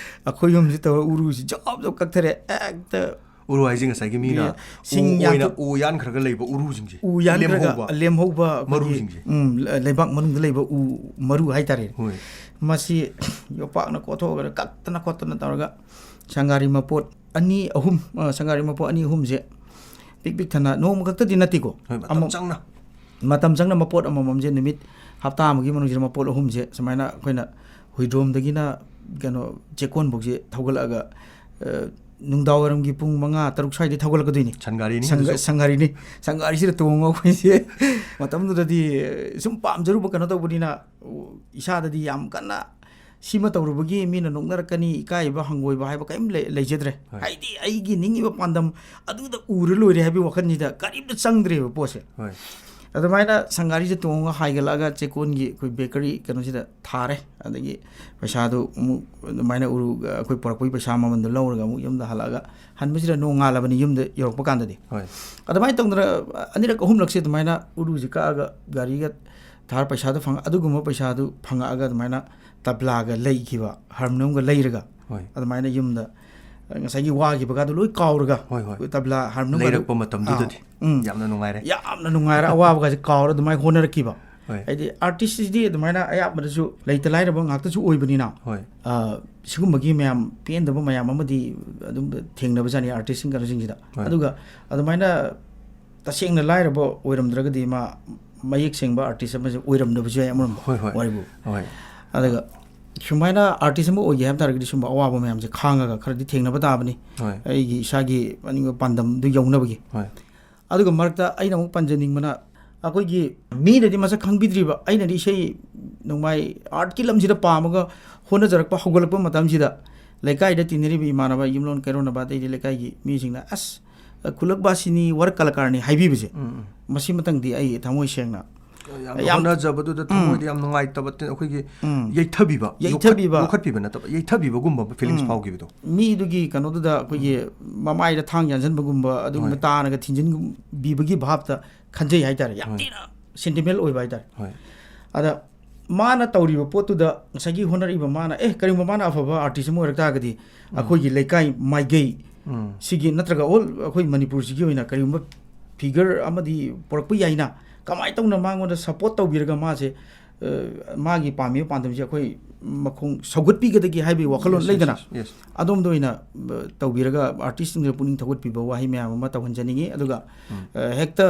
ꯑꯩꯈꯣꯏ ꯑꯍꯨꯝꯁꯦ ꯇꯧꯔ ꯎꯔꯨꯁꯦ ꯖꯣꯞ ꯖꯣꯞ ꯀꯛꯊꯔꯦ꯫ ꯍꯦꯛꯇ ꯎꯔꯨ ꯍꯥꯏꯁꯦ ꯉꯁꯥꯏꯒꯤ ꯃꯤꯅ ꯁꯤꯡ ꯎ ꯑꯣꯏꯅ ꯌꯥꯟꯊꯠ-, ꯎ ꯌꯥꯟꯈ꯭ꯔꯒ ꯂꯩꯕ ꯎꯔꯨꯁꯤꯡꯁꯦ꯫ ꯎ ꯌꯥꯟꯈ꯭ꯔꯒ ꯂꯦꯝꯍꯧꯕ꯫ ꯂꯦꯝꯍꯧꯕ ꯑꯩꯈꯣꯏꯒꯤ, ꯃꯔꯨꯁꯤꯡꯁꯦ꯫ ꯎꯝ, ꯂ-, ꯂꯩꯕꯥꯛ ꯃꯅꯨꯡꯗ ꯂꯩꯕ ꯎ ꯃꯔꯨ ꯍꯥꯏꯇꯥꯔꯦ꯫ ꯍꯣꯏ꯫ ꯃꯁꯤ ꯌꯣꯄꯥꯛꯅ ꯀꯣꯊꯣꯛꯑꯒ ꯀꯛꯇꯅ ꯈꯣꯠꯇꯅ ꯇꯧꯔꯒ ꯁꯪꯒꯥꯔꯤ ꯃꯄꯣꯠ ꯑꯅꯤ ꯑꯍꯨꯝ, ꯑ, ꯁꯪꯒꯥꯔꯤ ꯃꯄꯣꯠ ꯑꯅꯤ ꯑꯍꯨꯝꯁꯦ ꯄꯤꯛ ꯄꯤꯛ ꯊꯟꯅ, ꯅꯣꯡꯃ ꯈꯛꯇꯗꯤ ꯅꯠꯇꯦꯀꯣ꯫ ꯍꯣꯏ, ꯃꯇꯝ ꯑꯃ-, ꯆꯪꯅ꯫ ꯃꯇꯝ ꯆꯪꯅ ꯃꯄꯣꯠ ꯑꯃꯃꯝꯁꯦ ꯅꯨꯃꯤꯠ ꯍꯞꯇꯥ ꯑꯃꯒꯤ ꯃꯅꯨꯡꯁꯤꯗ ꯃꯄꯣꯠ ꯑꯍꯨꯝꯁꯦ ꯁꯨꯃꯥꯏꯅ ꯑꯩꯈꯣꯏꯅ ꯍꯨꯏꯗ꯭ꯔꯣꯝꯗꯒꯤꯅ ꯀꯩꯅꯣ ꯆꯦꯛꯀꯣꯟꯐꯧꯁꯦ ꯊꯧꯒꯠꯂꯛꯑꯒ, ꯑ, ꯅꯨꯡꯗꯥꯡꯋꯥꯏꯔꯝꯒꯤ ꯄꯨꯡ ꯃꯉꯥ, ꯇꯔꯨꯛ ꯁ꯭ꯋꯥꯏꯗꯩ ꯊꯧꯒꯠꯂꯛꯀꯗꯣꯏꯅꯤ꯫ ꯁꯟꯒꯥꯔꯤꯅꯤ ꯁꯪꯒ- ꯑꯗꯨꯁꯨ꯫ ꯁꯪꯒꯥꯔꯤꯅꯤ꯫ ꯁꯪꯒꯥꯔꯤꯁꯤꯗ ꯇꯣꯡꯉꯒ ꯑꯩꯈꯣꯏꯁꯦ ꯃꯇꯝꯗꯨꯗꯗꯤ ꯁꯨꯝ ꯄꯥꯝꯖꯔꯨꯕ ꯀꯩꯅꯣ ꯇꯧꯕꯅꯤꯅ, ꯏꯁꯥꯗꯗꯤ ꯌꯥꯝ ꯀꯟꯅ ꯁꯤꯃ ꯇꯧꯔꯨꯕꯒꯤ ꯃꯤꯅ ꯅꯣꯛꯅꯔꯛꯀꯅꯤ, ꯏꯀꯥꯏꯕ, ꯍꯪꯒꯣꯏꯕ ꯍꯥꯏꯕ ꯀꯔꯤꯝ ꯂꯩ-, ꯂꯩꯖꯗ꯭ꯔꯦ꯫ ꯍꯣꯏ꯫ ꯍꯥꯏꯗꯤ ꯑꯩꯒꯤ ꯅꯤꯡꯉꯤꯕ ꯄꯥꯟꯗꯝ ꯑꯗꯨꯗ ꯎꯔ ꯂꯣꯏꯔꯦ ꯍꯥꯏꯕꯒꯤ ꯋꯥꯈꯜꯁꯤꯗ ꯀꯔꯤꯝꯇ ꯆꯪꯗ꯭ꯔꯦꯕ ꯄꯣꯠꯁꯦ꯫ ꯍꯣꯏ꯫ ꯑꯗꯨꯃꯥꯏꯅ ꯁꯪꯒꯥꯔꯤꯁꯦ ꯇꯣꯡꯉꯒ ꯍꯥꯏꯒꯠꯂꯛꯑꯒ ꯆꯦꯛꯀꯣꯟꯒꯤ ꯑꯩꯈꯣꯏ ꯕꯦꯀꯔꯤ ꯀꯩꯅꯣꯁꯤꯗ ꯊꯥꯔꯦ꯫ ꯑꯗꯒꯤ ꯄꯩꯁꯥꯗꯨ ꯑꯃꯨꯛ ꯑꯗꯨꯃꯥꯏꯅ ꯎꯔꯨ-, ꯑꯩꯈꯣꯏ ꯄꯨꯔꯛꯄꯒꯤ ꯄꯩꯁꯥ ꯃꯃꯜꯗꯣ ꯂꯧꯔꯒ ꯑꯃꯨꯛ ꯌꯨꯝꯗ ꯍꯜꯂꯛꯑꯒ, ꯍꯟꯕꯁꯤꯗ ꯅꯣꯡꯉꯥꯜꯂꯕꯅꯤ ꯌꯨꯝꯗ ꯌꯧꯔꯛꯄ ꯀꯥꯟꯗꯗꯤ꯫ ꯍꯣꯏ꯫ ꯑꯗꯨꯃꯥꯏꯅ ꯇꯧꯗꯅ ꯑꯅꯤꯔꯛ ꯑꯍꯨꯝꯂꯛꯁꯦ ꯑꯗꯨꯃꯥꯏꯅ ꯎꯔꯨꯁꯦ ꯀꯛꯑꯒ ꯒꯥꯔꯤꯒ ꯊꯥꯔ ꯄꯩꯁꯥꯗꯣ ꯐꯪ-, ꯑꯗꯨꯒꯨꯝꯕ ꯄꯩꯁꯥꯗꯨ ꯐꯪꯉꯛꯑꯒ ꯑꯗꯨꯃꯥꯏꯅ ꯇꯕ꯭ꯂꯥꯒ ꯂꯩꯈꯤꯕ, ꯍꯥꯔꯃꯣꯅꯤꯌꯝꯒ ꯂꯩꯔꯒ ꯍꯣꯏ꯫ ꯑꯗꯨꯃꯥꯏꯅ ꯌꯨꯝꯗ ꯉꯁꯥꯏꯒꯤ ꯋꯥꯈꯤꯕꯒꯗꯣ ꯂꯣꯏ ꯀꯥꯎꯔꯒ, ꯍꯣꯏ, ꯍꯣꯏ꯫ ꯇꯕ꯭ꯂꯥ, ꯍꯥꯔꯃꯣꯅꯤꯌꯝꯒꯗꯣ, ꯂꯩꯔꯛꯄ ꯃꯇꯝꯗꯨꯗꯗꯤ ꯑꯥ, ꯎꯝ꯫ ꯌꯥꯝꯅ ꯅꯨꯡꯉꯥꯏꯔꯦ꯫ ꯌꯥꯝꯅ ꯅꯨꯡꯉꯥꯏꯔꯦ, ꯑꯋꯥꯕꯒꯁꯦ ꯀꯥꯎꯔ ꯑꯗꯨꯃꯥꯏꯅ ꯍꯣꯠꯅꯔꯛꯈꯤꯕ꯫ ꯍꯣꯏ꯫ ꯍꯥꯏꯗꯤ ꯑꯥꯔꯇꯤꯁꯁꯤꯗꯤ ꯑꯗꯨꯃꯥꯏꯅ ꯑꯌꯥꯝꯕꯗꯁꯨ ꯂꯩꯇ ꯂꯥꯏꯔꯕ ꯉꯥꯛꯇꯁꯨ ꯑꯣꯏꯕꯅꯤꯅ, ꯍꯣꯏ꯫ ꯑ, ꯁꯤꯒꯨꯝꯕꯒꯤ ꯃꯌꯥꯝ ꯄꯦꯟꯗꯕ ꯃꯌꯥꯝ ꯑꯃꯗꯤ ꯑꯗꯨꯝ ꯊꯦꯡꯅꯕꯖꯥꯠꯅꯤ ꯑꯥꯔꯇꯤꯁꯁꯤꯡ ꯀꯩꯅꯣꯁꯤꯡꯁꯤꯗ꯫ ꯍꯣꯏ꯫ ꯑꯗꯨꯒ ꯑꯗꯨꯃꯥꯏꯅ ꯇꯁꯦꯡꯅ ꯂꯥꯏꯔꯕ ꯑꯣꯏꯔꯝꯗ꯭ꯔꯒꯗꯤ ꯃꯥ ꯃꯌꯦꯛ ꯁꯦꯡꯕ ꯑꯥꯔꯇꯤꯁ ꯑꯃꯁꯦ ꯑꯣꯏꯔꯝꯗꯕꯁꯨ ꯌꯥꯏ ꯑꯃꯔꯣꯝꯗ ꯍꯣꯏ, ꯍꯣꯏ꯫ ꯋꯥꯔꯤꯕꯨ꯫ ꯍꯣꯏ꯫ ꯑꯗꯨꯒ ꯁꯨꯃꯥꯏꯅ ꯑꯥꯔꯇꯤꯁ ꯑꯃ ꯑꯣꯏꯒꯦ ꯍꯥꯏꯕ ꯇꯥꯔꯒꯗꯤ ꯁꯨꯝꯕ ꯑꯋꯥꯕ ꯃꯌꯥꯝꯁꯦ ꯈꯥꯡꯉꯒ ꯈꯔꯗꯤ ꯊꯦꯡꯅꯕ ꯇꯥꯕꯅꯤ꯫ ꯍꯣꯏ꯫ ꯑꯩꯒꯤ ꯏꯁꯥꯒꯤ ꯑꯅꯤꯡꯕ ꯄꯥꯟꯗꯝꯗꯨ ꯌꯧꯅꯕꯒꯤ꯫ ꯍꯣꯏ꯫ ꯑꯗꯨꯒ ꯃꯔꯛꯇ ꯑꯩꯅ ꯑꯃꯨꯛ ꯄꯟꯖꯅꯤꯡꯕꯅ, ꯑꯩꯈꯣꯏꯒꯤ ꯃꯤꯅꯗꯤ ꯃꯁꯛ ꯈꯪꯕꯤꯗ꯭ꯔꯤꯕ, ꯑꯩꯅꯗꯤ ꯏꯁꯩ ꯅꯣꯡꯃꯥꯏ ꯑꯥꯔꯠꯀꯤ ꯂꯝꯁꯤꯗ ꯄꯥꯝꯃꯒ ꯍꯣꯠꯅꯖꯔꯛꯄ ꯍꯧꯒꯠꯂꯛꯄ ꯃꯇꯝꯁꯤꯗ, ꯂꯩꯀꯥꯏꯗ ꯇꯤꯟꯅꯔꯤꯕ ꯏꯃꯥꯟꯅꯕ, ꯌꯨꯝꯂꯣꯟ ꯀꯩꯔꯣꯟꯅꯕ, ꯑꯇꯩꯗꯤ ꯂꯩꯀꯥꯏꯒꯤ ꯃꯤꯁꯤꯡꯅ "ꯑꯁ, ꯈꯨꯜꯂꯛꯕꯥꯁꯤꯅꯤ, ꯋꯥꯔꯛ ꯀꯂꯥꯀꯥꯔꯅꯤ" ꯍꯥꯏꯕꯤꯕꯁꯦ, ꯎꯝ, ꯎꯝ꯫ ꯃꯁꯤꯃꯇꯪꯗꯤ ꯑꯩ ꯊꯃꯣꯏ ꯁꯦꯡꯅ ꯌꯥꯝꯅ ꯌꯥꯝ ꯍꯣꯠꯅꯖꯕꯗꯨꯗ ꯎꯝ꯫ ꯊꯃꯣꯏꯗ ꯌꯥꯝ ꯅꯨꯡꯉꯥꯏꯇꯕ ꯇꯤ-, ꯑꯩꯈꯣꯏꯒꯤ ꯎꯝ꯫ ꯌꯩꯊꯕꯤꯕ, ꯌꯩꯊꯕꯤꯕ꯫ ꯌꯣꯛꯈꯠ-, ꯌꯣꯛꯈꯠꯄꯤꯕ ꯅꯠꯇꯕ, ꯌꯩꯊꯕꯤꯕꯒꯨꯝꯕ ꯐꯤꯂꯤꯡꯁ ꯎꯝ꯫ ꯐꯥꯎꯈꯤꯕꯗꯣ꯫ ꯃꯤꯗꯨꯒꯤ ꯀꯩꯅꯣꯗꯨꯗ ꯑꯩꯈꯣꯏꯒꯤ ꯃꯃꯥꯏꯗ ꯊꯥꯡ ꯌꯥꯟꯁꯤꯟꯕꯒꯨꯝꯕ, ꯑꯗꯨꯒꯨꯝꯕ ꯍꯣꯏ꯫ ꯇꯥꯅꯒ ꯊꯤꯟꯖꯤꯟꯕꯤꯕꯒꯤ ꯚꯥꯞꯇ ꯈꯟꯖꯩ ꯍꯥꯏꯇꯥꯔꯦ꯫ ꯌꯥꯝ ꯍꯣꯏ꯫ ꯊꯤꯅ ꯁꯦꯟꯇꯤꯃꯦꯟ ꯑꯣꯏꯕ ꯍꯥꯏꯇꯥꯔꯦ꯫ ꯍꯣꯏ꯫ ꯑꯗ ꯃꯥꯅ ꯇꯧꯔꯤꯕ ꯄꯣꯠꯇꯨꯗ ꯉꯁꯥꯏꯒꯤ ꯍꯣꯠꯅꯔꯛꯏꯕ ꯃꯥꯅ, ꯑꯦ, ꯀꯔꯤꯒꯨꯝꯕ ꯃꯥꯅ ꯑꯐꯕ ꯑꯥꯔꯇꯤꯁ ꯑꯃ ꯑꯣꯏꯔꯛ ꯇꯥꯔꯒꯗꯤ, ꯎꯝ꯫ ꯑꯩꯈꯣꯏꯒꯤ ꯂꯩꯀꯥꯏ ꯃꯥꯏꯀꯩ ꯎꯝ꯫ ꯁꯤꯒꯤ ꯅꯠꯇ꯭ꯔꯒ ꯑꯣꯜ ꯑꯩꯈꯣꯏ ꯃꯅꯤꯄꯨꯔꯁꯤꯒꯤ ꯑꯣꯏꯅ ꯀꯔꯤꯒꯨꯝꯕ ꯐꯤꯒꯔ ꯑꯃꯗꯤ ꯄꯨꯔꯛꯄ ꯌꯥꯏꯅ, ꯀꯃꯥꯏꯅ ꯇꯧꯅ ꯃꯉꯣꯟꯗ ꯁꯄꯣꯔꯠ ꯇꯧꯕꯤꯔꯒ ꯃꯥꯁꯦ, ꯑ, ꯃꯥꯒꯤ ꯄꯥꯝꯃꯤꯕ ꯄꯥꯟꯗꯝꯁꯦ ꯑꯩꯈꯣꯏ ꯃꯈꯣꯡ ꯁꯧꯒꯠꯄꯤꯒꯗꯒꯦ ꯍꯥꯏꯕꯒꯤ ꯋꯥꯈꯜꯂꯣꯟ Yes, ꯂꯩꯗꯅ, yes, yes, yes꯫ ꯑꯗꯣꯝꯗ ꯑꯣꯏꯅ, ꯑ, ꯇꯧꯕꯤꯔꯒ ꯑꯥꯔꯇꯤꯁꯁꯤꯡꯗ ꯄꯨꯛꯅꯤꯡ ꯊꯧꯒꯠꯄꯤꯕ ꯋꯥꯍꯩ ꯃꯌꯥꯝ ꯑꯃ ꯇꯧꯍꯟꯖꯅꯤꯡꯉꯤ꯫ ꯑꯗꯨꯒ, ꯎꯝ꯫ ꯑ, ꯍꯦꯛꯇ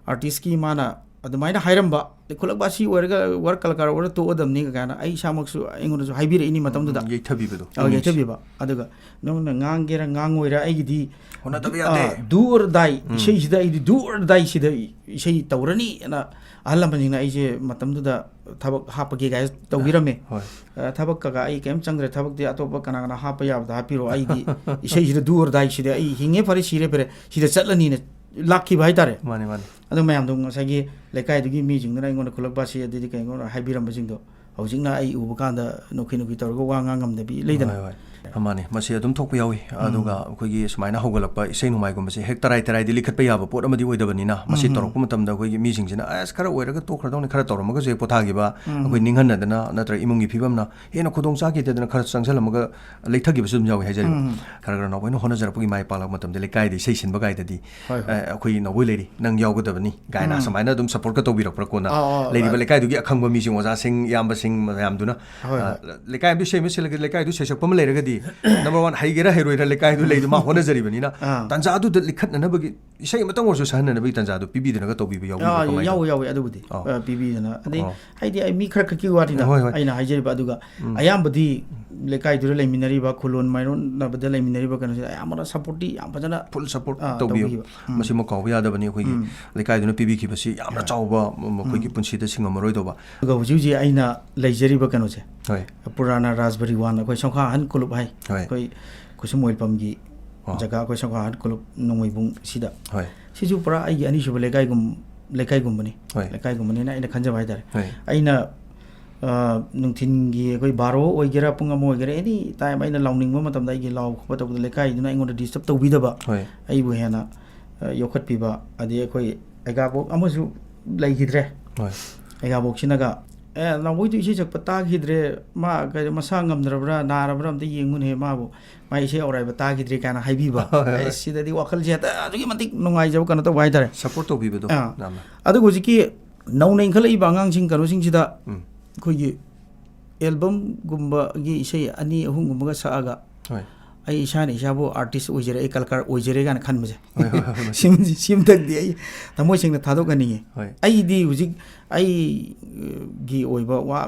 ꯑꯥꯔꯇꯤꯁꯀꯤ ꯃꯥꯅ ꯑꯗꯨꯃꯥꯏꯅ ꯍꯥꯏꯔꯝꯕ, "ꯈꯨꯜꯂꯛ ꯕꯥꯁꯤ ꯑꯣꯏꯔꯒ ꯋꯥꯔ ꯀꯂꯥꯀꯥꯔ ꯑꯣꯏꯔ ꯇꯣꯛꯑꯗꯕꯅꯤ" ꯀꯥꯏꯅ ꯑꯩ ꯏꯁꯥꯃꯛꯁꯨ ꯑꯩꯉꯣꯟꯗꯁꯨ ꯍꯥꯏꯕꯤꯔꯛꯏꯅꯤ ꯃꯇꯝꯗꯨꯗ꯫ ꯎꯝ, ꯌꯩꯊꯕꯤꯕꯗꯣ, ꯑꯧ, image. ꯌꯩꯊꯕꯤꯕ꯫ ꯑꯗꯨꯒ ꯅꯪꯅ ꯉꯥꯡꯒꯦꯔꯥ ꯉꯥꯡꯉꯣꯏꯔꯥ, ꯑꯩꯒꯤꯗꯤ ꯍꯣꯠꯅꯗꯕ do- ꯌꯥꯗꯦ꯫ ꯑꯥ, do or die, ꯎꯝ. ꯏꯁꯩꯁꯤꯗ ꯑꯩꯗꯤ do or die ꯁꯤꯗ ꯏꯁꯩ ꯇꯧꯔꯅꯤ ꯑꯅ ꯑꯍꯜ ꯂꯃꯟꯁꯤꯡꯅ ꯑꯩꯁꯦ ꯃꯇꯝꯗꯨꯗ ꯊꯕꯛ ꯍꯥꯞꯄꯒꯦ ꯀꯥꯏꯅ ꯇꯧꯕꯤꯔꯝꯃꯦ꯫ ꯍꯣꯏ. ꯑ, ꯊꯕꯛ ꯀꯀꯥ ꯑꯩ ꯀꯩꯝ ꯆꯪꯗ꯭ꯔꯦ, ꯊꯕꯛꯇꯤ ꯑꯇꯣꯞꯄ ꯀꯅꯥ ꯀꯅꯥ ꯍꯥꯞꯄ ꯌꯥꯕꯗ ꯍꯥꯞꯄꯤꯔꯣ, ꯑꯩꯗꯤ ꯏꯁꯩꯁꯤꯗ do or die ꯁꯤꯗ ꯑꯩ ꯍꯤꯡꯉꯦ ꯐꯔꯦ ꯁꯤꯔꯦ ꯐꯔꯦ ꯁꯤꯗ ꯆꯠꯂꯅꯤꯅ ꯂꯥꯛꯈꯤꯕ ꯍꯥꯏꯇꯥꯔꯦ꯫ ꯃꯥꯅꯦ, ꯃꯥꯅꯦ. ꯑꯗꯨ ꯃꯌꯥꯝꯗꯣ ꯉꯁꯥꯏꯒꯤ ꯂꯩꯀꯥꯏꯗꯨꯒꯤ ꯃꯤꯁꯤꯡꯗꯨꯅ ꯑꯩꯉꯣꯟꯗ ꯈꯨꯜꯂꯛ ꯕꯥꯁꯤ ꯑꯗꯩꯗꯤ ꯀꯩꯅꯣ ꯍꯥꯏꯕꯤꯔꯝꯕꯁꯤꯡꯗꯣ ꯍꯧꯖꯤꯛꯅ ꯑꯩ ꯎꯕ ꯀꯥꯟꯗ ꯅꯣꯛꯈꯤ ꯅꯣꯛꯈꯤ ꯇꯧꯔꯒ ꯋꯥ ꯉꯥꯡ ꯉꯝꯗꯕꯤ ꯂꯩꯗꯅ꯫ ꯍꯣꯏ, ꯍꯣꯏ. ꯃꯥꯅꯦ, ꯃꯁꯤ ꯑꯗꯨꯝ ꯊꯣꯛꯄ ꯌꯥꯎꯏ꯫ ꯑꯗꯨꯒ ꯑꯩꯈꯣꯏꯒꯤ ꯁꯨꯃꯥꯏꯅ ꯍꯧꯒꯠꯂꯛꯄ ꯏꯁꯩ ꯅꯣꯡꯃꯥꯏꯒꯨꯝꯕꯁꯦ ꯍꯦꯛ ꯇꯔꯥꯏ ꯇꯔꯥꯏꯗꯤ ꯂꯤꯈꯠꯄ ꯌꯥꯕ ꯄꯣꯠ ꯑꯃꯗꯤ ꯑꯣꯏꯗꯕꯅꯤꯅ, ꯃꯁꯤ ꯇꯧꯔꯛꯄ ꯃꯇꯝꯗ ꯑꯩꯈꯣꯏꯒꯤ ꯃꯤꯁꯤꯡꯁꯤꯅ "ꯑꯁ, ꯈꯔ ꯑꯣꯏꯔꯒ ꯇꯣꯛꯈ꯭ꯔꯗꯧꯅꯤ, ꯈꯔ ꯇꯧꯔꯝꯃꯒꯁꯨ" ꯍꯦꯛ ꯄꯣꯊꯥꯈꯤꯕ, ꯑꯩꯈꯣꯏ ꯅꯤꯡꯍꯟꯅꯗꯅ ꯅꯠꯇ꯭ꯔꯒ ꯏꯃꯨꯡꯒꯤ ꯐꯤꯕꯝꯅ ꯍꯦꯟꯅ ꯈꯨꯗꯣꯡ ꯆꯥꯈꯤꯗꯗꯅ ꯈꯔ ꯆꯪꯁꯤꯜꯂꯝꯃꯒ ꯂꯩꯊꯈꯤꯕꯁꯨ ꯑꯗꯨꯝ ꯌꯥꯎꯏ ꯍꯥꯏꯖꯔꯤꯕ꯫ ꯈꯔ ꯈꯔ ꯅꯥꯎꯕꯣꯏꯅ ꯍꯣꯠꯅꯖꯔꯛꯄꯒꯤ ꯃꯥꯏ ꯄꯥꯛꯂꯛꯄ ꯃꯇꯝꯗ ꯂꯩꯀꯥꯏꯗ ꯏꯁꯩ ꯁꯤꯟꯕ ꯀꯥꯏꯗꯗꯤ, ꯍꯣꯏ, ꯍꯣꯏ. "ꯑꯦ, ꯑꯩꯈꯣꯏ ꯅꯥꯎꯕꯣꯏ ꯂꯩꯔꯤ, ꯅꯪ ꯌꯥꯎꯒꯗꯕꯅꯤ" ꯀꯥꯏꯅ ꯑꯁꯨꯃꯥꯏꯅ ꯑꯗꯨꯝ supportꯀ ꯇꯧꯕꯤꯔꯛꯄ꯭ꯔꯥ? ꯀꯣꯟꯅ ꯑꯥ, ꯑꯥ, ꯂꯩꯔꯤꯕ ꯑꯥ. ꯂꯩꯀꯥꯏꯗꯨꯒꯤ ꯑꯈꯪꯕ ꯃꯤꯁꯤꯡ, ꯑꯣꯖꯥꯁꯤꯡ, ꯏꯌꯥꯝꯕꯁꯤꯡ ꯃꯌꯥꯝꯗꯨꯅ, ꯍꯣꯏ, ꯑ, ꯍꯣꯏ. ꯂꯩꯀꯥꯏ ꯑꯃꯗꯤ ꯏꯁꯩ ꯑꯃ ꯁꯤꯜꯂꯒ ꯂꯩꯀꯥꯏꯗꯨ ꯏꯁꯩ ꯁꯛꯄ ꯑꯃ ꯂꯩꯔꯒꯗꯤ number one ꯍꯩꯒꯦꯔꯥ ꯍꯩꯔꯣꯏꯔꯥ ꯂꯩꯀꯥꯏꯗꯨ ꯂꯩꯗꯨ ꯃꯥ ꯍꯣꯠꯅꯖꯔꯤꯕꯅꯤꯅ, ꯑꯥ. ꯇꯥꯟꯖꯥ ꯑꯗꯨꯗ ꯂꯤꯈꯠꯅꯅꯕꯒꯤ, ꯏꯁꯩ ꯑꯃꯇꯪ ꯑꯣꯏꯔꯁꯨ ꯁꯛꯍꯟꯅꯅꯕꯒꯤ ꯇꯥꯟꯖꯥꯗꯨ ꯄꯤꯕꯤꯗꯅꯒ ꯇꯧꯕꯤꯕ ꯌꯥꯎꯕꯤꯕ꯭ꯔꯥ? ꯑꯥ, ꯀꯃꯥꯏꯅ ꯌꯥꯎꯋꯤ, ꯇꯧꯋꯤ? ꯌꯥꯎꯋꯤ, ꯑꯗꯨꯕꯨꯗꯤ ꯑꯣ. ꯑ, ꯄꯤꯕꯤꯗꯅ ꯑꯗꯩ ꯑꯣ. ꯍꯥꯏꯗꯤ ꯑꯩ ꯃꯤ ꯈꯔ ꯈꯛꯀꯤ ꯋꯥꯅꯤꯗ ꯍꯣꯏ, ꯍꯣꯏ. ꯑꯩꯅ ꯍꯥꯏꯖꯔꯤꯕ꯫ ꯑꯗꯨꯒ ꯎꯝ. ꯑꯌꯥꯝꯕꯗꯤ ꯂꯩꯀꯥꯏꯗꯨꯗ ꯂꯩꯃꯤꯟꯅꯔꯤꯕ, ꯈꯨꯂꯣꯟ ꯃꯥꯏꯔꯣꯟꯅꯕꯗ ꯂꯩꯃꯤꯟꯅꯔꯤꯕ ꯀꯩꯅꯣꯁꯤꯗ ꯑꯌꯥꯝꯕꯅ supportꯇꯤ ꯌꯥꯝ ꯐꯖꯅ Full support ꯑꯥ, ꯇꯧꯕꯤꯌꯨ꯫ ꯇꯧꯕꯤꯕ꯫ ꯎꯝ. ꯃꯁꯤꯃꯛ ꯀꯥꯎꯕ ꯌꯥꯗꯕꯅꯤ꯫ ꯑꯩꯈꯣꯏꯒꯤ ꯎꯝ. ꯂꯩꯀꯥꯏꯗꯨꯅ ꯄꯤꯕꯤꯈꯤꯕꯁꯤ ꯌꯥꯝꯅ ꯎꯝ. ꯆꯥꯎꯕ ꯃ-, ꯃꯈꯣꯏꯒꯤ ꯎꯝ. ꯄꯨꯟꯁꯤꯗ ꯁꯤꯡꯉꯝꯃꯔꯣꯏꯗꯧꯕ꯫ ꯑꯗꯨꯒ ꯍꯧꯖꯤꯛ ꯍꯧꯖꯤꯛ ꯑꯩꯅ ꯂꯩꯖꯔꯤꯕ ꯀꯩꯅꯣꯁꯦ, ꯍꯣꯏ. ꯄꯨꯔꯥꯅ ꯔꯥꯖꯕꯔꯤ ꯋꯥꯟ, ꯑꯩꯈꯣꯏ ꯁꯪꯈꯥ ꯑꯍꯟ ꯀꯣꯂꯨꯞ ꯍꯥꯏ, ꯍꯣꯏ. ꯑꯩꯈꯣꯏ ꯈꯨꯁꯨꯝ ꯑꯣꯏꯜꯄꯝꯒꯤ ꯑꯣ. ꯖꯒꯥ, ꯑꯩꯈꯣꯏ ꯁꯪꯈꯥ ꯑꯍꯟ ꯀꯣꯂꯨꯞ ꯅꯣꯡꯃꯩꯕꯨꯡ ꯁꯤꯗ꯫ ꯍꯣꯏ. ꯁꯤꯁꯨ ꯄꯨꯔꯥ ꯑꯩꯒꯤ ꯑꯅꯤꯁꯨꯕ ꯂꯩꯀꯥꯏꯒꯨꯝ-, ꯂꯩꯀꯥꯏꯒꯨꯝꯕꯅꯤ꯫ ꯍꯣꯏ. ꯂꯩꯀꯥꯏꯒꯨꯝꯕꯅꯤꯅ ꯑꯩꯅ ꯈꯟꯖꯕ ꯍꯥꯏꯇꯥꯔꯦ꯫ ꯍꯣꯏ. ꯑꯩꯅ, ꯑ, ꯅꯨꯡꯊꯤꯟꯒꯤ ꯑꯩꯈꯣꯏ ꯕꯥꯔꯣ ꯑꯣꯏꯒꯦꯔꯥ, ꯄꯨꯡ ꯑꯃ ꯑꯣꯏꯒꯦꯔꯥ, any time ꯑꯩꯅ ꯂꯥꯎꯅꯤꯡꯕ ꯃꯇꯝꯗ ꯑꯩꯒꯤ ꯂꯥꯎ ꯈꯣꯠꯄ ꯇꯧꯕꯗ ꯂꯩꯀꯥꯏꯗꯨꯅ ꯑꯩꯉꯣꯟꯗ disturb ꯇꯧꯕꯤꯗꯕ, ꯍꯣꯏ. ꯑꯩꯕꯨ ꯍꯦꯟꯅ, ꯑ, ꯌꯣꯛꯈꯠꯄꯤꯕ, ꯑꯗꯩ ꯑꯩꯈꯣꯏ ꯑꯩꯒꯥꯕꯣꯛ ꯑꯃꯁꯨ ꯂꯩꯈꯤꯗ꯭ꯔꯦ꯫ ꯍꯣꯏ. ꯑꯩꯒꯥꯕꯣꯛꯁꯤꯅꯒ, "ꯑꯦ, ꯅꯥꯎꯕꯣꯏꯗꯨ ꯏꯁꯩ ꯁꯛꯄ ꯇꯥꯈꯤꯗ꯭ꯔꯦ, ꯃꯥ ꯀꯩ, ꯃꯁꯥ ꯉꯝꯗ꯭ꯔꯕ꯭ꯔꯥ, ꯅꯥꯔꯕ꯭ꯔꯥ, ꯑꯝꯇ ꯌꯦꯡꯉꯨꯅꯦꯍꯦ ꯃꯥꯕꯨ, ꯃꯥ ꯏꯁꯩ ꯑꯧꯔꯥꯏꯕ ꯇꯥꯈꯤꯗ꯭ꯔꯦ" ꯀꯥꯏꯅ ꯍꯥꯏꯕꯤꯕ꯫ ꯍꯣꯏ, ꯍꯣꯏ. ꯑꯦ, ꯁꯤꯗꯗꯤ ꯋꯥꯈꯜꯁꯦ ꯍꯦꯛꯇ ꯑꯗꯨꯛꯀꯤ ꯃꯇꯤꯛ ꯅꯨꯡꯉꯥꯏꯖꯕ ꯀꯩꯅꯣ ꯇꯧꯕ ꯍꯥꯏꯇꯥꯔꯦ꯫ Support ꯇꯧꯕꯤꯕꯗꯣ ꯑꯥ. ꯌꯥꯝꯅ. ꯑꯗꯨꯒ ꯍꯧꯖꯤꯛꯀꯤ ꯅꯧꯅ ꯏꯟꯈꯠꯂꯛꯏꯕ ꯑꯉꯥꯡꯁꯤꯡ ꯀꯩꯅꯣꯁꯤꯡꯁꯤꯗ ꯎꯝ. ꯑꯩꯈꯣꯏꯒꯤ albumꯒꯨꯝꯕꯒꯤ ꯏꯁꯩ ꯑꯅꯤ ꯑꯍꯨꯝꯒꯨꯝꯕꯒ ꯁꯛꯑꯒ ꯍꯣꯏ. ꯑꯩ ꯏꯁꯥꯅ ꯏꯁꯥꯕꯨ artist ꯑꯣꯏꯖꯔꯦ, ꯑꯩ ꯀꯂꯥꯀꯥꯔ ꯑꯣꯏꯖꯔꯦ ꯀꯥꯏꯅ ꯈꯟꯕꯁꯦ꯫ ꯍꯣꯏ, ꯍꯣꯏ, ꯍꯣꯏ, ꯃꯁꯤ ꯁꯤꯝ-, ꯁꯤꯝꯇꯪꯗꯤ ꯑꯩ ꯊꯃꯣꯏ ꯁꯦꯡꯅ ꯊꯥꯗꯣꯛꯍꯟꯅꯤꯡꯉꯤ꯫ ꯍꯣꯏ꯫ ꯑꯩꯗꯤ ꯍꯧꯖꯤꯛ ꯑꯩꯒꯤ ꯑꯣꯏꯕ ꯋꯥ,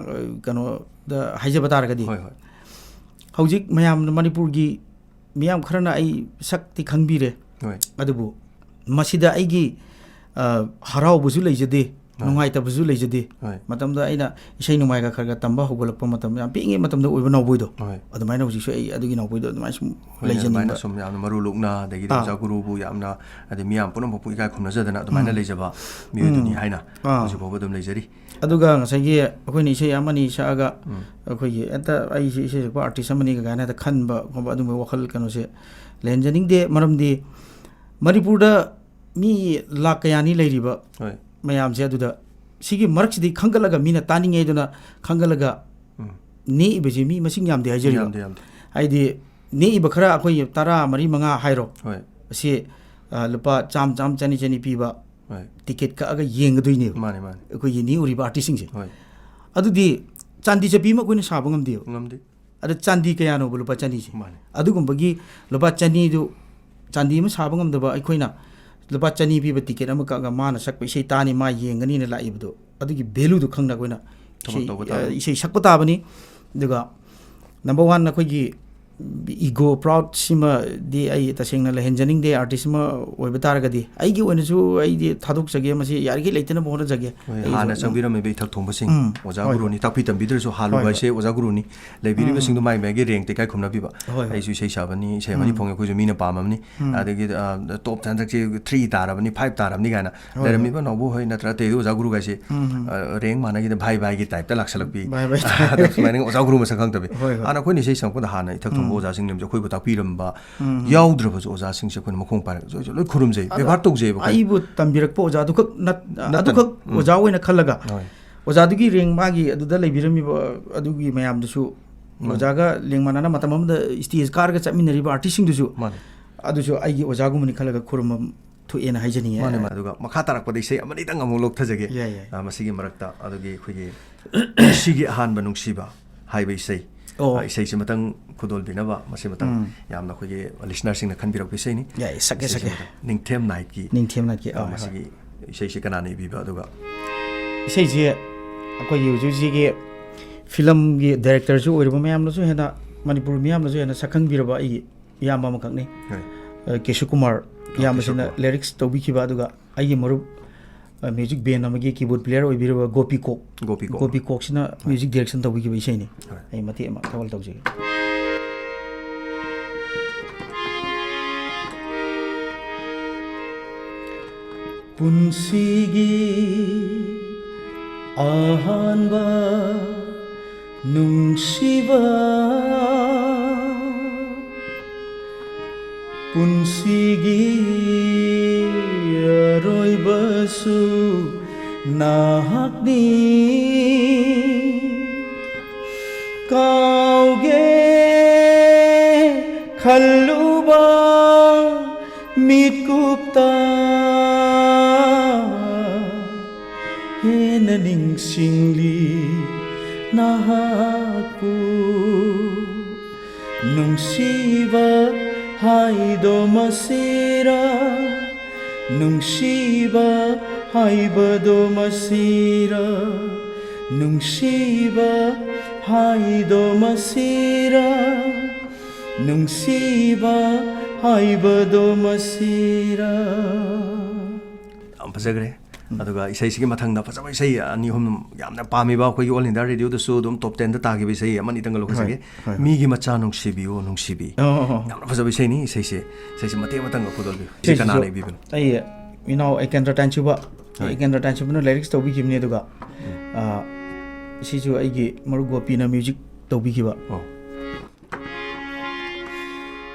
ꯀꯩꯅꯣꯗ ꯍꯥꯏꯖꯕ ꯇꯥꯔꯒꯗꯤ, ꯍꯣꯏ, ꯍꯣꯏ꯫ ꯍꯧꯖꯤꯛ ꯃꯌꯥꯝꯅ, ꯃꯅꯤꯄꯨꯔꯒꯤ ꯃꯤꯌꯥꯝ ꯈꯔꯅ ꯑꯩ ꯁꯛꯇꯤ ꯈꯪꯕꯤꯔꯦ꯫ ꯍꯣꯏ꯫ ꯑꯗꯨꯕꯨ ꯃꯁꯤꯗ ꯑꯩꯒꯤ, ꯑ, ꯍꯔꯥꯎꯕꯁꯨ ꯂꯩꯖꯗꯦ, ꯍꯣꯏ꯫ ꯅꯨꯡꯉꯥꯏꯇꯕꯁꯨ ꯂꯩꯖꯗꯦ꯫ ꯍꯣꯏ꯫ ꯃꯇꯝꯗ ꯑꯩꯅ ꯏꯁꯩ ꯅꯣꯡꯃꯥꯏꯒ ꯈꯔ ꯈꯔ ꯇꯝꯕ ꯍꯧꯒꯠꯂꯛꯄ ꯃꯇꯝ, ꯌꯥꯝ ꯄꯤꯛꯏꯉꯩ ꯃꯇꯝꯗ ꯑꯣꯏꯕ ꯅꯥꯎꯕꯣꯏꯗꯣ, ꯍꯣꯏ꯫ ꯑꯗꯨꯃꯥꯏꯅ ꯍꯧꯖꯤꯛꯁꯨ ꯑꯩ ꯑꯗꯨꯒꯤ ꯅꯥꯎꯕꯣꯏꯗꯣ ꯑꯗꯨꯃꯥꯏꯅ ꯁꯨꯝ ꯍꯣꯏꯅꯦ, ꯂꯩꯖꯅꯤꯡꯕ꯫ ꯑꯗꯨꯃꯥꯏꯅ ꯁꯨꯝ ꯌꯥꯝꯅ ꯃꯔꯨ ꯂꯨꯛꯅ, ꯑꯗꯒꯤꯗꯤ ꯑꯥ꯫ ꯑꯣꯖꯥ ꯒꯨꯔꯨꯕꯨ ꯌꯥꯝꯅ, ꯑꯗꯩ ꯃꯤꯌꯥꯝ ꯄꯨꯝꯅꯃꯛꯄꯨ ꯏꯀꯥꯏ ꯈꯨꯝꯅꯖꯗꯅ ꯑꯗꯨꯃꯥꯏꯅ ꯎꯝ꯫ ꯂꯩꯖꯕ ꯃꯤꯑꯣꯏꯗꯨꯅꯤ ꯎꯝ꯫ ꯍꯥꯏꯅ ꯑꯥ꯫ ꯍꯧꯖꯤꯛ ꯐꯥꯎꯕ ꯑꯗꯨꯝ ꯂꯩꯖꯔꯤ꯫ ꯑꯗꯨꯒ ꯉꯁꯥꯏꯒꯤ ꯑꯩꯈꯣꯏꯅ ꯏꯁꯩ ꯑꯃꯅꯤ ꯁꯛꯑꯒ ꯎꯝ꯫ ꯑꯩꯈꯣꯏꯒꯤ ꯍꯦꯛꯇ ꯑꯩꯁꯦ ꯏꯁꯩ ꯁꯛꯄ artist ꯑꯃꯅꯤ ꯀꯥꯏꯅ ꯍꯦꯛꯇ ꯈꯟꯕ ꯈꯣꯠꯄ ꯑꯗꯨꯝꯕ ꯋꯥꯈꯜ ꯀꯩꯅꯣꯁꯦ ꯂꯩꯍꯟꯖꯅꯤꯡꯗꯦ꯫ ꯃꯔꯝꯗꯤ ꯃꯅꯤꯄꯨꯔꯗ ꯃꯤ ꯂꯥꯛ ꯀꯌꯥꯅꯤ ꯂꯩꯔꯤꯕ ꯍꯣꯏ꯫ ꯃꯌꯥꯝꯁꯦ, ꯑꯗꯨꯗ ꯁꯤꯒꯤ ꯃꯔꯛꯁꯤꯗꯤ ꯈꯟꯒꯠꯂꯒ, ꯃꯤꯅ ꯇꯥꯅꯤꯡꯉꯦ ꯑꯗꯨꯅ ꯈꯟꯒꯠꯂꯒ ꯎꯝ꯫ ꯅꯦꯛꯏꯕꯁꯤ ꯃꯤ ꯃꯁꯤꯡ ꯌꯥꯝꯗꯦ ꯍꯥꯏꯖꯔꯤꯕ꯫ ꯌꯥꯝꯗꯦ, ꯌꯥꯝꯗꯦ꯫ ꯍꯥꯏꯗꯤ ꯅꯦꯛꯏꯕ ꯈꯔ ꯑꯩꯈꯣꯏ ꯇꯔꯥ ꯃꯔꯤ ꯃꯉꯥ ꯍꯥꯏꯔꯣ꯫ ꯍꯣꯏ꯫ ꯑꯁꯤ, ꯑ, ꯂꯨꯄꯥ ꯆꯥꯝꯃ, ꯆꯥꯝꯃ, ꯆꯅꯤ, ꯆꯅꯤ ꯄꯤꯕ ꯍꯣꯏ꯫ ꯇꯤꯀꯦꯠ ꯀꯛꯑꯒ ꯌꯦꯡꯒꯗꯣꯏꯅꯦꯕ꯫ ꯃꯥꯅꯦ, ꯃꯥꯅꯦ꯫ ꯑꯩꯈꯣꯏꯒꯤ ꯅꯦꯛꯎꯔꯤꯕ artist ꯁꯤꯡꯁꯦ꯫ ꯍꯣꯏ꯫ ꯑꯗꯨꯗꯤ ꯆꯥꯟꯗꯤ ꯆꯠꯄꯤ ꯑꯃ ꯑꯩꯈꯣꯏꯅ ꯁꯥꯕ ꯉꯝꯗꯦꯕ꯫ ꯉꯝꯗꯦ꯫ ꯑꯗ ꯆꯥꯟꯗꯤ ꯀꯌꯥꯅꯣꯕ ꯂꯨꯄꯥ ꯆꯅꯤꯁꯦ? ꯃꯥꯅꯦ꯫ ꯑꯗꯨꯒꯨꯝꯕꯒꯤ ꯂꯨꯄꯥ ꯆꯅꯤꯗꯨ, ꯆꯥꯟꯗꯤ ꯑꯃ ꯁꯥꯕ ꯉꯝꯗꯕ ꯑꯩꯈꯣꯏꯅ ꯂꯨꯄꯥ ꯆꯅꯤ ꯄꯤꯕ ꯇꯤꯀꯦꯠ ꯑꯃ ꯀꯛꯑꯒ ꯃꯥꯅ ꯁꯛꯄ ꯏꯁꯩ ꯇꯥꯅꯤ, ꯃꯥ ꯌꯦꯡꯒꯅꯤꯅ ꯂꯥꯛꯏꯕꯗꯣ, ꯑꯗꯨꯒꯤ value ꯗꯨ ꯈꯪꯅ ꯑꯩꯈꯣꯏꯅ ꯊꯕꯛ ꯏꯁꯩ, ꯇꯧꯕ ꯇꯥꯕꯅꯤ꯫ ꯑ, ꯏꯁꯩ ꯁꯛꯄ ꯇꯥꯕꯅꯤ꯫ ꯑꯗꯨꯒ number one ꯑꯩꯈꯣꯏꯒꯤ ego, proud ꯁꯤꯃꯗꯤ ꯑꯩ ꯇꯁꯦꯡꯅ ꯂꯩꯍꯟꯖꯅꯤꯡꯗꯦ꯫ Artist ꯑꯃ ꯑꯣꯏꯕ ꯇꯥꯔꯒꯗꯤ ꯑꯩꯒꯤ ꯑꯣꯏꯅꯁꯨ ꯑꯩꯗꯤ ꯊꯥꯗꯣꯛꯆꯒꯦ, ꯃꯁꯤ ꯌꯥꯔꯤꯈꯩ ꯂꯩꯇꯅꯕ ꯍꯣꯠꯅꯖꯒꯦ꯫ ꯍꯣꯏ, ꯑꯩꯁꯨ ꯍꯥꯟꯅ ꯑꯗꯨꯝ ꯆꯪꯕꯤꯔꯝꯃꯤꯕ ꯏꯊꯛ ꯊꯣꯡꯕꯁꯤꯡ, ꯎꯝ, ꯑꯣꯖꯥ ꯍꯣꯏ, ꯒꯨꯔꯨꯅꯤ, ꯍꯣꯏ꯫ ꯇꯥꯛꯄꯤ ꯇꯝꯕꯤꯗ꯭ꯔꯁꯨ ꯍꯣꯏ, ꯍꯥꯜꯂꯨꯕ ꯍꯣꯏ꯫ ꯍꯥꯏꯁꯦ ꯑꯣꯖꯥ ꯒꯨꯔꯨꯅꯤ꯫ ꯂꯩꯕꯤꯔꯤꯕꯁꯤꯡꯗꯣ ꯎꯝ꯫ ꯃꯥꯏ ꯃꯥꯏꯒꯤ rank ꯇ ꯏꯀꯥꯏ ꯈꯨꯝꯅꯕꯤꯕ꯫ ꯍꯣꯏ, ꯍꯣꯏ꯫ ꯑꯩꯁꯨ ꯏꯁꯩ ꯁꯛꯑꯕꯅꯤ, ꯏꯁꯩ ꯑꯃꯅꯤ ꯎꯝ꯫ ꯐꯣꯡꯉꯦ, ꯑꯩꯈꯣꯏꯁꯨ ꯃꯤꯅ ꯄꯥꯝꯃꯕꯅꯤ꯫ ꯎꯝ꯫ ꯑꯗꯒꯤ, ꯑ, top ten ꯁꯛꯁꯤ three ꯇꯥꯔꯕꯅꯤ, five ꯇꯥꯔꯕꯅꯤ ꯀꯥꯏꯅ ꯍꯣꯏ, ꯍꯣꯏ꯫ ꯂꯩꯔꯝꯃꯤꯕ ꯅꯥꯎꯕꯣ ꯍꯣꯏ ꯅꯠꯇ꯭ꯔ ꯑꯇꯩ ꯑꯣꯖꯥ ꯒꯨꯔꯨꯒꯥꯏꯁꯦ, ꯎꯝ, ꯎꯝ꯫ ꯑ, rank ꯃꯥꯟꯅꯈꯤꯗ ꯚꯥꯏ ꯚꯥꯏꯒꯤ type ꯇ ꯂꯥꯛꯁꯜꯂꯛꯄꯤ꯫ ꯚꯥꯏ ꯚꯥꯏ꯫ ꯑꯗ ꯁꯨꯃꯥꯏꯅ ꯑꯣꯖꯥ ꯒꯨꯔꯨ ꯃꯁꯛ ꯈꯪꯗꯕꯤ꯫ ꯍꯣꯏ, ꯍꯣꯏ꯫ ꯍꯥꯟꯅ ꯑꯩꯈꯣꯏꯅ ꯏꯁꯩ ꯁꯛꯄꯗ ꯍꯥꯟꯅ ꯏꯊꯛ ꯊꯣꯡꯕ ꯎꯝ꯫ ꯑꯣꯖꯥꯁꯤꯡꯅꯁꯨ ꯑꯩꯈꯣꯏꯕꯨ ꯇꯥꯛꯄꯤꯔꯝꯕ ꯎꯝ, ꯎꯝ꯫ ꯌꯥꯎꯗ꯭ꯔꯕꯁꯨ ꯑꯣꯖꯥꯁꯤꯡꯁꯦ ꯑꯩꯈꯣꯏꯅ ꯃꯈꯣꯡ ꯄꯥꯏꯔꯒ ꯂꯣꯏ, ꯂꯣꯏ ꯈꯨꯔꯨꯝꯖꯩ, ꯑꯗꯣ ꯕꯦꯕꯥꯔ ꯇꯧꯖꯩꯕ ꯑꯩꯈꯣꯏ꯫ ꯑꯩꯕꯨ ꯇꯝꯕꯤꯔꯛꯄ ꯑꯣꯖꯥꯗꯨꯈꯛ ꯅꯠ-, ꯅꯠꯇꯅ꯫ ꯑꯗꯨꯈꯛ ꯎꯝ꯫ ꯑꯣꯖꯥ ꯑꯣꯏꯅ ꯈꯜꯂꯒ ꯍꯣꯏ꯫ ꯑꯣꯖꯥꯗꯨꯒꯤ rank ꯃꯥꯒꯤ ꯑꯗꯨꯗ ꯂꯩꯕꯤꯔꯝꯃꯤꯕ ꯑꯗꯨꯒꯤ ꯃꯌꯥꯝꯗꯨꯁꯨ ꯃꯥꯅꯤ꯫ ꯑꯣꯖꯥꯒ ꯂꯦꯡ ꯃꯥꯟꯅꯅ ꯃꯇꯝ ꯑꯃꯗ stage ꯀꯥꯔꯒ ꯆꯠꯃꯤꯟꯅꯔꯤꯕ artist ꯁꯤꯡꯗꯨꯁꯨ ꯃꯥꯅꯤ꯫ ꯑꯗꯨꯁꯨ ꯑꯩꯒꯤ ꯑꯣꯖꯥꯒꯨꯝꯕꯅꯤ ꯈꯜꯂꯒ ꯈꯨꯔꯨꯝꯕ ꯊꯣꯛꯑꯦꯅ ꯍꯥꯏꯖꯅꯤꯡꯉꯦ꯫ ꯃꯥꯅꯦ, ꯃꯥꯅꯦ꯫ ꯑꯗꯨꯒ ꯃꯈꯥ ꯇꯥꯔꯛꯄꯗ ꯏꯁꯩ ꯑꯃꯅꯤꯗꯪ ꯑꯃꯨꯛ ꯂꯧꯊꯖꯒꯦ꯫ ꯌꯥꯏ, ꯌꯥꯏ꯫ ꯑ, ꯃꯁꯤꯒꯤ ꯃꯔꯛꯇ ꯑꯗꯨꯒꯤ ꯑꯩꯈꯣꯏꯒꯤ ꯄꯨꯟꯁꯤꯒꯤ ꯑꯍꯥꯟꯕ ꯅꯨꯡꯁꯤꯕ ꯍꯥꯏꯕ ꯏꯁꯩ꯫ ꯑꯣ꯫ ꯑ, ꯏꯁꯩꯁꯤ ꯃꯊꯪ ꯈꯨꯗꯣꯜꯕꯤꯅꯕ ꯃꯁꯤ ꯃꯇꯥꯡ ꯎꯝ꯫ ꯌꯥꯝꯅ ꯑꯩꯈꯣꯏꯒꯤ listenerꯁꯤꯡꯅ ꯈꯟꯕꯤꯔꯛꯄ ꯏꯁꯩꯅꯤ꯫ ꯌꯥꯏ, ꯁꯛꯀꯦ, ꯏꯁꯩꯁꯤ ꯁꯛꯀꯦ꯫ ꯃꯇꯥꯡ ꯅꯤꯡꯊꯦꯝ night ꯀꯤ, ꯅꯤꯡꯊꯦꯝ night ꯀꯤ, ꯑ, ꯑꯥ, ꯍꯣꯏ꯫ ꯃꯁꯤꯒꯤ ꯏꯁꯩꯁꯤ ꯀꯅꯥꯅ ꯏꯕꯤꯕ, ꯑꯗꯨꯒ ꯏꯁꯩꯁꯦ ꯑꯩꯈꯣꯏꯒꯤ ꯍꯧꯖꯤꯛ ꯍꯧꯖꯤꯛꯀꯤ film ꯒꯤ director ꯁꯨ ꯑꯣꯏꯔꯕ ꯃꯌꯥꯝꯅꯁꯨ ꯍꯦꯟꯅ, ꯃꯅꯤꯄꯨꯔ ꯃꯤꯌꯥꯝꯅꯁꯨ ꯍꯦꯟꯅ ꯁꯛꯈꯪꯕꯤꯔꯕ ꯑꯩꯒꯤ ꯏꯌꯥꯝꯕ ꯑꯃꯈꯛꯅꯤ꯫ ꯍꯣꯏ꯫ ꯑ, ꯀꯦꯁꯨ ꯀꯨꯃꯥꯔ ꯑ, ꯏꯌꯥꯝꯕꯁꯤꯅ ꯀꯦꯁꯨ ꯀꯨꯃꯥꯔ꯫ Lyrics ꯇꯧꯕꯤꯈꯤꯕ, ꯑꯗꯨꯒ ꯑꯩꯒꯤ ꯃꯔꯨꯞ, ꯑ, music band ꯑꯃꯒꯤ keyboard player ꯑꯣꯏꯕꯤꯔꯕ ꯒꯣꯄꯤ ꯀꯣꯛ꯫ ꯒꯣꯄꯤ ꯀꯣꯛ꯫ ꯒꯣꯄꯤ ꯀꯣꯛꯁꯤꯅ ꯍꯣꯏ꯫ Music direction ꯇꯧꯕꯤꯈꯤꯕ ꯏꯁꯩꯅꯤ꯫ ꯍꯣꯏ꯫ ꯑꯩ ꯃꯇꯦꯛ ꯑꯃ ꯊꯧꯒꯜ ꯇꯧꯖꯒꯦ꯫ ꯄꯨꯟꯁꯤꯒꯤ ꯑꯍꯥꯟꯕ ꯅꯨꯡꯁꯤꯕ, ꯄꯨꯟꯁꯤꯒꯤ ꯑꯔꯣꯏꯕꯁꯨ ꯅꯍꯥꯛꯅꯤ꯫ ꯀꯥꯎꯒꯦ ꯈꯜꯂꯨꯕ ꯃꯤꯠꯀꯨꯞꯇ ꯍꯦꯟꯅ ꯅꯤꯡꯁꯤꯡꯂꯤ ꯅꯍꯥꯛꯄꯨ꯫ ꯅꯨꯡꯁꯤꯕ ꯍꯥꯏꯗꯣ ꯃꯁꯤꯔꯥ, ꯅꯨꯡꯁꯤꯕ ꯍꯥꯏꯕꯗꯣ ꯃꯁꯤꯔꯥ, ꯅꯨꯡꯁꯤꯕ ꯍꯥꯏꯗꯣ ꯃꯁꯤꯔꯥ, ꯅꯨꯡꯁꯤꯕ ꯍꯥꯏꯕꯗꯣ ꯃꯁꯤꯔꯥ꯫ ꯌꯥꯝ ꯐꯖꯈ꯭ꯔꯦ꯫ ꯎꯝ꯫ ꯑꯗꯨꯒ ꯏꯁꯩꯁꯤꯒꯤ ꯃꯊꯪꯗ ꯐꯖꯕ ꯏꯁꯩ ꯑꯅꯤ ꯑꯍꯨꯝ ꯌꯥꯝꯅ ꯄꯥꯝꯃꯤꯕ, ꯑꯩꯈꯣꯏꯒꯤ All India Radio ꯗꯁꯨ ꯑꯗꯨꯝ top ten ꯗ ꯇꯥꯈꯤꯕ ꯏꯁꯩ ꯑꯃꯅꯤꯇꯪꯒ ꯂꯧꯈꯠꯆꯒꯦ꯫ ꯍꯣꯏ, ꯍꯣꯏ꯫ "ꯃꯤꯒꯤ ꯃꯆꯥ ꯅꯨꯡꯁꯤꯕꯤꯌꯨ ꯅꯨꯡꯁꯤꯕꯤ"꯫ ꯑꯣ, ꯑꯣ, ꯑꯣ꯫ ꯌꯥꯝꯅ ꯐꯖꯕ ꯏꯁꯩꯅꯤ꯫ ꯏꯁꯩꯁꯦ, ꯏꯁꯩꯁꯦ ꯃꯇꯦꯛ ꯑꯃꯇꯪꯒ ꯐꯨꯗꯣꯛꯄꯤꯌꯨ꯫ ꯏꯁꯩꯁꯤꯁꯨ ꯏꯁꯩꯁꯦ ꯀꯅꯥꯅ ꯏꯕꯤꯕꯅꯣ? ꯑꯩ ꯏꯅꯥꯎ ꯑꯦꯀꯦꯟꯗ꯭ꯔ ꯇꯥꯟꯁꯨꯕ, ꯍꯣꯏ꯫ ꯑꯦꯀꯦꯟꯗ꯭ꯔ ꯇꯥꯟꯁꯨꯕꯅ lyrics ꯇꯧꯕꯤꯈꯤꯕꯅꯤ, ꯑꯗꯨꯒ, ꯎꯝ꯫ ꯑ, ꯁꯤꯁꯨ ꯑꯩꯒꯤ ꯃꯔꯨꯞ ꯒꯣꯄꯤꯅ music ꯇꯧꯕꯤꯈꯤꯕ꯫ ꯑꯣ꯫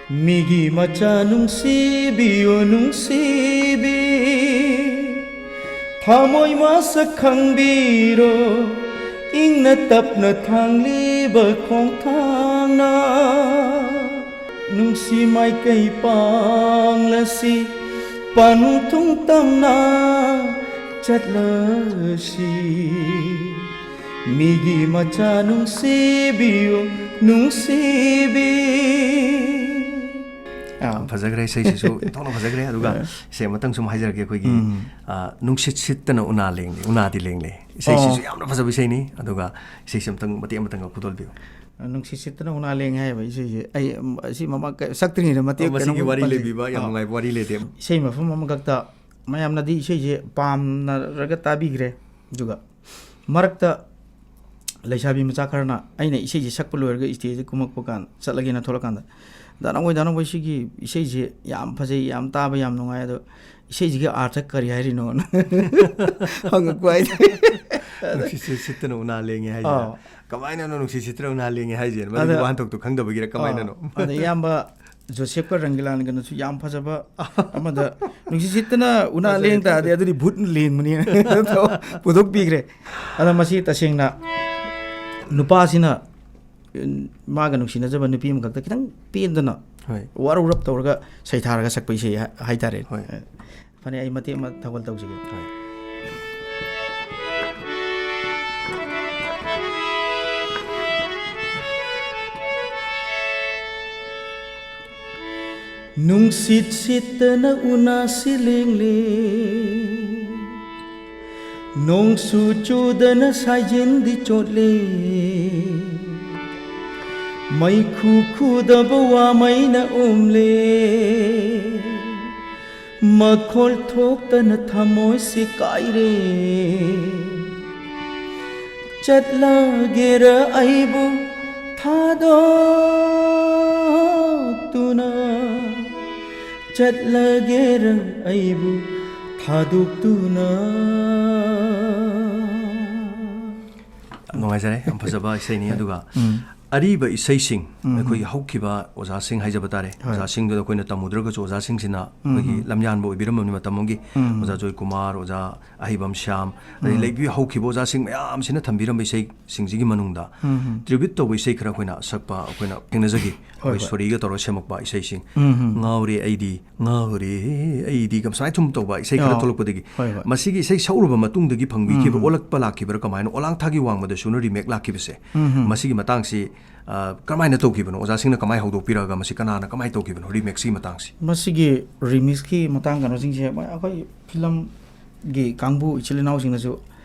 ꯃꯤꯒꯤ ꯃꯆꯥ ꯅꯨꯡꯁꯤꯕꯤꯌꯨ ꯅꯨꯡꯁꯤꯕꯤ, ꯊꯃꯣꯏ ꯃꯁꯛ ꯈꯪꯕꯤꯔꯣ, ꯏꯪꯅ ꯇꯞꯅ ꯊꯥꯡꯂꯤꯕ ꯈꯣꯡꯊꯥꯡꯅ ꯅꯨꯡꯁꯤ ꯃꯥꯏꯀꯩ ꯄꯥꯡꯂꯁꯤ, ꯄꯟꯊꯨꯡ ꯇꯝꯅ ꯆꯠꯂꯁꯤ꯫ ꯃꯤꯒꯤ ꯃꯆꯥ ꯅꯨꯡꯁꯤꯕꯤꯌꯨ ꯅꯨꯡꯁꯤꯕꯤ꯫ ꯌꯥꯝ ꯐꯖꯈ꯭ꯔꯦ, ꯏꯁꯩꯁꯤꯁꯨ ꯏꯟꯊꯣꯛꯅ ꯐꯖꯈ꯭ꯔꯦ꯫ ꯑꯗꯨꯒ ꯏꯁꯩ ꯑꯃꯇꯪ ꯁꯨꯝ ꯍꯥꯏꯖꯔꯛꯀꯦ ꯑꯩꯈꯣꯏꯒꯤ, ꯎꯝ꯫ ꯑ, "ꯅꯨꯡꯁꯤꯠ ꯁꯤꯠꯇꯅ ꯎꯅꯥ ꯂꯦꯡꯂꯦ, ꯎꯅꯥꯗꯤ ꯂꯦꯡꯂꯦ"꯫ ꯏꯁꯩꯁꯤꯁꯨ ꯑꯣ꯫ ꯌꯥꯝꯅ ꯐꯖꯕ ꯏꯁꯩꯅꯤ꯫ ꯑꯗꯨꯒ ꯏꯁꯩꯁꯤ ꯑꯃꯇꯪ ꯃꯇꯦꯛ ꯑꯃꯇꯪꯒ ꯈꯨꯗꯣꯜꯕꯤꯌꯨ꯫ "ꯅꯨꯡꯁꯤꯠ ꯁꯤꯠꯇꯅ ꯎꯅꯥ ꯂꯦꯡꯉꯦ" ꯍꯥꯏꯕ ꯏꯁꯩꯁꯦ ꯑꯩ, ꯎꯝ, ꯑꯁꯤ ꯃꯃꯥꯡ ꯀ-, ꯁꯛꯇ꯭ꯔꯤꯉꯩꯗ ꯃꯇꯦꯛ ꯑꯣ, ꯃꯁꯤꯒꯤ ꯀꯩꯅꯣꯝ ꯋꯥꯔꯤ ꯄꯟꯖꯒꯦ꯫ ꯂꯩꯕꯤꯕ ꯌꯥꯝ ꯑꯥ꯫ ꯅꯨꯡꯉꯥꯏꯕ ꯋꯥꯔꯤ ꯂꯩꯗꯦ꯫ ꯏꯁꯩ ꯃꯐꯝ ꯑꯃꯈꯛꯇ ꯃꯌꯥꯝꯅꯗꯤ ꯏꯁꯩꯁꯦ ꯄꯥꯝꯅꯔꯒ ꯇꯥꯕꯤꯈ꯭ꯔꯦ꯫ ꯑꯗꯨꯒ ꯃꯔꯛꯇ ꯂꯩꯁꯥꯕꯤ ꯃꯆꯥ ꯈꯔꯅ ꯑꯩꯅ ꯏꯁꯩꯁꯦ ꯁꯛꯄ ꯂꯣꯏꯔꯒ ꯁ꯭ꯇꯦꯖꯇ ꯀꯨꯝꯃꯛꯄ ꯀꯥꯟ, ꯆꯠꯂꯒꯦꯅ ꯊꯣꯛꯂꯛꯀꯥꯟꯗ, "ꯗꯥ ꯅꯥꯎꯕꯣꯏ, ꯗꯥ ꯅꯥꯎꯕꯣꯏ, ꯁꯤꯒꯤ ꯏꯁꯩꯁꯦ ꯌꯥꯝ ꯐꯖꯩ, ꯌꯥꯝ ꯇꯥꯕ ꯌꯥꯝ ꯅꯨꯡꯉꯥꯏ, ꯑꯗꯣ ꯏꯁꯩꯁꯤꯒꯤ ꯑꯥꯔꯊ ꯀꯔꯤ ꯍꯥꯏꯔꯤꯅꯣꯅ?" ꯍꯪꯉꯛꯄ ꯍꯥꯏꯇꯥꯔꯦ꯫ "ꯅꯨꯡꯁꯤꯠꯁꯦ ꯁꯤꯠꯇꯅ ꯎꯅꯥ ꯂꯦꯡꯉꯦ" ꯍꯥꯏꯁꯤꯅ꯫ ꯑꯥ꯫ ꯀꯃꯥꯏꯅꯅꯣ "ꯅꯨꯡꯁꯤꯠ ꯁꯤꯠꯇꯅ ꯎꯅꯥ ꯂꯦꯡꯉꯦ" ꯍꯥꯏꯁꯦ? ꯃꯗꯨꯒꯤ ꯑꯗ, ꯋꯥꯍꯟꯊꯣꯛꯇꯣ ꯈꯪꯗꯕꯒꯤꯔ ꯀꯃꯥꯏꯅꯅꯣ? ꯑꯥ, ꯑꯗ ꯏꯌꯥꯝꯕ ꯖꯣꯁꯦꯐꯀ ꯔꯪꯒꯤꯂꯥꯟꯒꯅꯁꯨ ꯌꯥꯝ ꯐꯖꯕ ꯑꯃꯗ, "ꯅꯨꯡꯁꯤꯠ ꯁꯤꯠꯇꯅ ꯎꯅꯥ ꯐꯖꯩ, ꯂꯦꯡ ꯇꯥꯔꯗꯤ ꯐꯖꯩ꯫ ꯑꯗꯨꯗꯤ ꯚꯨꯠꯅ ꯂꯦꯡꯕꯅꯦꯅ" ꯄꯨꯊꯣꯛꯄꯤꯈ꯭ꯔꯦ꯫ ꯑꯗ ꯃꯁꯤ ꯇꯁꯦꯡꯅ ꯅꯨꯄꯥꯁꯤꯅ, ꯎꯝ, ꯃꯥꯒ ꯅꯨꯡꯁꯤꯅꯖꯕ ꯅꯨꯄꯤ ꯑꯃꯈꯛꯇ ꯈꯤꯇꯪ ꯄꯦꯟꯗꯅ, ꯍꯣꯏ꯫ ꯋꯥꯔꯧꯔꯞ ꯇꯧꯔꯒ ꯁꯩꯊꯥꯔꯒ ꯁꯛꯄ ꯏꯁꯩ ꯍꯥꯏ-, ꯍꯥꯏꯇꯥꯔꯦ꯫ ꯍꯣꯏ꯫ ꯐꯅꯤ, ꯑꯩ ꯃꯇꯦꯛ ꯑꯃ ꯊꯧꯒꯜ ꯇꯧꯖꯒꯦ꯫ ꯍꯣꯏ꯫ ꯅꯨꯡꯁꯤꯠ ꯁꯤꯠꯇꯅ ꯎꯅꯥꯁꯤ ꯂꯦꯡꯂꯦ, ꯅꯣꯡꯁꯨ ꯆꯨꯗꯅ ꯁꯥꯏꯖꯤꯟꯗꯤ ꯆꯣꯠꯂꯦ, ꯃꯩꯈꯨ ꯈꯨꯗꯕ ꯋꯥꯃꯩꯅ ꯎꯝꯂꯦ, ꯃꯈꯣꯜ ꯊꯣꯛꯇꯅ ꯊꯃꯣꯏꯁꯤ ꯀꯥꯏꯔꯦ꯫ ꯆꯠꯂꯒꯦꯔ ꯑꯩꯕꯨ ꯊꯥꯗꯣꯛꯇꯨꯅ, ꯆꯠꯂꯒꯦꯔ ꯑꯩꯕꯨ ꯊꯥꯗꯣꯛꯇꯨꯅ꯫ ꯌꯥꯝ ꯅꯨꯡꯉꯥꯏꯖꯔꯦ, ꯌꯥꯝ ꯐꯖꯕ ꯏꯁꯩꯅꯤ꯫ ꯑꯗꯨꯒ ꯎꯝ꯫ ꯑꯔꯤꯕ ꯏꯁꯩꯁꯤꯡ, ꯎꯝ꯫ ꯑꯩꯈꯣꯏꯒꯤ ꯍꯧꯈꯤꯕ ꯑꯣꯖꯥꯁꯤꯡ ꯍꯥꯏꯖꯕ ꯇꯥꯔꯦ, ꯍꯣꯏ꯫ ꯑꯣꯖꯥꯁꯤꯡꯗꯨꯗ ꯑꯩꯈꯣꯏꯅ ꯇꯝꯃꯨꯗ꯭ꯔꯒꯁꯨ ꯑꯣꯖꯥꯁꯤꯡꯁꯤꯅ ꯎꯝ꯫ ꯑꯩꯈꯣꯏꯒꯤ ꯂꯝꯌꯥꯟꯕ ꯑꯣꯏꯕꯤꯔꯝꯕꯅꯤ ꯃꯇꯝ ꯑꯃꯒꯤ꯫ ꯎꯝ꯫ ꯑꯣꯖꯥ ꯖꯣꯏꯀꯨꯃꯥꯔ, ꯑꯣꯖꯥ ꯑꯍꯩꯕꯝ ꯁ꯭ꯌꯥꯝ, ꯑꯗꯩ ꯎꯝ꯫ ꯂꯩꯕꯤ ꯍꯧꯈꯤꯕ ꯑꯣꯖꯥꯁꯤꯡ ꯃꯌꯥꯝꯁꯤꯅ ꯊꯝꯕꯤꯔꯝꯕ ꯏꯁꯩꯁꯤꯡꯁꯤꯒꯤ ꯃꯅꯨꯡꯗ ꯎꯝ꯫ tribute ꯇꯧꯕ ꯏꯁꯩ ꯈꯔ ꯑꯩꯈꯣꯏꯅ ꯁꯛꯄ, ꯑꯩꯈꯣꯏꯅ ꯊꯦꯡꯅꯖꯈꯤ꯫ ꯍꯣꯏ, ꯑꯩꯈꯣꯏ ꯍꯣꯏ꯫ ꯁꯣꯔꯤꯒ ꯇꯧꯔꯒ ꯁꯦꯝꯃꯛꯄ ꯏꯁꯩꯁꯤꯡ꯫ ꯎꯝ꯫ "ꯉꯥꯎꯔꯦ ꯑꯩꯗꯤ, ꯉꯥꯎꯔꯦ ꯑꯩꯗꯤ"ꯒ ꯁꯨꯃꯥꯏꯅ ꯁꯨꯝ ꯇꯧꯕ ꯏꯁꯩ ꯈꯔ ꯑꯣ꯫ ꯊꯣꯛꯂꯛꯄꯗꯒꯤ ꯍꯣꯏ, ꯍꯣꯏ꯫ ꯃꯁꯤꯒꯤ ꯏꯁꯩ ꯁꯛꯎꯔꯕ ꯃꯇꯨꯡꯗꯒꯤ ꯐꯪꯕꯤꯈꯤꯕ ꯎꯝ꯫ ꯑꯣꯜꯂꯛꯄ ꯂꯥꯛꯈꯤꯕ꯭ꯔꯥ, ꯀꯃꯥꯏꯅ ꯑꯣꯂꯥꯡ ꯊꯥꯒꯤ ꯋꯥꯡꯃꯗꯁꯨꯅ remake ꯂꯥꯛꯈꯤꯕꯁꯦ? ꯎꯝ꯫ ꯃꯁꯤꯒꯤ ꯃꯇꯥꯡꯁꯤ ꯑ, ꯀꯔꯝꯍꯥꯏꯅ ꯇꯧꯈꯤꯕꯅꯣ? ꯑꯣꯖꯥꯁꯤꯡꯅ ꯀꯃꯥꯏꯅ ꯍꯧꯗꯣꯛꯄꯤꯔꯛꯑꯒ ꯃꯁꯤ ꯀꯅꯥꯅ ꯀꯃꯥꯏꯅ ꯇꯧꯈꯤꯕꯅꯣ, ꯔꯤꯃꯤꯛꯁꯀꯤ ꯃꯇꯥꯡꯁꯤ? ꯃꯁꯤꯒꯤ ꯔꯤꯃꯤꯛꯁꯀꯤ ꯃꯇꯥꯡ ꯀꯩꯅꯣꯁꯤꯡꯁꯦ ꯃ-, ꯑꯩꯈꯣꯏ ꯐꯤꯂꯝꯒꯤ ꯀꯥꯡꯕꯨ ꯏꯆꯤꯜ ꯏꯅꯥꯎꯁꯤꯡꯅꯁꯨ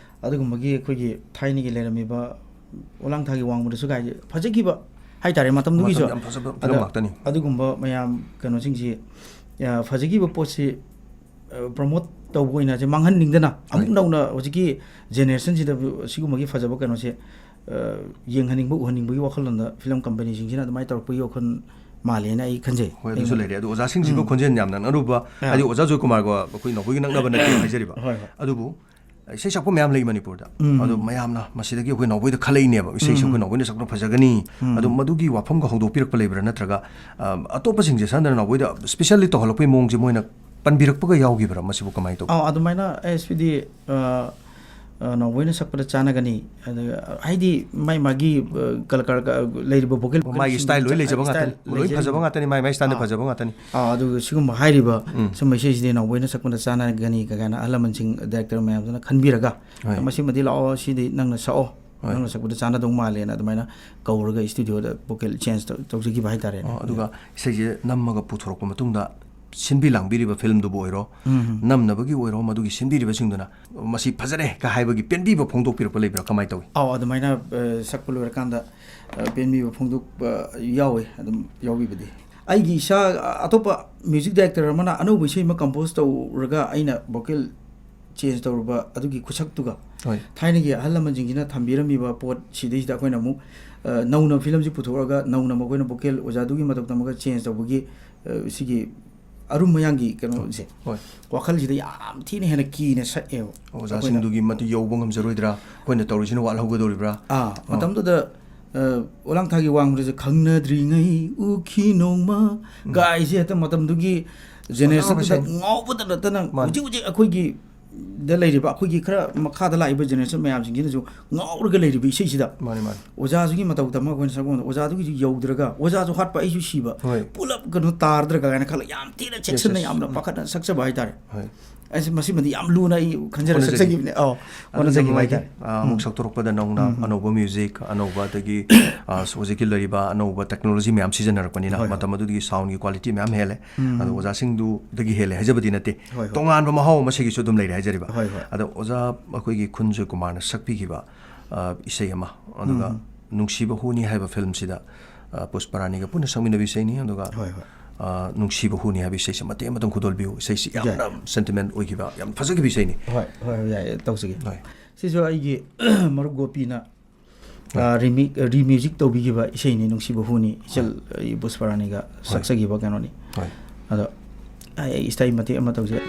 ꯑꯗꯨꯒꯨꯝꯕꯒꯤ ꯑꯩꯈꯣꯏꯒꯤ ꯊꯥꯏꯅꯒꯤ ꯂꯩꯔꯝꯃꯤꯕ ꯑꯣꯂꯥꯡ ꯊꯥꯒꯤ ꯋꯥꯡꯃꯗꯁꯨ ꯀꯥꯏꯁꯦ ꯐꯖꯈꯤꯕ ꯍꯥꯏꯇꯥꯔꯦ, ꯃꯇꯝꯗꯨꯒꯤꯁꯨ꯫ ꯃꯇꯝ ꯌꯥꯝ ꯐꯖꯕ ꯐꯤꯂꯝ ꯑꯗ ꯉꯥꯛꯇꯅꯤ꯫ ꯑꯗꯨꯒꯨꯝꯕ ꯃꯌꯥꯝ ꯀꯩꯅꯣꯁꯤꯡꯁꯤ, ꯑ, ꯐꯖꯈꯤꯕ ꯄꯣꯠꯁꯤ, ꯑ, ꯄ꯭ꯔꯣꯃꯣꯠ ꯇꯧꯕ ꯑꯣꯏꯅ ꯁꯦ ꯃꯥꯡꯍꯟꯅꯤꯡꯗꯅ ꯑꯃꯨꯛ ꯍꯣꯏ꯫ ꯅꯧꯅ ꯍꯧꯖꯤꯛꯀꯤ ꯖꯦꯅꯦꯔꯦꯁꯟꯁꯤꯗ ꯁꯤꯒꯨꯝꯕꯒꯤ ꯐꯖꯕ ꯀꯩꯅꯣꯁꯦ, ꯑ, ꯌꯦꯡꯍꯟꯅꯤꯡꯕ, ꯎꯍꯟꯅꯤꯡꯕꯒꯤ ꯋꯥꯈꯜꯂꯣꯟꯗ ꯐꯤꯂꯝ ꯀꯝꯄꯦꯅꯤꯁꯤꯡꯁꯤꯅ ꯑꯗꯨꯃꯥꯏꯅ ꯇꯧꯔꯛꯄꯒꯤ ꯋꯥꯈꯜ ꯃꯥꯜꯂꯦꯅ ꯑꯩ ꯈꯟꯖꯩ꯫ ꯍꯣꯏ, ꯑꯗꯨꯁꯨ ꯑꯩꯉꯣꯟꯗ꯫ ꯂꯩꯔꯦ꯫ ꯑꯗꯣ ꯑꯣꯖꯥꯁꯤꯡꯁꯤꯒ ꯎꯝ꯫ ꯈꯣꯟꯖꯦꯜ ꯌꯥꯝꯅ ꯅꯛꯅꯔꯨꯕ, ꯑꯥ꯫ ꯍꯥꯏꯗꯤ ꯑꯣꯖꯥ ꯖꯣꯏꯀꯨꯃꯥꯔꯒ ꯑꯩꯈꯣꯏ ꯅꯥꯎꯕꯣꯏꯒ ꯅꯛꯅꯕ ꯅꯠꯇꯦ ꯍꯥꯏꯖꯔꯤꯕ꯫ ꯍꯣꯏ, ꯍꯣꯏ꯫ ꯑꯗꯨꯕꯨ ꯏꯁꯩ ꯁꯛꯄ ꯃꯌꯥꯝ ꯂꯩ ꯃꯅꯤꯄꯨꯔꯗ꯫ ꯎꯝ, ꯑꯗꯣ ꯎꯝ꯫ ꯃꯌꯥꯝꯅ ꯃꯁꯤꯗꯒꯤ ꯑꯩꯈꯣꯏ ꯅꯥꯎꯕꯣꯏꯗ ꯈꯜꯂꯛꯏꯅꯦꯕ, ꯏꯁꯩꯁꯦ ꯎꯝ, ꯑꯩꯈꯣꯏ ꯎꯝ꯫ ꯅꯥꯎꯕꯣꯏꯅ ꯁꯛꯄ ꯐꯖꯒꯅꯤ꯫ ꯎꯝ, ꯑꯗꯣ ꯎꯝ꯫ ꯃꯗꯨꯒꯤ ꯋꯥꯐꯝꯒ ꯍꯧꯗꯣꯛꯄꯤꯔꯛꯄ ꯂꯩꯕ꯭ꯔꯥ? ꯅꯠꯇ꯭ꯔꯒ, ꯑ, ꯑꯇꯣꯞꯄꯁꯤꯡꯁꯦ ꯁꯟꯗꯅ ꯅꯥꯎꯕꯣꯏꯗ specially ꯇꯧꯍꯜꯂꯛꯄꯒꯤ ꯃꯑꯣꯡꯁꯦ ꯃꯣꯏꯅ ꯄꯟꯕꯤꯔꯛꯄꯒ ꯌꯥꯎꯈꯤꯕ꯭ꯔꯥ? ꯃꯁꯤꯕꯨ ꯀꯃꯥꯏꯅ ꯇꯧꯏ? ꯑꯧ, ꯑꯗꯨꯃꯥꯏꯅ ꯑꯦꯁ ꯄꯤ ꯗꯤ, ꯑ, ꯑ, ꯅꯥꯎꯕꯣꯏꯅ ꯁꯛꯄꯗ ꯆꯥꯟꯅꯒꯅꯤ꯫ ꯑꯗ, ꯍꯥꯏꯗꯤ ꯃꯥꯏ ꯃꯥꯒꯤ, ꯑ, ꯀꯂꯥꯀꯥꯔ, ꯀ-, ꯂꯩꯔꯤꯕ vocal ꯃꯥꯒꯤ style ꯂꯣꯏ ꯂꯩꯖꯕ style ꯉꯥꯛꯇꯅꯤ꯫ ꯂꯣꯏ ꯂꯩꯖꯔꯤꯕ꯫ ꯐꯖꯕ ꯉꯥꯛꯇꯅꯤ꯫ ꯃꯥꯏ ꯃꯥꯏ styleꯗ ꯑꯥ꯫ ꯐꯖꯕ ꯉꯥꯛꯇꯅꯤ꯫ ꯑꯥ, ꯑꯗꯨꯒ ꯁꯤꯒꯨꯝꯕ ꯍꯥꯏꯔꯤꯕ ꯎꯝ꯫ ꯁꯨꯝꯕ ꯏꯁꯩꯁꯤꯗꯤ ꯅꯥꯎꯕꯣꯏꯅ ꯁꯛꯄꯗ ꯆꯥꯟꯅꯒꯅꯤ ꯀꯥꯏꯅ ꯑꯍꯜ ꯂꯃꯟꯁꯤꯡ, director ꯃꯌꯥꯝꯗꯨꯅ ꯈꯟꯕꯤꯔꯒ, ꯍꯣꯏ꯫ "ꯃꯁꯤꯃꯗꯤ ꯂꯥꯛꯑꯣ, ꯁꯤꯗꯤ ꯅꯪꯅ ꯁꯛꯑꯣ, ꯍꯣꯏ꯫ ꯅꯪꯅ ꯁꯛꯄꯗ ꯆꯥꯟꯅꯗꯧ ꯃꯥꯜꯂꯦꯅ" ꯑꯗꯨꯃꯥꯏꯅ ꯀꯧꯔꯒ studioꯗ vocal change ꯇꯧ-, ꯇꯧꯖꯈꯤꯕ ꯍꯥꯏꯇꯥꯔꯦꯅꯦ꯫ ꯑꯣ, ꯑꯗꯨꯒ ꯏꯁꯩꯁꯦ ꯅꯝꯃꯒ ꯄꯨꯊꯣꯔꯛꯄ ꯃꯇꯨꯡꯗ ꯁꯤꯟꯕꯤ ꯂꯥꯡꯕꯤꯔꯤꯕ ꯐꯤꯂꯝꯗꯨꯕꯨ ꯑꯣꯏꯔꯣ, ꯎꯝ꯫ ꯅꯝꯅꯕꯒꯤ ꯑꯣꯏꯔꯣ, ꯃꯗꯨꯒꯤ ꯁꯤꯟꯕꯤꯔꯤꯕꯁꯤꯡꯗꯨꯅ "ꯃꯁꯤ ꯐꯖꯔꯦ" ꯀ ꯍꯥꯏꯕꯒꯤ ꯄꯦꯟꯕꯤꯕ ꯐꯣꯡꯗꯣꯛꯄꯤꯔꯛꯄ ꯂꯩꯕ꯭ꯔꯥ? ꯀꯃꯥꯏꯅ ꯇꯧꯏ? ꯑꯧ, ꯑꯗꯨꯃꯥꯏꯅ, ꯑ, ꯁꯛꯄ ꯂꯣꯏꯔꯀꯥꯟꯗ, ꯑ, ꯄꯦꯟꯕꯤꯕ ꯐꯣꯡꯗꯣꯛꯄ ꯌꯥꯎꯋꯦ, ꯑꯗꯨꯝ ꯌꯥꯎꯕꯤꯕꯗꯤ꯫ ꯑꯩꯒꯤ ꯏꯁꯥ, ꯑ, ꯑꯇꯣꯞꯄ music director ꯑꯃꯅ ꯑꯅꯧꯕ ꯏꯁꯩ ꯑꯃ compose ꯇꯧꯔꯒ ꯑꯩꯅ vocal change ꯇꯧꯔꯨꯕ ꯑꯗꯨꯒꯤ ꯈꯨꯁꯛꯇꯨꯒ ꯍꯣꯏ꯫ ꯊꯥꯏꯅꯒꯤ ꯑꯍꯜ ꯂꯃꯟꯁꯤꯡꯁꯤꯅ ꯊꯝꯕꯤꯔꯝꯃꯤꯕ ꯄꯣꯠ ꯁꯤꯗꯩꯁꯤꯗ ꯑꯩꯈꯣꯏꯅ ꯑꯃꯨꯛ, ꯑ, ꯅꯧꯅ ꯐꯤꯂꯝꯁꯤ ꯄꯨꯊꯣꯛꯑꯒ ꯅꯧꯅ ꯃꯈꯣꯏꯅ vocal ꯑꯣꯖꯥꯗꯨꯒꯤ ꯃꯇꯧ ꯇꯝꯃꯒ change ꯇꯧꯕꯒꯤ, ꯑ, ꯁꯤꯒꯤ ꯑꯔꯨꯝ ꯃꯌꯥꯡꯒꯤ ꯀꯩꯅꯣꯁꯦ, ꯍꯣꯏ꯫ ꯋꯥꯈꯜꯁꯤꯗ ꯌꯥꯝ ꯊꯤꯅ ꯍꯦꯟꯅ ꯀꯤꯅ ꯁꯛꯑꯦꯕ꯫ ꯑꯣꯖꯥꯁꯤꯡꯗꯨꯒꯤ ꯑꯩꯈꯣꯏꯅ ꯃꯇꯨꯡ ꯌꯧꯕ ꯉꯝꯖꯔꯣꯏꯗ꯭ꯔꯥ? ꯑꯩꯈꯣꯏꯅ ꯇꯧꯔꯤꯁꯤꯅ ꯋꯥꯠꯍꯧꯒꯗꯧꯔꯤꯕ꯭ꯔꯥ? ꯑꯥ, ꯑꯥ꯫ ꯃꯇꯝꯗꯨꯗ, ꯑ, ꯑꯣꯂꯥꯡ ꯊꯥꯒꯤ ꯋꯥꯡꯃꯗꯁꯨ "ꯈꯪꯅꯗ꯭ꯔꯤꯉꯩ ꯎꯈꯤ ꯅꯣꯡꯃ" ꯎꯝ꯫ ꯒꯥꯏꯁꯦ ꯍꯦꯛꯇ ꯃꯇꯝꯗꯨꯒꯤ generationꯗꯨꯗ ꯐꯖꯈ꯭ꯔꯕ ꯏꯁꯩ꯫ ꯉꯥꯎꯕꯗ ꯅꯠꯇꯅ ꯃꯥꯅꯤ꯫ ꯍꯧꯖꯤꯛ ꯍꯧꯖꯤꯛ ꯑꯩꯈꯣꯏꯒꯤ ꯗ ꯂꯩꯔꯤꯕ, ꯑꯩꯈꯣꯏꯒꯤ ꯈꯔ ꯃꯈꯥꯗ ꯂꯥꯛꯏꯕ generation ꯃꯌꯥꯝꯁꯤꯡꯁꯤꯅꯁꯨ ꯉꯥꯎꯔꯒ ꯂꯩꯔꯤꯕ ꯏꯁꯩꯁꯤꯗ ꯃꯥꯅꯤ, ꯃꯥꯅꯤ꯫ ꯑꯣꯖꯥꯗꯨꯒꯤ ꯃꯇꯧ ꯇꯝꯃꯒ ꯑꯩꯈꯣꯏꯅ ꯁꯛꯄ ꯃꯇꯝꯗ ꯑꯣꯖꯥꯗꯨꯒꯤꯁꯨ ꯌꯧꯗ꯭ꯔꯒ, "ꯑꯣꯖꯥꯁꯨ ꯍꯥꯠꯄ ꯑꯩꯁꯨ ꯁꯤꯕ, ꯍꯣꯏ꯫ ꯄꯨꯂꯞ ꯀꯩꯅꯣ ꯇꯥꯔꯗ꯭ꯔꯒ" ꯀꯥꯏꯅ ꯈꯜꯂꯒ ꯌꯥꯝ ꯊꯤꯅ ꯆꯦꯛꯁꯤꯟꯅ, ꯌꯦꯁ, ꯌꯦꯁ꯫ ꯌꯥꯝꯅ ꯎꯝ꯫ ꯄꯥꯈꯠꯅ ꯁꯛꯆꯕ ꯍꯥꯏꯇꯥꯔꯦ꯫ ꯍꯣꯏ꯫ ꯑꯩꯁꯦ ꯃꯁꯤꯃꯗꯤ ꯌꯥꯝ ꯂꯨꯅ ꯑꯩ ꯈꯟꯖꯔ ꯍꯣꯠꯅꯖꯈꯤ꯫ ꯆꯠꯆꯈꯤꯕꯅꯦ꯫ ꯑꯧ, ꯑꯗꯨ ꯍꯣꯠꯅꯖꯈꯤꯕ ꯅꯨꯡꯉꯥꯏꯇꯦ꯫ ꯍꯥꯏꯇꯥꯔꯦ꯫ ꯑ, ꯑꯃꯨꯛ ꯎꯝ꯫ ꯁꯛꯇꯣꯔꯛꯄꯗ ꯅꯧꯅ ꯎꯝ꯫ ꯑꯅꯧꯕ ꯃ꯭ꯌꯨꯖꯤꯛ, ꯑꯅꯧꯕ, ꯑꯗꯒꯤ, ꯑ, ꯍꯧꯖꯤꯛꯀꯤ ꯂꯩꯔꯤꯕ ꯑꯅꯧꯕ ꯇꯦꯛꯅꯣꯂꯣꯖꯤ ꯃꯌꯥꯝ ꯁꯤꯖꯤꯟꯅꯔꯛꯄꯅꯤꯅ ꯍꯣꯏ, ꯍꯣꯏ꯫ ꯃꯇꯝ ꯑꯗꯨꯗꯒꯤ ꯁꯥꯎꯟꯒꯤ ꯀ꯭ꯋꯥꯂꯤꯇꯤ ꯃꯌꯥꯝ ꯍꯦꯜꯂꯦ꯫ ꯎꯝ꯫ ꯑꯗꯣ ꯑꯣꯖꯥꯁꯤꯡꯗꯨꯗꯒꯤ ꯍꯦꯜꯂꯦ ꯍꯥꯏꯖꯕꯗꯤ ꯅꯠꯇꯦ꯫ ꯍꯣꯏ, ꯍꯣꯏ꯫ ꯇꯣꯉꯥꯟꯕ ꯃꯍꯥꯎ ꯑꯃ ꯁꯤꯒꯤꯁꯨ ꯑꯗꯨꯝ ꯂꯩꯔꯦ ꯍꯥꯏꯖꯔꯤꯕ꯫ ꯍꯣꯏ, ꯍꯣꯏ꯫ ꯑꯗꯣ ꯑꯣꯖꯥ ꯑꯩꯈꯣꯏꯒꯤ ꯈꯨꯟꯖꯣꯏ ꯀꯨꯃꯥꯔꯅ ꯁꯛꯄꯤꯈꯤꯕ, ꯑ, ꯏꯁꯩ ꯑꯃ, ꯑꯗꯨꯒ ꯎꯝ꯫ ꯅꯨꯡꯁꯤꯕ ꯍꯨꯅꯤ ꯍꯥꯏꯕ ꯐꯤꯂꯝꯁꯤꯗ, ꯑ, ꯄꯨꯁꯄꯔꯥꯅꯤꯒ ꯄꯨꯟꯅ ꯁꯛꯃꯤꯟꯅꯕ ꯏꯁꯩꯅꯤ꯫ ꯑꯗꯨꯒ, ꯍꯣꯏ, ꯍꯣꯏ꯫ ꯑ, ꯅꯨꯡꯁꯤꯕ ꯍꯨꯅꯤ ꯍꯥꯏꯕ ꯏꯁꯩꯁꯦ ꯃꯇꯦꯛ ꯑꯃꯇꯪ ꯈꯨꯗꯣꯜꯕꯤꯌꯨ꯫ ꯏꯁꯩꯁꯤ ꯌꯥꯏ꯫ ꯌꯥꯝꯅ ꯁꯦꯟꯇꯤꯃꯦꯟ ꯑꯣꯏꯈꯤꯕ, ꯌꯥꯝ ꯐꯖꯈꯤꯕ ꯏꯁꯩꯅꯤ꯫ ꯍꯣꯏ, ꯍꯣꯏ, ꯍꯣꯏ, ꯌꯥꯏ, ꯇꯧꯖꯒꯦ꯫ ꯍꯣꯏ꯫ ꯁꯤꯁꯨ ꯑꯩꯒꯤ ꯃꯔꯨꯞ ꯒꯣꯄꯤꯅ, ꯍꯣꯏ꯫ ꯑ, ꯔꯤꯃꯤ-, ꯔꯤꯃ꯭ꯌꯨꯖꯤꯛ ꯇꯧꯕꯤꯈꯤꯕ ꯏꯁꯩꯅꯤ, ꯅꯨꯡꯁꯤꯕ ꯍꯨꯅꯤ, ꯏꯆꯜ, ꯍꯣꯏ꯫ ꯑꯩ ꯄꯨꯁꯄꯔꯥꯅꯤꯒ ꯍꯣꯏ꯫ ꯁꯛꯆꯈꯤꯕ ꯀꯩꯅꯣꯅꯤ꯫ ꯍꯣꯏ꯫ ꯑꯗꯣ ꯑꯩ, ꯑꯩ ꯏꯁꯩ ꯃꯇꯦꯛ ꯑꯃ ꯇꯧꯖꯩ꯫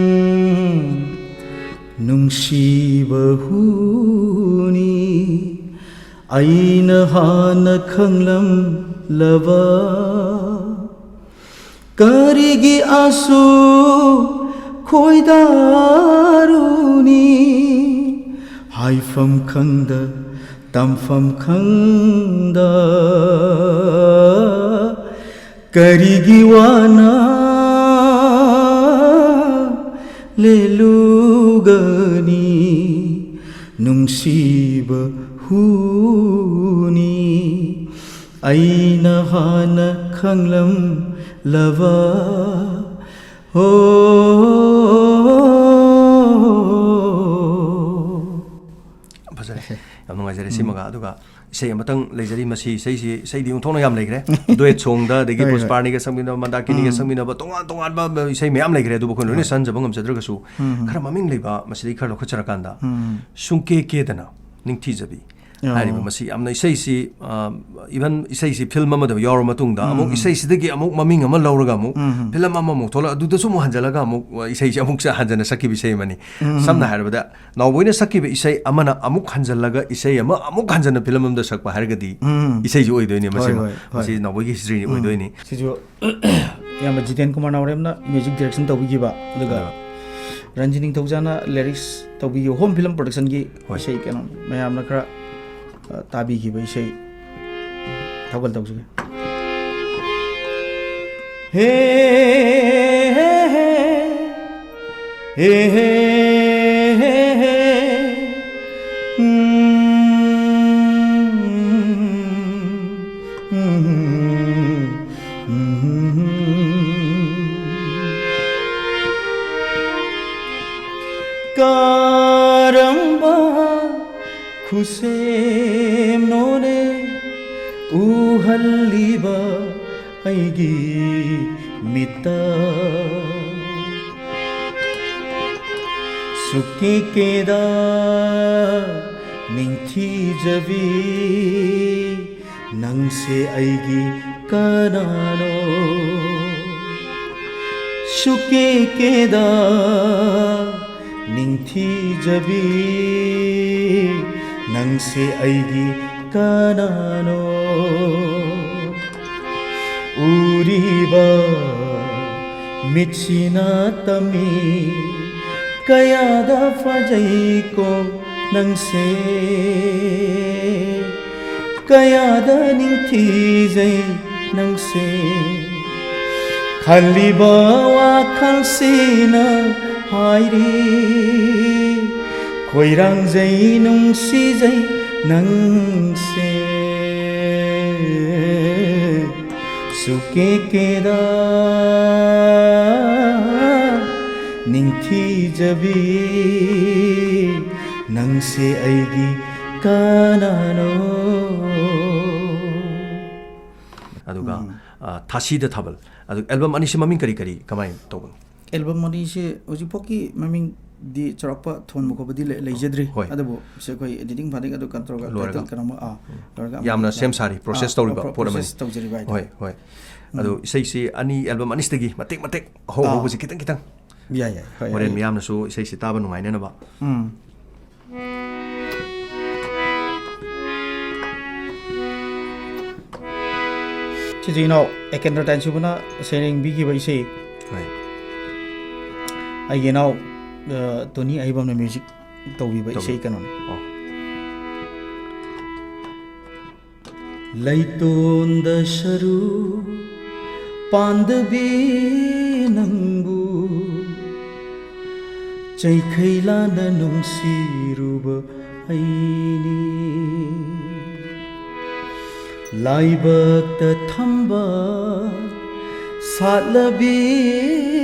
ꯎꯝ, ꯅꯨꯡꯁꯤꯕ ꯍꯨꯅꯤ ꯑꯩꯅ ꯍꯥꯟꯅ ꯈꯪꯂꯝꯂꯕ, ꯀꯔꯤꯒꯤ ꯑꯁꯨꯛ ꯈꯣꯏꯗꯥꯔꯨꯅꯤ? ꯍꯥꯏꯐꯝ ꯈꯪꯗ, ꯇꯝꯐꯝ ꯈꯪꯗ, ꯀꯔꯤꯒꯤ ꯋꯥꯅ ꯂꯦꯜꯂꯨꯒꯅꯤ? ꯅꯨꯡꯁꯤꯕ ꯍꯨꯅꯤ ꯑꯩꯅ ꯍꯥꯟꯅ ꯈꯪꯂꯝꯂꯕ꯫ ꯍꯣ꯫ ꯌꯥꯝ ꯐꯖꯔꯦ꯫ ꯌꯥꯝ ꯅꯨꯡꯉꯥꯏꯖꯔꯦ ꯎꯝ꯫ ꯁꯤꯃꯒ꯫ ꯑꯗꯨꯒ ꯏꯁꯩ ꯑꯃꯇꯪ ꯂꯩꯖꯔꯤ꯫ ꯃꯁꯤ ꯏꯁꯩꯁꯤ, ꯏꯁꯩꯗꯤ ꯑꯣꯟꯊꯣꯛꯅ ꯌꯥꯝ ꯂꯩꯈ꯭ꯔꯦ꯫ Duet songꯗ, ꯑꯗꯒꯤ ꯍꯣꯏ, ꯍꯣꯏ꯫ ꯄꯨꯁꯄꯥꯔꯥꯅꯤꯒ ꯁꯛꯃꯤꯟꯅꯕ, ꯃꯟꯗꯥꯀꯤꯅꯤꯒ ꯎꯝ꯫ ꯁꯛꯃꯤꯟꯅꯕ, ꯇꯣꯉꯥꯟ ꯇꯣꯉꯥꯟꯕ ꯏꯁꯩ ꯃꯌꯥꯝ ꯂꯩꯈ꯭ꯔꯦ꯫ ꯑꯗꯨꯕꯨ ꯑꯩꯈꯣꯏꯅ ꯂꯣꯏꯅ ꯍꯣꯏ꯫ ꯁꯟꯖꯕ ꯉꯝꯖꯗ꯭ꯔꯒꯁꯨ, ꯎꯝ꯫ ꯈꯔ ꯃꯃꯤꯡ ꯂꯩꯕ, ꯃꯁꯤꯗꯒꯤ ꯈꯔ ꯂꯧꯈꯠꯆꯔꯀꯥꯟꯗ, ꯎꯝ꯫ ꯁꯨꯡꯀꯦ ꯀꯦꯗꯅ ꯅꯤꯡꯊꯤꯖꯕꯤ ꯑꯣ꯫ ꯍꯥꯏꯔꯤꯕ ꯃꯁꯤ ꯌꯥꯝꯅ ꯏꯁꯩꯁꯤ, ꯑ, even ꯏꯁꯩꯁꯤ ꯐꯤꯂꯝ ꯑꯃꯗ ꯌꯥꯎꯔ ꯃꯇꯨꯡꯗ, ꯎꯝ, ꯑꯃꯨꯛ ꯎꯝ꯫ ꯏꯁꯩꯁꯤꯗꯒꯤ ꯑꯃꯨꯛ ꯃꯃꯤꯡ ꯑꯃ ꯂꯧꯔꯒ ꯑꯃꯨꯛ ꯎꯝ, ꯎꯝ꯫ ꯐꯤꯂꯝ ꯑꯃꯃꯨꯛ ꯊꯣꯛꯂꯛ, ꯑꯗꯨꯗꯁꯨ ꯑꯃꯨꯛ ꯍꯟꯖꯤꯜꯂꯒ ꯑꯃꯨꯛ, ꯑ, ꯏꯁꯩꯁꯤ ꯑꯃꯨꯛ ꯆ-, ꯍꯟꯖꯤꯟꯅ ꯁꯛꯈꯤꯕ ꯏꯁꯩ ꯑꯃꯅꯤ꯫ ꯎꯝ, ꯎꯝ꯫ ꯁꯝꯅ ꯍꯥꯏꯔꯕꯗ, ꯅꯥꯎꯕꯣꯏꯅ ꯁꯛꯈꯤꯕ ꯏꯁꯩ ꯑꯃꯅ ꯑꯃꯨꯛ ꯍꯟꯖꯤꯜꯂꯒ ꯏꯁꯩ ꯑꯃ ꯑꯃꯨꯛ ꯍꯟꯖꯟꯅ ꯐꯤꯂꯝ ꯑꯃꯗ ꯁꯛꯄ ꯍꯥꯏꯔꯒꯗꯤ ꯎꯝ꯫ ꯏꯁꯩꯁꯨ ꯑꯣꯏꯗꯣꯏꯅꯤ ꯍꯣꯏ, ꯃꯁꯤꯃ꯫ ꯍꯣꯏ, ꯍꯣꯏ꯫ ꯃꯁꯤ ꯅꯥꯎꯕꯣꯏꯒꯤ historyꯅꯤ ꯎꯝ꯫ ꯑꯣꯏꯗꯣꯏꯅꯤ꯫ ꯁꯤꯁꯨ ꯏꯌꯥꯝꯕ ꯖꯤꯇꯦꯟ ꯀꯨꯃꯥꯔ ꯅꯥꯎꯔꯦꯝꯅ music direction ꯇꯧꯕꯤꯈꯤꯕ, ꯑꯗꯨꯒ ꯑꯗꯨꯒ ꯔꯟꯖꯤꯅꯤ ꯊꯧꯖꯥꯅ lyrics ꯇꯧꯕꯤꯈꯤꯕ, Home Film Productionꯒꯤ ꯍꯣꯏ꯫ ꯏꯁꯩ ꯀꯩꯅꯣ ꯃꯌꯥꯝꯅ ꯈꯔ, ꯑ, ꯇꯥꯕꯤꯈꯤꯕ ꯏꯁꯩ꯫ ꯊꯧꯒꯜ ꯇꯧꯖꯒꯦ꯫ ꯍꯦ, ꯍꯦ, ꯍꯦ, ꯍꯦ, ꯍꯦ, ꯍꯦ, ꯎꯝ, ꯎꯝ, ꯎꯝ, ꯎꯝ꯫ ꯀꯔꯝꯕ ꯈꯨꯠꯁꯦꯝꯅꯣꯅꯦ ꯎꯍꯜꯂꯤꯕ ꯑꯩꯒꯤ ꯃꯤꯠꯇ? ꯁꯨꯛꯀꯤ ꯀꯦꯗ ꯅꯤꯡꯊꯤꯖꯕꯤ, ꯅꯪꯁꯦ ꯑꯩꯒꯤ ꯀꯅꯥꯅꯣ? ꯁꯨꯛꯀꯤ ꯀꯦꯗ ꯅꯤꯡꯊꯤꯖꯕꯤ, ꯅꯪꯁꯦ ꯑꯩꯒꯤ ꯀꯅꯥꯅꯣ? ꯎꯔꯤꯕ ꯃꯤꯠꯁꯤꯅ ꯇꯝꯃꯤ, ꯀꯌꯥꯗ ꯐꯖꯩꯀꯣ ꯅꯪꯁꯦ, ꯀꯌꯥꯗ ꯅꯤꯡꯊꯤꯖꯩ ꯅꯪꯁꯦ꯫ ꯈꯜꯂꯤꯕ ꯋꯥꯈꯜꯁꯤꯅ ꯍꯥꯏꯔꯤ, ꯈꯣꯏꯔꯥꯡꯖꯩ, ꯅꯨꯡꯁꯤꯖꯩ ꯅꯪꯁꯦ꯫ ꯁꯨꯛꯀꯦ ꯀꯦꯗ ꯅꯤꯡꯊꯤꯖꯕꯤ, ꯅꯪꯁꯦ ꯑꯩꯒꯤ ꯀꯅꯥꯅꯣ? ꯑꯗꯨꯒ, ꯎꯝ꯫ ꯑ, ꯊꯥꯁꯤꯗ ꯊꯥꯕꯜ꯫ ꯑꯗꯨ ꯑꯦꯜꯕꯝ ꯑꯅꯤꯁꯤ ꯃꯃꯤꯡ ꯀꯔꯤ ꯀꯔꯤ, ꯀꯃꯥꯏꯅ ꯇꯧꯕꯅꯣ? ꯑꯦꯜꯕꯝ ꯑꯅꯤꯁꯤ ꯍꯧꯖꯤꯛꯐꯥꯎꯒꯤ ꯃꯃꯤꯡꯗꯤ ꯆꯥꯎꯔꯥꯛꯄ ꯊꯣꯟꯕ ꯈꯣꯠꯄꯗꯤ ꯂꯩ-, ꯂꯩꯖꯗ꯭ꯔꯤ꯫ ꯍꯣꯏ꯫ ꯑꯗꯨꯕꯨ ꯁꯤ ꯑꯩꯈꯣꯏ editing ꯐꯥꯗꯤꯡ ꯑꯗꯨ ꯀꯩꯅꯣ ꯇꯧꯔꯒ ꯂꯣꯏꯔꯒ꯫ Title ꯀꯩꯅꯣꯝꯃ, ꯑꯥ, ꯎꯝ꯫ ꯂꯣꯏꯔꯒ ꯌꯥꯝꯅ ꯑꯃꯨꯛ ꯁꯦꯝ ꯁꯥꯔꯤ, process ꯑꯥ, ꯇꯧꯔꯤꯕ ꯑꯥ, ꯄꯣꯠ ꯑꯃꯅꯤ꯫ Process ꯇꯧꯖꯔꯤꯕ ꯍꯥꯏꯇꯥꯔꯦ꯫ ꯍꯣꯏ, ꯍꯣꯏ꯫ ꯑꯗꯨ ꯎꯝ꯫ ꯏꯁꯩꯁꯤ ꯑꯅꯤ, ꯑꯦꯜꯕꯝ ꯑꯅꯤꯁꯤꯗꯒꯤ ꯃꯇꯦꯛ ꯃꯇꯦꯛ ꯑꯍꯧ ꯑꯥ꯫ ꯑꯍꯧꯕꯁꯤ ꯈꯤꯇꯪ ꯈꯤꯇꯪ꯫ ꯌꯥꯏ, ꯌꯥꯏ꯫ ꯍꯣꯏ, ꯍꯣꯔꯦꯟ ꯑꯩ ꯃꯤꯌꯥꯝꯅꯁꯨ ꯏꯁꯩꯁꯤ ꯇꯥꯕ ꯅꯨꯡꯉꯥꯏꯅꯅꯕ꯫ ꯎꯝ꯫ ꯁꯤꯁꯦ ꯏꯅꯥꯎ ꯑꯦꯀꯦꯟꯗ꯭ꯔ ꯇꯥꯏꯟꯁꯨꯕꯅ ꯁꯩꯔꯦꯡꯕꯤꯈꯤꯕ ꯏꯁꯩ꯫ ꯍꯣꯏ꯫ ꯑꯩꯒꯤ ꯏꯅꯥꯎ, ꯑ, ꯇꯣꯅꯤ ꯑꯍꯩꯕꯝꯅ music ꯇꯧꯕꯤꯕ ꯇꯧꯕꯤ-, ꯏꯁꯩ ꯀꯩꯅꯣꯅꯤ꯫ ꯑꯣ꯫ ꯂꯩꯇꯣꯟꯗ ꯁꯔꯨ ꯄꯥꯟꯗꯕꯤ ꯅꯪꯕꯨ ꯆꯩꯈꯩ ꯂꯥꯟꯅ ꯅꯨꯡꯁꯤꯔꯨꯕ ꯑꯩꯅꯤ꯫ ꯂꯥꯏꯕꯛꯇ ꯊꯝꯕ ꯁꯥꯠꯂꯕꯤ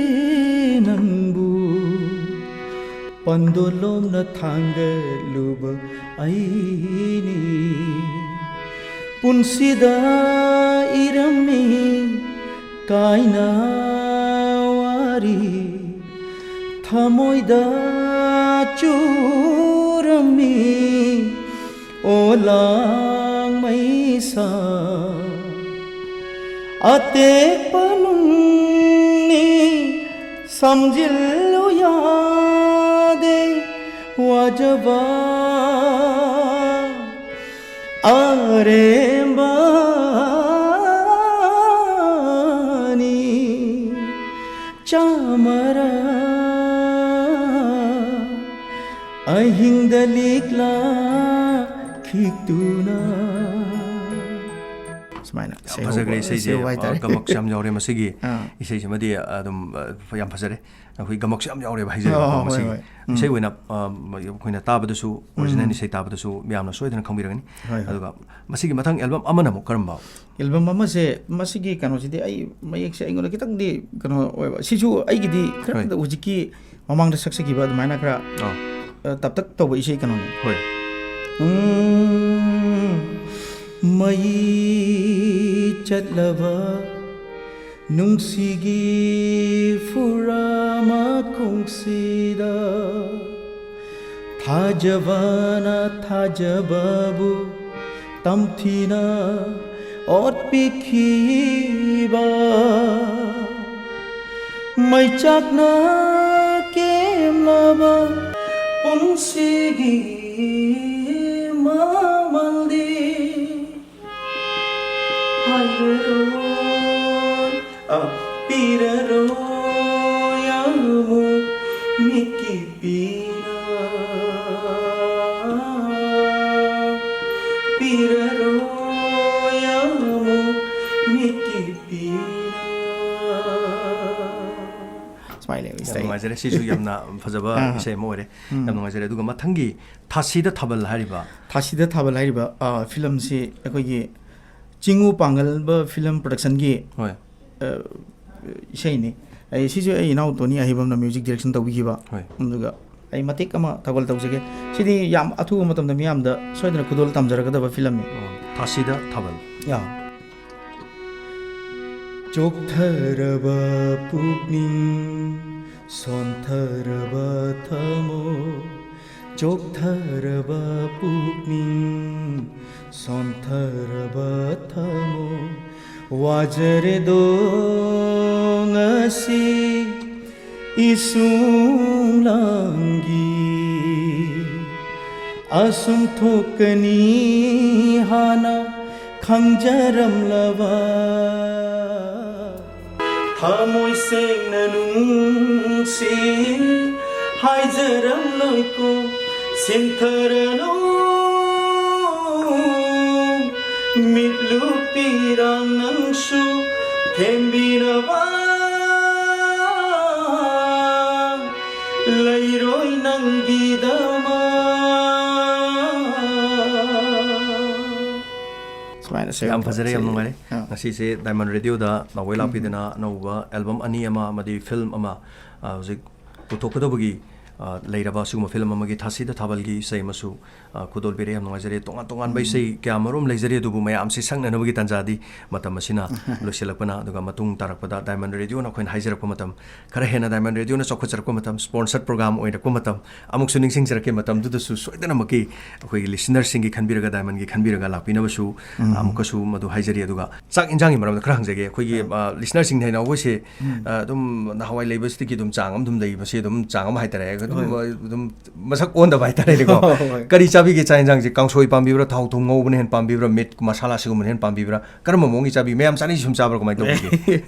ꯅꯪꯕꯨ ꯄꯟꯗꯣꯂꯣꯝꯅ ꯊꯥꯡꯒꯠꯂꯨꯕ ꯑꯩꯅꯤ꯫ ꯄꯨꯟꯁꯤꯗ ꯏꯔꯝꯃꯤ ꯀꯥꯏꯅ ꯋꯥꯔꯤ, ꯊꯃꯣꯏꯗ ꯆꯨꯔꯝꯃꯤ ꯑꯣꯂꯥꯡ ꯃꯩꯁꯥ꯫ ꯑꯇꯦꯛꯄ ꯅꯨꯡꯅꯤ ꯁꯝꯖꯤꯜꯂꯨ ꯌꯥꯗꯦ ꯋꯥꯖꯕ ꯑꯔꯦꯝꯕꯅꯤ꯫ ꯆꯥꯃꯔ ꯑꯍꯤꯡꯗ ꯂꯤꯛꯂꯥ ꯈꯤꯛꯇꯨꯅ꯫ ꯁꯨꯃꯥꯏꯅ ꯌꯥꯝ ꯐꯖꯈ꯭ꯔꯦ ꯏꯁꯩꯁꯦ꯫ ꯁꯦꯝꯕ ꯍꯥꯏꯇꯥꯔꯦ꯫ ꯑ, ꯒꯃꯛꯁꯨ ꯌꯥꯝ ꯌꯥꯎꯔꯦ ꯃꯁꯤꯒꯤ ꯑꯥ꯫ ꯏꯁꯩꯁꯤꯃꯗꯤ ꯑꯗꯨꯝ, ꯑ, ꯌꯥꯝ ꯐꯖꯔꯦ꯫ ꯑꯩꯈꯣꯏ ꯒꯃꯛꯁꯨ ꯌꯥꯝ ꯌꯥꯎꯔꯦꯕ ꯍꯥꯏꯖꯔꯤꯕꯀꯣ ꯑꯣ, ꯍꯣꯏ, ꯃꯁꯤꯒꯤ꯫ ꯍꯣꯏ꯫ ꯎꯝ꯫ ꯏꯁꯩ ꯑꯣꯏꯅ, ꯑ, ꯑꯩꯈꯣꯏꯅ ꯇꯥꯕꯗꯁꯨ, ꯑꯣꯔꯤꯖꯤꯅꯦꯜ ꯎꯝ꯫ ꯏꯁꯩ ꯇꯥꯕꯗꯁꯨ ꯃꯌꯥꯝꯅ ꯁꯣꯏꯗꯅ ꯈꯪꯕꯤꯔꯒꯅꯤ꯫ ꯍꯣꯏ, ꯍꯣꯏ꯫ ꯑꯗꯨꯒ ꯃꯁꯤꯒꯤ ꯃꯊꯪ ꯑꯦꯜꯕꯝ ꯑꯃꯅ ꯑꯃꯨꯛ ꯀꯔꯝꯕ? ꯑꯦꯜꯕꯝ ꯑꯃꯁꯦ, ꯃꯁꯤꯒꯤ ꯀꯩꯅꯣꯁꯤꯗꯤ ꯑꯩ ꯃꯌꯦꯛꯁꯦ ꯑꯩꯉꯣꯟꯗ ꯈꯤꯇꯪꯗꯤ ꯀꯩꯅꯣ ꯑꯣꯏꯕ꯫ ꯁꯤꯁꯨ ꯑꯩꯒꯤꯗꯤ ꯈꯔ ꯍꯣꯏ꯫ ꯍꯧꯖꯤꯛꯀꯤ ꯃꯃꯥꯡꯗ ꯁꯛꯆꯈꯤꯕ ꯑꯗꯨꯃꯥꯏꯅ ꯈꯔ, ꯑꯥ꯫ ꯑ, ꯇꯞꯇꯛ ꯇꯧꯕ ꯏꯁꯩ ꯀꯩꯅꯣꯅꯦ꯫ ꯍꯣꯏ꯫ ꯎꯝ, ꯃꯩ ꯆꯠꯂꯕ ꯅꯨꯡꯁꯤꯒꯤ ꯐꯨꯔꯥ ꯃꯈꯣꯡꯁꯤꯗ ꯊꯥꯖꯕꯅ ꯊꯥꯖꯕꯕꯨ ꯇꯝꯊꯤꯅ ꯑꯣꯠꯄꯤꯈꯤꯕ ꯃꯩꯆꯥꯛꯅ ꯀꯦꯝꯂꯕ ꯄꯨꯟꯁꯤꯒꯤ ꯃꯃꯜꯗꯤ ꯍꯥꯏꯔꯔꯣꯏ, ꯑ, ꯄꯤꯔꯔꯣꯏ ꯑꯃꯨꯛ ꯃꯤꯠꯀꯤ ꯄꯤꯔ, ꯄꯤꯔꯔꯣꯏ꯫ ꯅꯨꯡꯉꯥꯏꯖꯔꯦ꯫ ꯁꯤꯁꯨ ꯌꯥꯝꯅ ꯐꯖꯕ ꯑꯥ꯫ ꯏꯁꯩ ꯑꯃ ꯑꯣꯏꯔꯦ꯫ ꯎꯝ꯫ ꯌꯥꯝ ꯅꯨꯡꯉꯥꯏꯖꯔꯦ꯫ ꯑꯗꯨꯒ ꯃꯊꯪꯒꯤ ꯊꯥꯁꯤꯗ ꯊꯥꯕꯜ ꯍꯥꯏꯔꯤꯕ? ꯊꯥꯁꯤꯗ ꯊꯥꯕꯜ ꯍꯥꯏꯔꯤꯕ, ꯑ, ꯐꯤꯂꯝꯁꯤ ꯑꯩꯈꯣꯏꯒꯤ ꯆꯤꯡꯉꯨ ꯄꯥꯡꯒꯜꯕ ꯐꯤꯂꯝ ꯄ꯭ꯔꯗꯛꯁꯟꯒꯤ, ꯍꯣꯏ꯫ ꯑ, ꯏꯁꯩꯅꯤ꯫ ꯑꯩ, ꯁꯤꯁꯨ ꯑꯩ ꯏꯅꯥꯎ ꯇꯣꯅꯤ ꯑꯍꯩꯕꯝꯅ ꯃ꯭ꯌꯨꯖꯤꯛ ꯗꯤꯔꯦꯛꯁꯟ ꯇꯧꯕꯤꯈꯤꯕ꯫ ꯍꯣꯏ꯫ ꯑꯗꯨꯒ ꯑꯩ ꯃꯇꯦꯛ ꯑꯃ ꯊꯧꯒꯜ ꯇꯧꯖꯒꯦ꯫ ꯁꯤꯗꯤ ꯌꯥꯝ ꯑꯊꯨꯕ ꯃꯇꯝꯗ ꯃꯤꯌꯥꯝꯗ ꯁꯣꯏꯗꯅ ꯈꯨꯗꯣꯜ ꯇꯝꯖꯔꯛꯀꯗꯕ ꯐꯤꯂꯝꯅꯤ꯫ ꯑꯣ, ꯊꯥꯁꯤꯗ ꯊꯥꯕꯜ꯫ ꯌꯥ꯫ ꯆꯣꯛꯊꯔꯕ ꯄꯨꯛꯅꯤꯡ ꯁꯣꯟꯊꯔꯕ ꯊꯃꯣꯏ, ꯆꯣꯛꯊꯔꯕ ꯄꯨꯛꯅꯤꯡ ꯁꯣꯟꯊꯔꯕ ꯊꯃꯣꯏ, ꯋꯥꯖꯔꯦꯗꯣ ꯉꯁꯤ ꯏꯁꯨꯡ ꯂꯥꯡꯒꯤ ꯑꯁꯨꯝ ꯊꯣꯛꯀꯅꯤ ꯍꯥꯟꯅ ꯈꯪꯖꯔꯝꯂꯕ, ꯊꯃꯣꯏ ꯁꯦꯡꯅ ꯅꯨꯡꯁꯤ ꯍꯥꯏꯖꯔꯝꯂꯣꯏꯀꯣ, ꯁꯤꯟꯊꯔꯅꯨ ꯃꯤꯠꯂꯨꯄꯤꯔꯥꯡ ꯅꯪꯁꯨ ꯊꯦꯝꯕꯤꯅꯕ ꯂꯩꯔꯣꯏ ꯅꯪꯒꯤꯗꯃꯛ꯫ ꯁꯨꯃꯥꯏꯅ ꯁꯦꯝ-, ꯌꯥꯝ ꯐꯖꯔꯦ, ꯌꯥꯝ ꯁꯤ-, ꯅꯨꯡꯉꯥꯏꯔꯦ꯫ ꯑꯥ꯫ ꯉꯁꯤꯁꯦ ꯗꯥꯏꯃꯟ ꯔꯦꯗꯤꯑꯣꯗ ꯅꯥꯎꯕꯣꯏ ꯎꯝ꯫ ꯂꯥꯛꯄꯤꯗꯨꯅ ꯑꯅꯧꯕ ꯑꯦꯜꯕꯝ ꯑꯅꯤ ꯑꯃ ꯑꯃꯗꯤ ꯐꯤꯂꯝ ꯑꯃ, ꯑ, ꯍꯧꯖꯤꯛ ꯄꯨꯊꯣꯛꯀꯗꯕꯒꯤ, ꯑ, ꯂꯩꯔꯕ ꯑꯁꯤꯒꯨꯝꯕ ꯐꯤꯂꯝ ꯑꯃꯒꯤ ꯊꯥꯁꯤꯗ ꯊꯥꯕꯜꯒꯤ ꯏꯁꯩ ꯑꯃꯁꯨ, ꯑ, ꯈꯨꯗꯣꯜ ꯄꯤꯔꯦ꯫ ꯌꯥꯝ ꯅꯨꯡꯉꯥꯏꯖꯔꯦ꯫ ꯇꯣꯉꯥꯟ ꯇꯣꯉꯥꯟꯕ ꯎꯝ꯫ ꯏꯁꯩ ꯀꯌꯥ ꯃꯔꯨꯝ ꯂꯩꯖꯔꯤ, ꯑꯗꯨꯕꯨ ꯃꯌꯥꯝꯁꯤ ꯁꯛꯅꯅꯕꯒꯤ ꯇꯥꯟꯖꯥꯗꯤ ꯃꯇꯝ ꯑꯁꯤꯅ ꯂꯣꯏꯁꯤꯜꯂꯛꯄꯅ, ꯑꯗꯨꯒ ꯃꯇꯨꯡ ꯇꯥꯔꯛꯄꯗ ꯗꯥꯏꯃꯟ ꯔꯦꯗꯤꯑꯣꯅ ꯑꯩꯈꯣꯏꯅ ꯍꯥꯏꯖꯔꯛꯄ ꯃꯇꯝ, ꯈꯔ ꯍꯦꯟꯅ ꯗꯥꯏꯃꯟ ꯔꯦꯗꯤꯑꯣꯅ ꯆꯥꯎꯈꯠꯆꯔꯛꯄ ꯃꯇꯝ, ꯁ꯭ꯄꯣꯟꯁꯔ ꯄ꯭ꯔꯣꯒ꯭ꯔꯥꯝ ꯑꯣꯏꯔꯛꯄ ꯃꯇꯝ, ꯑꯃꯨꯛꯁꯨ ꯅꯤꯡꯁꯤꯡꯖꯔꯛꯀꯦ꯫ ꯃꯇꯝꯗꯨꯗꯁꯨ ꯁꯣꯏꯗꯅꯃꯛꯀꯤ ꯑꯩꯈꯣꯏꯒꯤ ꯂꯤꯁꯅꯔꯁꯤꯡꯒꯤ ꯈꯟꯕꯤꯔꯒ, ꯗꯥꯏꯃꯟꯒꯤ ꯈꯟꯕꯤꯔꯒ ꯂꯥꯛꯄꯤꯅꯕꯁꯨ, ꯎꯝ꯫ ꯑꯃꯨꯛꯀꯁꯨ ꯃꯗꯨ ꯍꯥꯏꯖꯔꯤ꯫ ꯑꯗꯨꯒ ꯆꯥꯛ ꯏꯟꯖꯥꯡꯒꯤ ꯃꯔꯝꯗ ꯈꯔ ꯍꯪꯖꯒꯦ꯫ ꯑꯩꯈꯣꯏꯒꯤ, ꯎꯝ꯫ ꯑ, ꯂꯤꯁꯅꯔꯁꯤꯡ ꯍꯥꯏꯅ ꯑꯩꯈꯣꯏꯁꯦ, ꯎꯝ꯫ ꯑ, ꯑꯗꯨꯝ ꯅꯍꯥꯟꯋꯥꯏ ꯂꯩꯕꯁꯤꯗꯒꯤ ꯑꯗꯨꯝ ꯆꯥꯡ ꯑꯃ ꯑꯗꯨꯝ ꯂꯩꯕꯁꯦ, ꯑꯗꯨꯝ ꯆꯥꯡ ꯑꯃ ꯍꯥꯏꯇꯥꯔꯦ, ꯑꯗꯨꯝ, ꯍꯣꯏ꯫ ꯑꯗꯨꯝ ꯃꯁꯛ ꯑꯣꯟꯗꯕ ꯍꯥꯏꯇꯥꯔꯦꯅꯦꯀꯣ꯫ ꯍꯣꯏ, ꯍꯣꯏ꯫ ꯀꯔꯤ ꯆꯥꯕꯤꯒꯦ? ꯆꯥꯛ ꯏꯟꯖꯥꯡꯁꯦ ꯀꯥꯡꯁꯣꯏ ꯄꯥꯝꯕꯤꯕ꯭ꯔꯥ, ꯊꯥꯎ ꯊꯨꯝ ꯉꯧꯕꯅ ꯍꯦꯟꯅ ꯄꯥꯝꯕꯤꯕ꯭ꯔꯥ, ꯃꯤꯠ ꯃꯁꯥꯂꯥ ꯁꯤꯒꯨꯝꯕꯅ ꯍꯦꯟꯅ ꯄꯥꯝꯕꯤꯕ꯭ꯔꯥ, ꯀꯔꯝꯕ ꯃꯑꯣꯡꯒꯤ ꯆꯥꯕꯤ? ꯃꯌꯥꯝ ꯆꯥꯅꯩ ꯁꯨꯝ ꯆꯥꯕ꯭ꯔꯥ, ꯀꯃꯥꯏꯅ ꯇꯧꯕꯤꯒꯦ?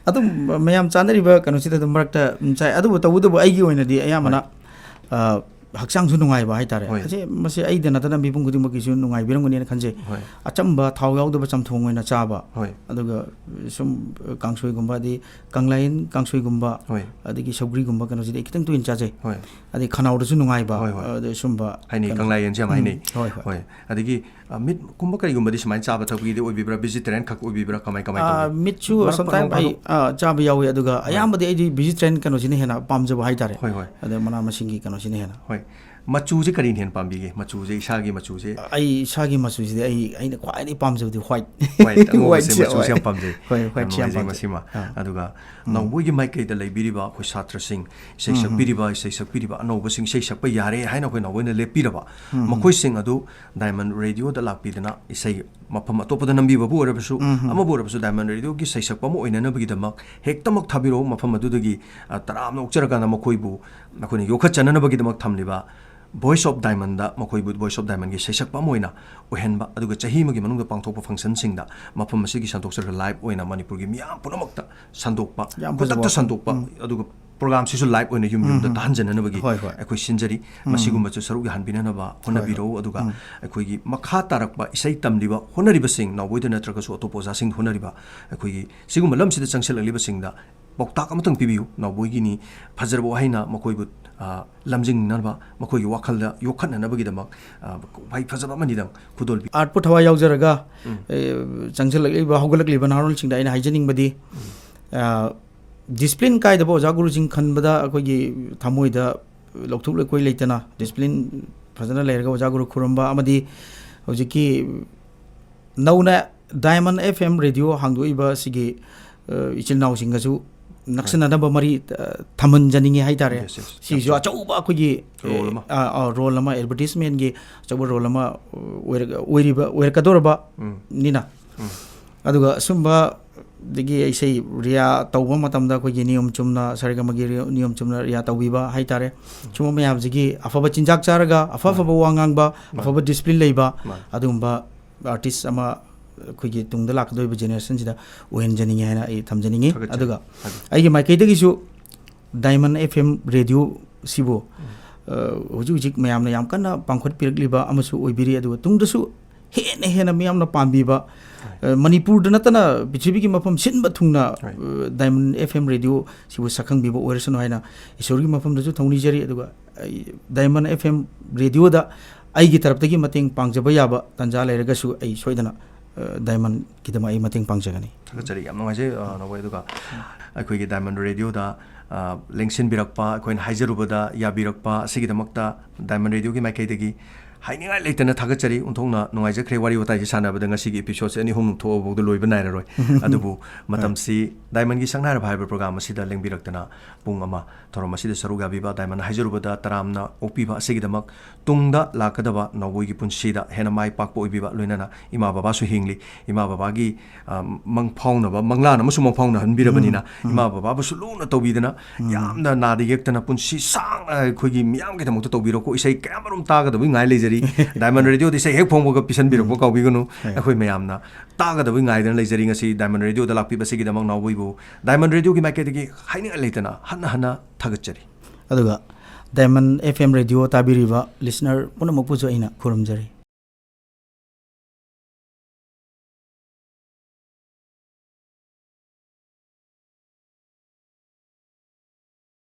ꯑꯗꯨꯝ ꯃꯌꯥꯝ ꯆꯥꯅꯔꯤꯕ ꯀꯩꯅꯣꯁꯤꯗ ꯑꯗꯨꯝ ꯃꯔꯛꯇ ꯑꯗꯨꯝ ꯆꯥꯏ꯫ ꯑꯗꯨꯕꯨ ꯇꯧꯕꯇꯕꯨ ꯑꯩꯒꯤ ꯑꯣꯏꯅꯗꯤ ꯑꯌꯥꯝꯕꯅ, ꯍꯣꯏ꯫ ꯑ, ꯍꯛꯆꯥꯡꯁꯨ ꯅꯨꯡꯉꯥꯏꯕ ꯍꯥꯏꯇꯥꯔꯦ꯫ ꯍꯣꯏ꯫ ꯑꯁꯤ, ꯃꯁꯤ ꯑꯩꯗ ꯅꯠꯇꯅ ꯃꯤꯄꯨꯝ ꯈꯨꯗꯤꯡꯃꯛꯀꯤꯁꯨ ꯅꯨꯡꯉꯥꯏꯕꯤꯔꯝꯒꯅꯤꯅ ꯈꯟꯖꯩ꯫ ꯍꯣꯏ꯫ ꯑꯆꯝꯕ, ꯊꯥꯎ ꯌꯥꯎꯗꯕ ꯆꯝꯊꯣꯡ ꯑꯣꯏꯅ ꯆꯥꯕ, ꯍꯣꯏ꯫ ꯑꯗꯨꯒ ꯁꯨꯝ ꯀꯥꯡꯁꯣꯏꯒꯨꯝꯕ, ꯑꯗꯩ ꯀꯪꯂꯥꯌꯦꯟ ꯀꯥꯡꯁꯣꯏꯒꯨꯝꯕ, ꯍꯣꯏ꯫ ꯑꯗꯒꯤ ꯁꯧꯒ꯭ꯔꯤꯒꯨꯝꯕ, ꯀꯩꯅꯣꯁꯤꯗꯤ ꯑꯩ ꯈꯤꯇꯪ ꯇꯣꯏꯅ ꯆꯥꯖꯩ꯫ ꯍꯣꯏ꯫ ꯑꯗꯩ ꯈꯅꯥꯎꯗꯁꯨ ꯅꯨꯡꯉꯥꯏꯕ, ꯍꯣꯏ, ꯍꯣꯏ꯫ ꯑꯗꯩ ꯁꯨꯝꯕ ꯍꯥꯏꯅꯩ, ꯀꯩꯅꯣ꯫ ꯀꯪꯂꯥꯌꯦꯟꯁꯦ ꯌꯥꯝ ꯎꯝ, ꯍꯥꯏꯅꯩ꯫ ꯍꯣꯏ, ꯍꯣꯏ꯫ ꯍꯣꯏ꯫ ꯑꯗꯒꯤ, ꯑ, ꯃꯤꯠ ꯀꯨꯝꯕ ꯀꯔꯤꯒꯨꯝꯕꯗꯤ ꯁꯨꯃꯥꯏꯅ ꯆꯥꯕ ꯊꯛꯄꯒꯤꯗꯤ ꯑꯣꯏꯕꯤꯕ꯭ꯔꯥ? ꯚꯦꯖꯤꯇꯦꯔꯤꯌꯟ ꯈꯛ ꯑꯣꯏꯕꯤꯕ꯭ꯔꯥ? ꯀꯃꯥꯏ, ꯀꯃꯥꯏꯅ ꯑꯥ, ꯇꯧꯕꯤ? ꯃꯤꯠꯁꯨ ꯃꯔꯛ sometimes ꯅꯣꯡ ꯑꯩ, ꯐꯥꯗꯣꯛ? ꯑꯥ, ꯆꯥꯕ ꯌꯥꯎꯋꯤ, ꯑꯗꯨꯒ ꯍꯣꯏ꯫ ꯑꯌꯥꯝꯕꯗꯤ ꯑꯩꯗꯤ ꯚꯦꯖꯤꯇꯦꯔꯤꯌꯟ ꯀꯩꯅꯣꯁꯤꯅ ꯍꯦꯟꯅ ꯄꯥꯝꯖꯕ ꯍꯥꯏꯇꯥꯔꯦ꯫ ꯍꯣꯏ, ꯍꯣꯏ꯫ ꯑꯗ ꯃꯅꯥ ꯃꯁꯤꯡꯒꯤ ꯀꯩꯅꯣꯁꯤꯅ ꯍꯦꯟꯅ꯫ ꯍꯣꯏ꯫ ꯃꯆꯨꯁꯦ ꯀꯔꯤꯅ ꯍꯦꯟꯅ ꯄꯥꯝꯕꯤꯒꯦ? ꯃꯆꯨꯁꯦ, ꯏꯁꯥꯒꯤ ꯃꯆꯨꯁꯦ? ꯑꯩ ꯏꯁꯥꯒꯤ ꯃꯆꯨꯁꯦ, ꯑꯩ, ꯑꯩꯅ ꯈ꯭ꯋꯥꯏꯗꯒꯤ ꯄꯥꯝꯖꯕꯗꯤ white꯫ White, ꯑꯉꯧꯕꯁꯦ, Whiteꯁꯦ, ꯃꯆꯨꯁꯦ ꯌꯥꯝ white꯫ ꯄꯥꯝꯖꯩ꯫ ꯍꯣꯏ, ꯌꯥꯝ whiteꯁꯦ ꯌꯥꯝ ꯅꯨꯡꯉꯥꯏꯖꯩ ꯄꯥꯝꯖꯩ꯫ ꯃꯁꯤꯃ꯫ ꯑꯥ꯫ ꯑꯗꯨꯒ ꯎꯝ꯫ ꯅꯥꯎꯕꯣꯏꯒꯤ ꯃꯥꯏꯀꯩꯗ ꯂꯩꯕꯤꯔꯤꯕ ꯑꯩꯈꯣꯏ ꯁꯥꯇ꯭ꯔꯁꯤꯡ, ꯏꯁꯩ ꯎꯝ, ꯎꯝ꯫ ꯁꯛꯄꯤꯔꯤꯕ, ꯏꯁꯩ ꯁꯛꯄꯤꯔꯤꯕ ꯑꯅꯧꯕꯁꯤꯡ, ꯏꯁꯩ ꯁꯛꯄ ꯌꯥꯔꯦ ꯍꯥꯏꯅ ꯑꯩꯈꯣꯏ ꯅꯥꯎꯕꯣꯏꯅ ꯂꯦꯞꯄꯤꯔꯕ, ꯎꯝ, ꯎꯝ꯫ ꯃꯈꯣꯏꯁꯤꯡ ꯑꯗꯨ Diamond Radioꯗ ꯂꯥꯛꯄꯤꯗꯅ ꯏꯁꯩ ꯃꯐꯝ ꯑꯇꯣꯞꯄꯗ ꯅꯝꯕꯤꯕꯕꯨ ꯑꯣꯏꯔꯕꯁꯨ, ꯎꯝ, ꯎꯝ꯫ ꯑꯃꯕꯨ ꯑꯣꯏꯔꯕꯁꯨ, Diamond Radioꯒꯤ ꯏꯁꯩ ꯁꯛꯄ ꯑꯃ ꯑꯣꯏꯅꯅꯕꯒꯤꯗꯃꯛ ꯍꯦꯛꯇꯃꯛ ꯊꯥꯕꯤꯔꯛꯎ꯫ ꯃꯐꯝ ꯑꯗꯨꯗꯒꯤ, ꯑ, ꯇꯔꯥꯝꯅ ꯑꯣꯛꯆꯔꯀꯥꯟꯗ ꯃꯈꯣꯏꯕꯨ ꯑꯩꯈꯣꯏꯅ ꯌꯣꯛꯈꯠꯆꯅꯅꯕꯒꯤꯗꯃꯛ ꯊꯝꯂꯤꯕ Voice of Diamondꯗ ꯃꯈꯣꯏꯕꯨ Voice of Diamondꯒꯤ ꯏꯁꯩ ꯁꯛꯄ ꯑꯃ ꯑꯣꯏꯅ ꯑꯣꯏꯍꯟꯕ, ꯑꯗꯨꯒ ꯆꯍꯤ ꯑꯃꯒꯤ ꯃꯅꯨꯡꯗ ꯄꯥꯡꯊꯣꯛꯄ functionꯁꯤꯡꯗ ꯃꯐꯝ ꯑꯁꯤꯒꯤ ꯁꯟꯗꯣꯛꯆꯔꯒ live ꯑꯣꯏꯅ ꯃꯅꯤꯄꯨꯔꯒꯤ ꯃꯤꯌꯥꯝ ꯄꯨꯝꯅꯃꯛꯇ ꯁꯟꯗꯣꯛꯄ, ꯌꯥꯝ ꯈꯨꯗꯛꯇ ꯐꯖꯕ꯫ ꯁꯟꯗꯣꯛꯄ, ꯎꯝ꯫ ꯑꯗꯨꯒ programꯁꯤꯁꯨ live ꯑꯣꯏꯅ ꯌꯨꯝ ꯎꯝ, ꯌꯨꯝꯗ ꯎꯝ꯫ ꯇꯥꯍꯟꯖꯅꯅꯕꯒꯤ ꯍꯣꯏ, ꯍꯣꯏ꯫ ꯑꯩꯈꯣꯏ ꯁꯤꯟꯖꯔꯤ꯫ ꯎꯝ꯫ ꯃꯁꯤꯒꯨꯝꯕꯁꯨ ꯁꯔꯨꯛ ꯌꯥꯍꯟꯕꯤꯅꯅꯕ ꯍꯣꯏ꯫ ꯍꯣꯠꯅꯕꯤꯔꯛꯎ꯫ ꯑꯗꯨꯒ ꯎꯝ꯫ ꯑꯩꯈꯣꯏꯒꯤ ꯃꯈꯥ ꯇꯥꯔꯛꯄ ꯏꯁꯩ ꯇꯝꯂꯤꯕ ꯍꯣꯠꯅꯔꯤꯕꯁꯤꯡ, ꯅꯥꯎꯕꯣꯏꯗ ꯅꯠꯇ꯭ꯔꯒꯁꯨ ꯑꯇꯣꯞꯄ ꯑꯣꯖꯥꯁꯤꯡꯗ ꯍꯣꯠꯅꯔꯤꯕ, ꯑꯩꯈꯣꯏꯒꯤ ꯁꯤꯒꯨꯝꯕ ꯂꯝꯁꯤꯗ ꯆꯪꯁꯤꯜꯂꯛꯂꯤꯕꯁꯤꯡꯗ ꯄꯥꯎꯇꯥꯛ ꯑꯃꯇꯪ ꯄꯤꯕꯤꯌꯨ꯫ ꯅꯥꯎꯕꯣꯏꯒꯤꯅꯤ, ꯐꯖꯔꯕ ꯋꯥꯍꯩꯅ ꯃꯈꯣꯏꯕꯨ, ꯑ, ꯂꯝꯖꯤꯡꯅꯅꯕ, ꯃꯈꯣꯏꯒꯤ ꯋꯥꯈꯜꯗ ꯌꯣꯛꯈꯠꯅꯅꯕꯒꯤꯗꯃꯛ, ꯑ, ꯋꯥꯍꯩ ꯐꯖꯕ ꯑꯃꯅꯤꯗꯪ ꯈꯨꯗꯣꯜꯕꯤ꯫ Artꯄꯨ ꯊꯋꯥꯏ ꯌꯥꯎꯖꯔꯒ, ꯎꯝ꯫ ꯑꯦ, ꯆꯪꯁꯤꯜꯂꯛꯂꯤꯕ, ꯍꯧꯒꯠꯂꯛꯂꯤꯕ ꯅꯍꯥꯔꯣꯜꯁꯤꯡꯗ ꯑꯩꯅ ꯍꯥꯏꯖꯅꯤꯡꯕꯗꯤ, ꯎꯝ꯫ ꯑ, discipline ꯀꯥꯏꯗꯕ ꯑꯣꯖꯥ ꯒꯨꯔꯨꯁꯤꯡ ꯈꯟꯕꯗ ꯑꯩꯈꯣꯏꯒꯤ ꯊꯃꯣꯏꯗ ꯂꯧꯊꯣꯛ ꯂꯩꯀꯣꯏ ꯂꯩꯇꯅ discipline ꯐꯖꯅ ꯂꯩꯔꯒ ꯑꯣꯖꯥ ꯒꯨꯔꯨ ꯈꯨꯔꯨꯝꯕ, ꯑꯃꯗꯤ ꯍꯧꯖꯤꯛꯀꯤ ꯅꯧꯅ Diamond FM Radio ꯍꯥꯡꯗꯣꯛꯏꯕ ꯁꯤꯒꯤ, ꯑ, ꯏꯆꯤꯜ ꯏꯅꯥꯎꯁꯤꯡꯒꯁꯨ ꯅꯛꯁꯤꯟꯅꯅꯕ ꯃꯔꯤ, ꯑ, ꯊꯝꯍꯟꯖꯅꯤꯡꯉꯤ ꯍꯥꯏꯇꯥꯔꯦ꯫ Yes, yes. ꯁꯤꯁꯨ ꯑꯆꯧꯕ ꯑꯩꯈꯣꯏꯒꯤ, Role ꯑꯃ꯫ ꯑ, ꯑ, role ꯑꯃ, advertisementꯀꯤ ꯑꯆꯧꯕ role ꯑꯃ, ꯑ, ꯑꯣꯏꯔ-, ꯑꯣꯏꯔꯤꯕ, ꯑꯣꯏꯔꯛꯀꯗꯧꯔꯕ ꯎꯝ꯫ ꯅꯤꯅ꯫ ꯎꯝ꯫ ꯑꯗꯨꯒ ꯑꯁꯨꯝꯕ ꯑꯗꯒꯤ ꯏꯁꯩ ꯔꯤꯌꯥ ꯇꯧꯕ ꯃꯇꯝꯗ ꯑꯩꯈꯣꯏꯒꯤ ꯅꯤꯌꯣꯝ ꯆꯨꯝꯅ, ꯁꯥꯔꯦꯒꯃꯒꯤ ꯔꯤ-, ꯅꯤꯌꯣꯝ ꯆꯨꯝꯅ ꯔꯤꯌꯥ ꯇꯧꯕꯤꯕ ꯍꯥꯏꯇꯥꯔꯦ꯫ ꯁꯨꯝꯕ ꯃꯌꯥꯝꯁꯤꯒꯤ ꯑꯐꯕ ꯆꯤꯟꯖꯥꯛ ꯆꯥꯔꯒ, ꯑꯐ ꯑꯐꯕ ꯋꯥ ꯉꯥꯡꯕ, ꯃꯥꯅꯤ꯫ ꯑꯐꯕ discipline ꯂꯩꯕ, ꯃꯥꯅꯤ꯫ ꯑꯗꯨꯒꯨꯝꯕ artist ꯑꯃ ꯑꯩꯈꯣꯏꯒꯤ ꯇꯨꯡꯗ ꯂꯥꯛꯀꯗꯧꯔꯤꯕ generationꯁꯤꯗ ꯑꯣꯏꯍꯟꯖꯅꯤꯡꯉꯤ ꯍꯥꯏꯅ ꯑꯩ ꯊꯝꯖꯅꯤꯡꯉꯤ꯫ ꯊꯥꯒꯠꯆꯔꯤ꯫ ꯑꯗꯨꯒ ꯊꯥꯒꯠꯆꯔꯤ꯫ ꯑꯩꯒꯤ ꯃꯥꯏꯀꯩꯗꯒꯤꯁꯨ Diamond FM Radio ꯁꯤꯕꯨ, ꯑ, ꯍꯧꯖꯤꯛ ꯍꯧꯖꯤꯛ ꯃꯌꯥꯝꯅ ꯌꯥꯝ ꯀꯟꯅ ꯄꯥꯡꯈꯠꯄꯤꯔꯛꯂꯤꯕ ꯑꯃꯁꯨ ꯑꯣꯏꯕꯤꯔꯤ꯫ ꯑꯗꯨꯒ ꯇꯨꯡꯗꯁꯨ ꯍꯦꯟꯅ ꯍꯦꯟꯅ ꯃꯤꯌꯥꯝꯅ ꯄꯥꯝꯕꯤꯕ, ꯑ, ꯃꯅꯤꯄꯨꯔꯗ ꯅꯠꯇꯅ ꯄ꯭ꯔꯤꯊꯤꯕꯤꯒꯤ ꯃꯐꯝ ꯁꯤꯟꯕ ꯊꯨꯡꯅ, ꯑ, Diamond F M Radio ꯁꯤꯕꯨ ꯁꯛꯈꯪꯕꯤꯕ ꯑꯣꯏꯔꯁꯅꯨ ꯍꯥꯏꯅ ꯏꯁꯣꯔꯒꯤ ꯃꯐꯝꯗꯁꯨ ꯊꯧꯅꯤꯖꯔꯤ꯫ ꯑꯗꯨꯒ ꯑꯩ Diamond F M Radio ꯗ ꯑꯩꯒꯤ ꯇꯔꯞꯇꯒꯤ ꯃꯇꯦꯡ ꯄꯥꯡꯖꯕ ꯌꯥꯕ ꯇꯥꯟꯖꯥ ꯂꯩꯔꯒꯁꯨ ꯑꯩ ꯁꯣꯏꯗꯅ, ꯑ, Diamond ꯀꯤꯗꯃꯛ ꯑꯩ ꯃꯇꯦꯡ ꯄꯥꯡꯖꯒꯅꯤ꯫ ꯊꯥꯒꯠꯆꯔꯤ, ꯌꯥꯝ ꯅꯨꯡꯉꯥꯏꯖꯩ, ꯑ, ꯅꯥꯎꯕꯣꯏ꯫ ꯑꯗꯨꯒ ꯑꯩꯈꯣꯏꯒꯤ Diamond Radio ꯗ, ꯑ, ꯂꯦꯡꯁꯤꯟꯕꯤꯔꯛꯄ, ꯑꯩꯈꯣꯏꯅ ꯍꯥꯏꯖꯔꯨꯕꯗ ꯌꯥꯕꯤꯔꯛꯄ ꯑꯁꯤꯒꯤꯗꯃꯛꯇ Diamond Radio ꯒꯤ ꯃꯥꯏꯀꯩꯗꯒꯤ ꯍꯥꯏꯅꯤꯡꯉꯥꯏ ꯂꯩꯇꯅ ꯊꯥꯒꯠꯆꯔꯤ꯫ ꯑꯣꯟꯊꯣꯛꯅ ꯅꯨꯡꯉꯥꯏꯖꯈ꯭ꯔꯦ꯫ ꯋꯥꯔꯤ ꯋꯥꯇꯥꯏꯁꯤ ꯁꯥꯟꯅꯕꯗ ꯉꯁꯤꯒꯤ episode ꯁꯦ ꯑꯅꯤ ꯑꯍꯨꯝ ꯊꯣꯛꯑꯐꯥꯎꯗ ꯂꯣꯏꯕ ꯅꯥꯏꯔꯔꯣꯏ꯫ ꯑꯗꯨꯕꯨ ꯃꯇꯝꯁꯤ Diamond ꯒꯤ ꯁꯛꯅꯥꯏꯔꯕ ꯍꯥꯏꯕ program ꯑꯁꯤꯗ ꯂꯦꯡꯕꯤꯔꯛꯇꯅ ꯄꯨꯡ ꯑꯃ ꯊꯧꯔꯝ ꯑꯁꯤꯗ ꯁꯔꯨꯛ ꯌꯥꯕꯤꯕ, Diamond ꯍꯥꯏꯖꯔꯨꯕꯗ ꯇꯔꯥꯝꯅ ꯑꯣꯛꯄꯤꯕ ꯑꯁꯤꯒꯤꯗꯃꯛ, ꯇꯨꯡꯗ ꯂꯥꯛꯀꯗꯕ ꯅꯥꯎꯕꯣꯏꯒꯤ ꯄꯨꯟꯁꯤꯗ ꯍꯦꯟꯅ ꯃꯥꯏ ꯄꯥꯛꯄ ꯑꯣꯏꯕꯤꯕ, ꯂꯣꯏꯅꯅ ꯏꯃꯥ ꯕꯕꯥꯁꯨ ꯍꯤꯡꯂꯤ, ꯏꯃꯥ ꯕꯕꯥꯒꯤ, ꯑ, ꯃꯪꯐꯥꯎꯅꯕ, ꯃꯪꯂꯥꯟ ꯑꯃꯁꯨ ꯃꯪꯐꯥꯎꯅꯍꯟꯕꯤꯔꯕꯅꯤꯅ, ꯎꯝ, ꯎꯝ꯫ ꯏꯃꯥ ꯕꯕꯥꯕꯨꯁꯨ ꯂꯨꯅ ꯇꯧꯕꯤꯗꯅ, ꯎꯝ꯫ ꯌꯥꯝꯅ ꯅꯥꯗ ꯌꯦꯛꯇꯅ ꯄꯨꯟꯁꯤ ꯁꯥꯡꯅ ꯑꯩꯈꯣꯏꯒꯤ ꯃꯤꯌꯥꯝꯒꯤꯗꯃꯛꯇ ꯇꯧꯕꯤꯔꯛꯄ ꯏꯁꯩ ꯀꯌꯥꯃꯔꯨꯝ ꯇꯥꯒꯗꯕꯩ ꯉꯥꯏ ꯂꯩꯖꯔꯤ꯫ Diamond Radio ꯗ ꯏꯁꯩ ꯍꯦꯛ ꯐꯣꯡꯕꯒ ꯄꯤꯁꯟꯕꯤꯔꯛꯄ ꯎꯝ꯫ ꯀꯥꯎꯕꯤꯒꯅꯨ꯫ ꯍꯣꯏ꯫ ꯑꯩꯈꯣꯏ ꯃꯌꯥꯝꯅ ꯇꯥꯒꯗꯕꯩ ꯉꯥꯏꯗꯅ ꯂꯩꯖꯔꯤ꯫ ꯉꯁꯤ Diamond Radio ꯗ ꯂꯥꯛꯄꯤꯕꯁꯤꯒꯤꯗꯃꯛ ꯅꯥꯎꯕꯣꯏꯕꯨ Diamond Radio ꯒꯤ ꯃꯥꯏꯀꯩꯗꯒꯤ ꯍꯥꯏꯅꯤꯡꯉꯥꯏ ꯂꯩꯇꯅ ꯍꯟꯅ ꯍꯟꯅ ꯊꯥꯒꯠꯆꯔꯤ꯫ ꯑꯗꯨꯒ Diamond F M Radio ꯇꯥꯕꯤꯔꯤꯕ listener ꯄꯨꯝꯅꯃꯛꯄꯨꯁꯨ ꯑꯩꯅ ꯈꯨꯔꯨꯝꯖꯔꯤ꯫